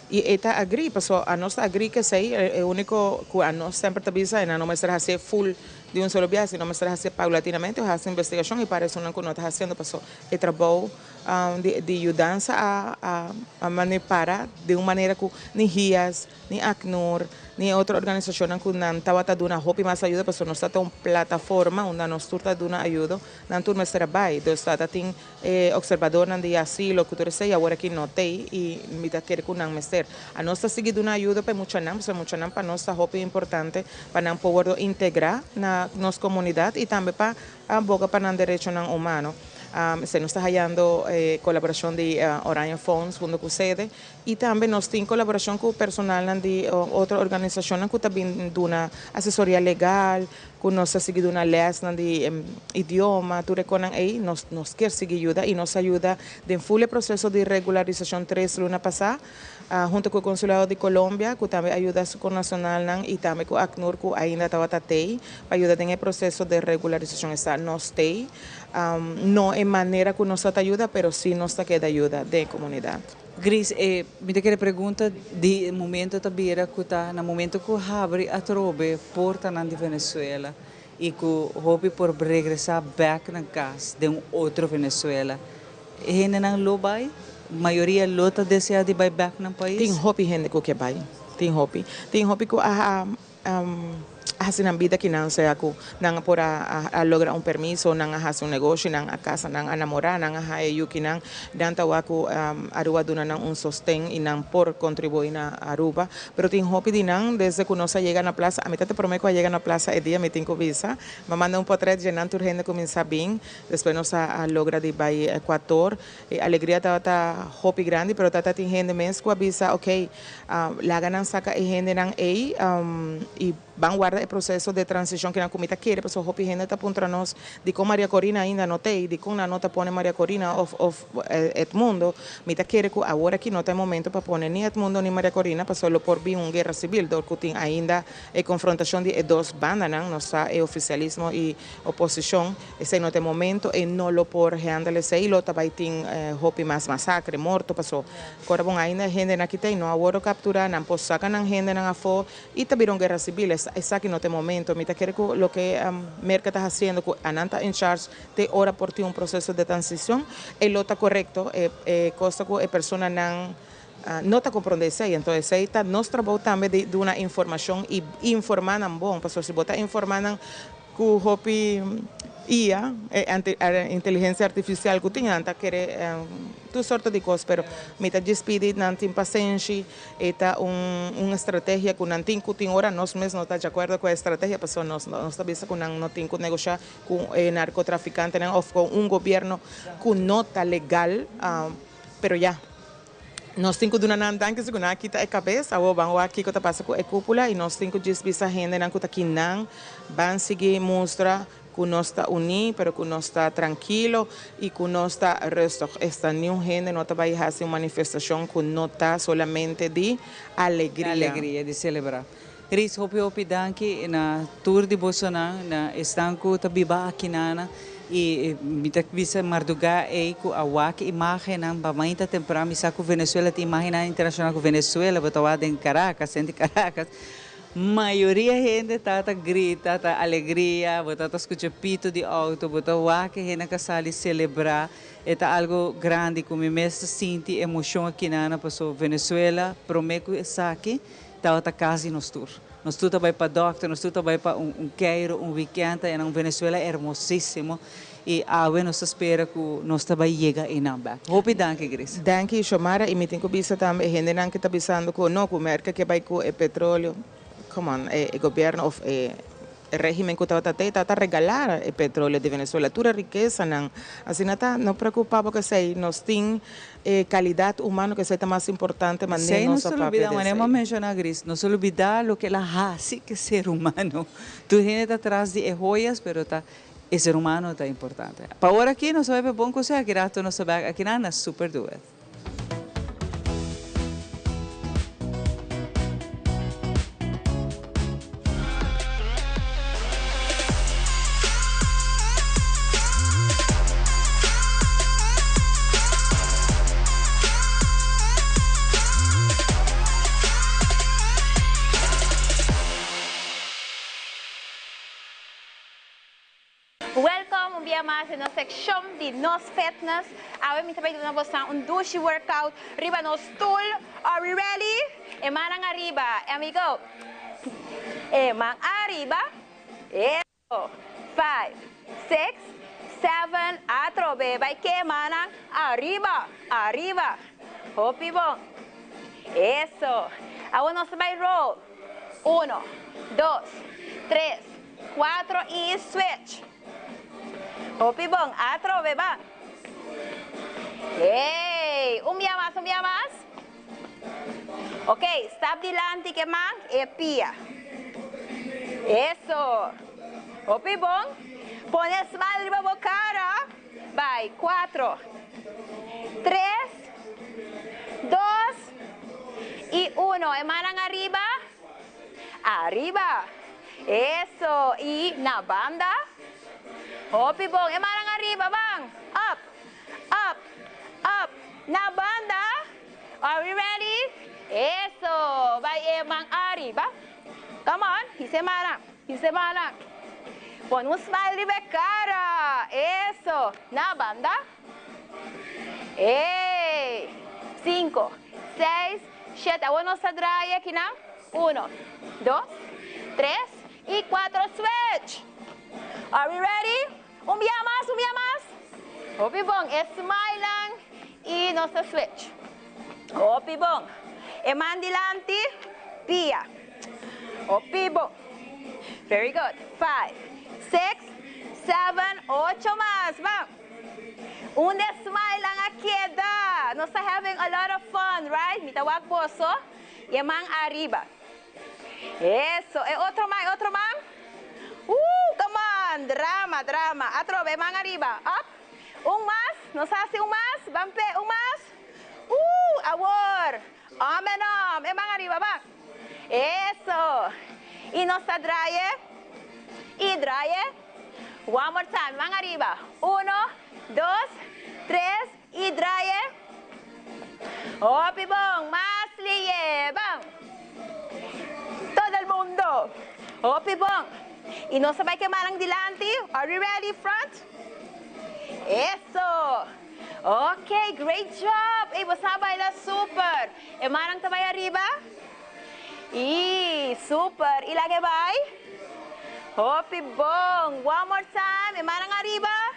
Y e ta agree, pasobra anos ta agree cu esey, e unico cu anos semper ta bisa e nan no mester hacié full di un solo biaha, sino mester hacié paulatinamente o haci investigacion y para esunnan cu no ta haciendo, pasobra e trabou di yudansa a mane para di un manera ku ni HIAS, ni ACNUR, ni e otro organisashonnan ku nan tabata duna hopi mas ayuda pasobra nos ta ta un plataforma unda nos tur ta duna ayudo, nan tur mester a bai. Dus ta ta tin e observadornan di asilo ku tur esei awor aki no t'ei i mi ta kere ku nan mester. Anos ta sigui duna ayudo pa e muchanan pasobra e muchanan pa nos ta hopi importante pa nan por wordo integra na nos komunidat i tambe pa aboga pa nan derechonan humano. Esei nos ta hayando e kolaborashon di Oranje Fonds hunto ku sede i tambe nos tin kolaborashon ku personalnan di otro organisashonnan ku ta bin duna asesoria legal, ku nos ta sigui duna lèsnan di idioma, tur e konan ei nos nos kier sigui yuda i nos a yuda den ful e proseso di regularisashon tres luna pasá. Hunto ku e Konsulado di Colombia ku tambe a yuda su konashonalnan i tambe ku ACNUR ku ainda tabata tei pa yuda den e proseso de regularisashon esta nos tei. No e manera ku nos ta ta yuda pero si nos ta keda yuda den e komunidat. Gris, e mi ta kere pregunta di e momento ta bira ku ta na momento ku habri atrobe portanan di Venezuela i ku hopi por regresá bèk nan kas den un otro Venezuela. E hendenan lo bai? Mayoria lo ta deseá di bai bèk nan pais? Tin hopi hende ku ke bai. Tin hopi. Tin hopi ku a hasi nan bida kinan, sea ku nan a por a logra un permiso, nan a hasi un negoshi, nan a kasa, nan a namorá, nan a haya yu kinan. Nan ta wak ku Aruba duna nan un sosten i nan por kontribuí na Aruba. Pero tin hopi di nan, desde ku nos a yega na plasa, ami ta te promé ku a yega na plasa e dia, mi tin ku bisa. Mi a manda un potrèt dje nan tur hende kuminsá bin. Despues nos a logra di bai Ecuador. E alegria tabata hopi grandi, pero tabata tin hende mes cu a bisa, ok, laga nan saca e hendenan ey y ban warda e proceso de transicion kinan cu mi ta kere, pasobra hopi hende ta puntra nos dicon Maria Corina ainda no t'ey, dicon nan no ta pone Maria Corina of of Edmundo. Mi ta kere cu awor aki no ta e momento pa pone ni Edmundo ni Maria Corina, pasobra lo por bin un guera civil dor cu tin ainda e confrontacion di e dos bandanan, nos sa e oficialismo y oposicion. Esei no ta e momento, e no lo por handle esei, lo ta bai tin hopi mas masacre, morto, paso ora bon ainda e hendenan aki ta y no a wordo captura, nan por saca nan hendenan afo y ta bira un guerra civil, esaki no ta e momento. Mi ta kere cu loke Merca ta haciendo cu anan ta in charge te ora por tin un proceso de transicion, e lo ta corecto, e cos ta cu e personanan no ta comprende esei, enton esei ta nos trabou tambe di duna informacion y informa nan bon, pasobra si bo ta informa nan Ku hopi ia, e inteligensia artifisial ku tin, nan ta kere tur sorto di kos, pero mi ta djis pidi nan tin pasenshi, e ta un un estrategia ku nan tin ku tin ora nos mes no ta di akuerdo ku e estrategia pasobra nos nos ta bisa ku nan no tin ku negoshá ku e narkotrafikantenan òf ku un gobièrnu ku no ta legal, pero ya. Nos tin ku duna nan danki si ku nan a kita e kabes. Awor ban wak kiko ta pasa ku e kúpula i nos tin ku djis bisa hendenan ku ta kinan ban sigui mustra ku nos ta uní pero ku nos ta trankilo i ku nos ta rustig. Esta niun hende no ta bai hasi un manifestashon ku no ta solamente di alegria. Alegria di selebrá. Chris, hopi hopi danki na tur di bosonan, na esnan ku ta biba akinana i mi ta bisa mardugá ei ku a wak imágennan pa mainta tempran mi sa ku Venezuela tin imágennan internashonal ku Venezuela bo ta wak den Caracas, sentro di Caracas, mayoria hende ta ta grita, ta alegria, bo ta ta skucha pito di outo, bo ta wak e hende ka sali selebrá, e ta algu grandi ku mi mes ta sinti emoshon akinana pasobra Venezuela promé ku esaki. Tabata kas di nos tur. Nos tur ta bai pa dòkter, nos tur ta bai pa un keiro, un wikènt ta un Venezuela hermosísimo i awe nos ta spera ku nos ta bai yega einan bèk. Hopi danki Gris. Danki Shomara i mi tin ku bisa tambe e hendenan ku ta bisando ku no ku Merka ke bai ku e petroleo, come on e gobièrnu òf e E regimen cu tabata tey tabata regala e petroleo di Venezuela, tur e rikesanan. Asina ta, no preocupa bo cu esey, nos tin e calidad humano cu esey ta mas importante, ma Esey nos no a ta papia lubida, di manera esey. bo a menciona Gris, no ta lubida loke el a haci cu e ser humano. Tur hende ta tras di e joyas, pero ta e ser humano ta importante. Pa ora aki nos a bay pa e bon conseho, aki rato nos ta bek aki nan na Super Duet. Welcome un bia mas den nos seccion di Nos Fitness. Awe mi ta bay duna bosan un dushi workout riba nos stoel. Are we ready? E mannan ariba and we go. E man ariba. Eso. Five, six, seven, atrobe bay ke mannan ariba, ariba. Hopi bon. Eso. Awe nos ta bay roll. Uno, dos, tres, cuatro y switch. Hopi bon, atrobe ban. Hey, un bia mas, un bia mas. Ok, stap dilanti ke man e pia. Eso. Hopi bon. Pone smile riba bo cara. Bai, cuatro, tres, dos y uno. E mannan ariba. Ariba. Eso. Y na banda. Hopi bon. E mannan ariba, ban. Up, up, up. Na banda. Are we ready? Eso. Bai e man ariba. Come on. Hisa e mannan. Hisa e mannan. Pone un smile riba e cara. Eso. Na banda. Ey! Cinco, seis, shete. Awor nos ta draai akinan. Uno, dos, tres y cuatro. Switch! Are we ready? Un bia mas, un bia mas. Hopi bon. E smilenan y nos ta switch. Hopi bon. E man dilanti, pia. Hopi bon. Very good. Five, six, seven, ocho mas. Ban. Unda e smilenan a keda? Nos ta having a lot of fun, right? Mi ta wak boso. Y e man ariba. Eso. E otro man, e otro man. Woo, come on. Drama, drama. Atrobe, e man ariba. Up. Un mas. Nos haci un mas. Ban p'e. Un mas. Woo, awor. Om en om. E man ariba, ban. Eso. Y nos ta draai y draai. One more time. Man ariba. Uno, dos, tres y draai. Hopi bon. Mas liye. Ban. Todo el mundo. Hopi bon. Y nos ta bay ke mannan dilanti. Are we ready? Front. Eso. Ok, great job. Ey, bo sa baila super. E mannan ta bay ariba. Y super. Y laga e bay. Hopi bon. One more time. E mannan ariba.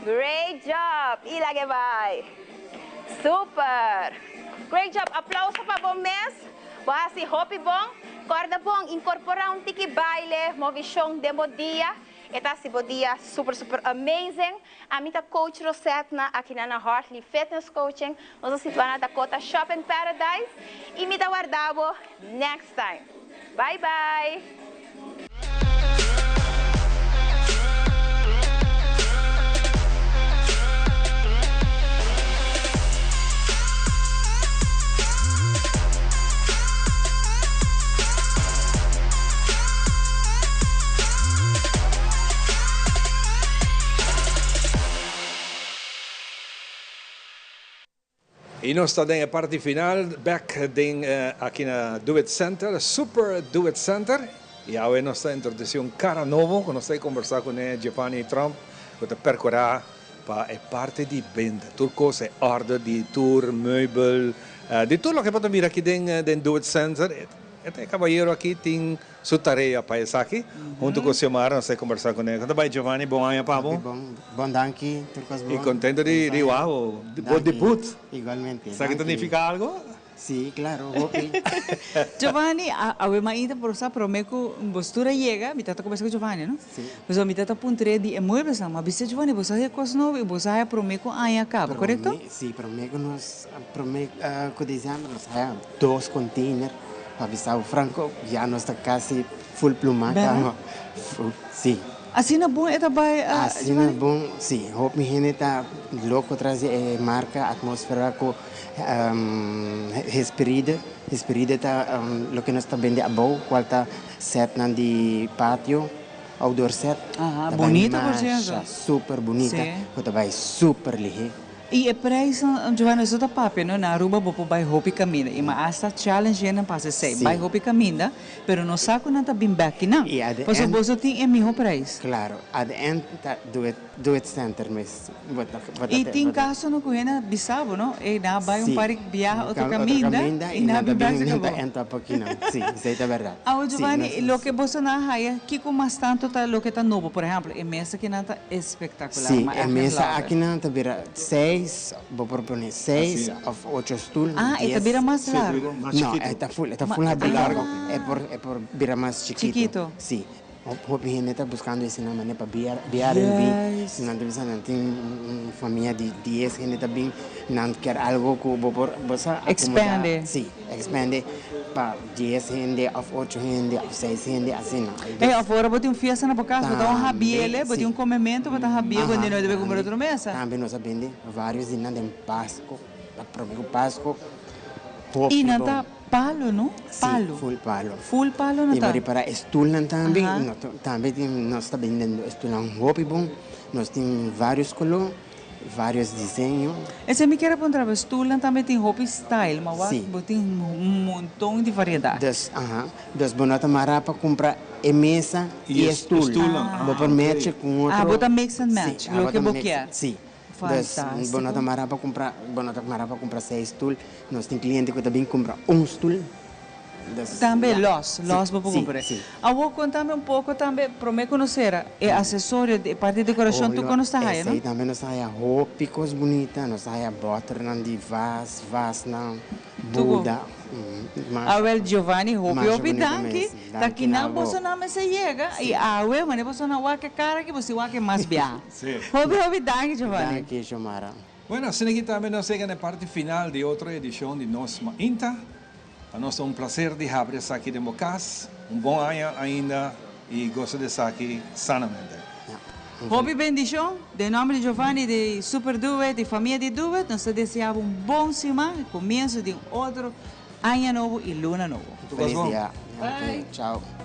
Great job. Y laga e bay. Super. Great job. Aplauso pa bo mes. Bo haci hopi bon. Corda bon, incorpora un tiki baile, movicion den bo dia. E ta haci bo dia super super amazing. Ami ta coach Rosetna aki na na Hartley Fitness Coaching. Nos ta situa na Dakota Shopping Paradise y mi ta warda bo next time. Bye bye! Y nos ta den e parti final bek den aki na Do It Center, Super Do It Center. Y awe nos ta introduci un cara nobo cu nos ta conversa cune, Giovanni Tromp, cu ta percura pa e parti di benta. Tur cos, e order di tur meubel, di tur loke bo ta mira aki den den Do It Center. E ta e cabayero aki tin su tarea pa esaki. Hunto cu Xiomara nos ta conversa cune. Con ta bay Giovanni? Bon aña pa bo. Hopi bon. Bon danki. Tur cos bon. Y contento di di wak bo. Bo debut. Igualmente. Esaki ta nifica algo? Sí, claro, hopi. Giovanni, awe mainta por sa prome cu bostura yega, mi tata combersa cu Giovanni, no? Sí. Pasobra mi tata puntr'é di e mueblesnan, ma bisa Giovanni, bo sa haci cos nobo y bo sa haya prome cu aña caba, corecto? Prome, sí, prome cu nos, prome cu december nos haya dos container, pa bisa bo franco, ya nos ta casi full pluma caba. Sí. Asina bon e ta bai, Giovanni? Asina bon, sí. Hopi hende ta loco tras di e marca Atmosfera cu Hesperide, Hesperide ta loke nos ta bende abou, kual ta setnan di patio, outdoor set. Aha, Ta bai bunita por cierto. masha super bunita, Sí. ku ta bai super lihé. Y e prijsnan, Giovanni, eso ta papia, no? Na Aruba bo por bay hopi caminda. Y mi hasta challenge hende pa haci esey. Bay hopi caminda, pero no sa cu nan ta bin bek kinan. Y at the Pasobra end boso tin e miho prijs. Claro, at the end ta do it, do it center mes. Bo ta, bo ta Y te, tin bo ta. casonan cu hende a bisa bo, no? Ey, nan a bay un Sí. par di biaha otro Otro caminda caminda y y nan a nan ta bin bek bin, si nan ta cabo. end up akinan. Sí, esey ta berdad. Awo Sí, Giovanni, nos, loke boso nan a haya, kico mas tanto ta loke ta nobo? Por ehempel, e mesa kinan ta espectacular, Sí, ma e echt mesa love it. akinan ta bira seis, bo por pone seis Así. of ocho stoel, Ah, e ta dies. bira mas Sí, e ta bira largo. mas No, chiquito. e ta full, e ta Ma- full habri. Largo. E por, e por bira mas chiquito. Chiquito. Sí. Hopi hende ta buscando esina manera pa BRNB. Yes. Nan ta bisa nan tin un famia di dies hende ta bin, nan kier algo cu bo por bo sa acomoda. Expande. Si, expande pa dies hende of ocho hende of seis hende asina. Ey, of ora bo tin un fiesta na bo cas, bo ta un Tambe, habiele, bo tin un si. comemento, bo ta habié, bo Aha, no debe cumpra tambe, otro mesa. Tambe nos a bende varios di nan den Pasco, pa prome cu Pasco. Hopi Y nan bon. ta Palo no? Palo. Sí, full palo. Full palo no I ta? bo ripara e stulnan tambe, Aha. no tambe tin nos ta bendiendo e stulnan hopi bon, nos tin varios color, varios diseño. Esei mi kier a puntra bo, stulnan tambe tin hopi style, ma wak Sí. bo tin un monton di variedad. Dus, aha, dus bo no ta mara pa cumpra e mesa I i e e stoel. stulnan, ah, Bo por ok. match cu otro. Ah, bo ta mix and match, Sí, ah, bo loke ta bo mix, kier. sí. Dus bo no ta mara pa kumpra, bo no ta mara pa kumpra seis stul. Nos tin kliente ku ta bin kumpra un stul. Dus, Tambe ya. los, los bo por Sí, kumpra. sí. Awor kontami un poko tambe, prome ku nos sera, e asesorio, e parti di dekorashon tur ku nos ta haya, no? Esei tambe nos ta haya hopi kos bunita. Nos ta haya bòternan di vas, vasnan, Buda. Awel Giovanni hopi hopi danki ta ki kinan boso nan mester yega y awe wanneer boso nan wak e cara aki boso wak e mas biaha. Hopi hopi danki Giovanni. Danki Xiomara. Bueno, asina aki tambe nos yega na e parti final di otro edicion di Nos Mainta. Pa nos ta un placer di habri esaki den bo cas. Un bon aña ainda y gosa di esaki sanamente. Hopi bendicion, den nomber di Giovanni di Super Duet y famia di Duet nos ta desea bo un bon siman y comienzo di un otro aña nobo y luna nobo. Feliz dia. Bye. Chao.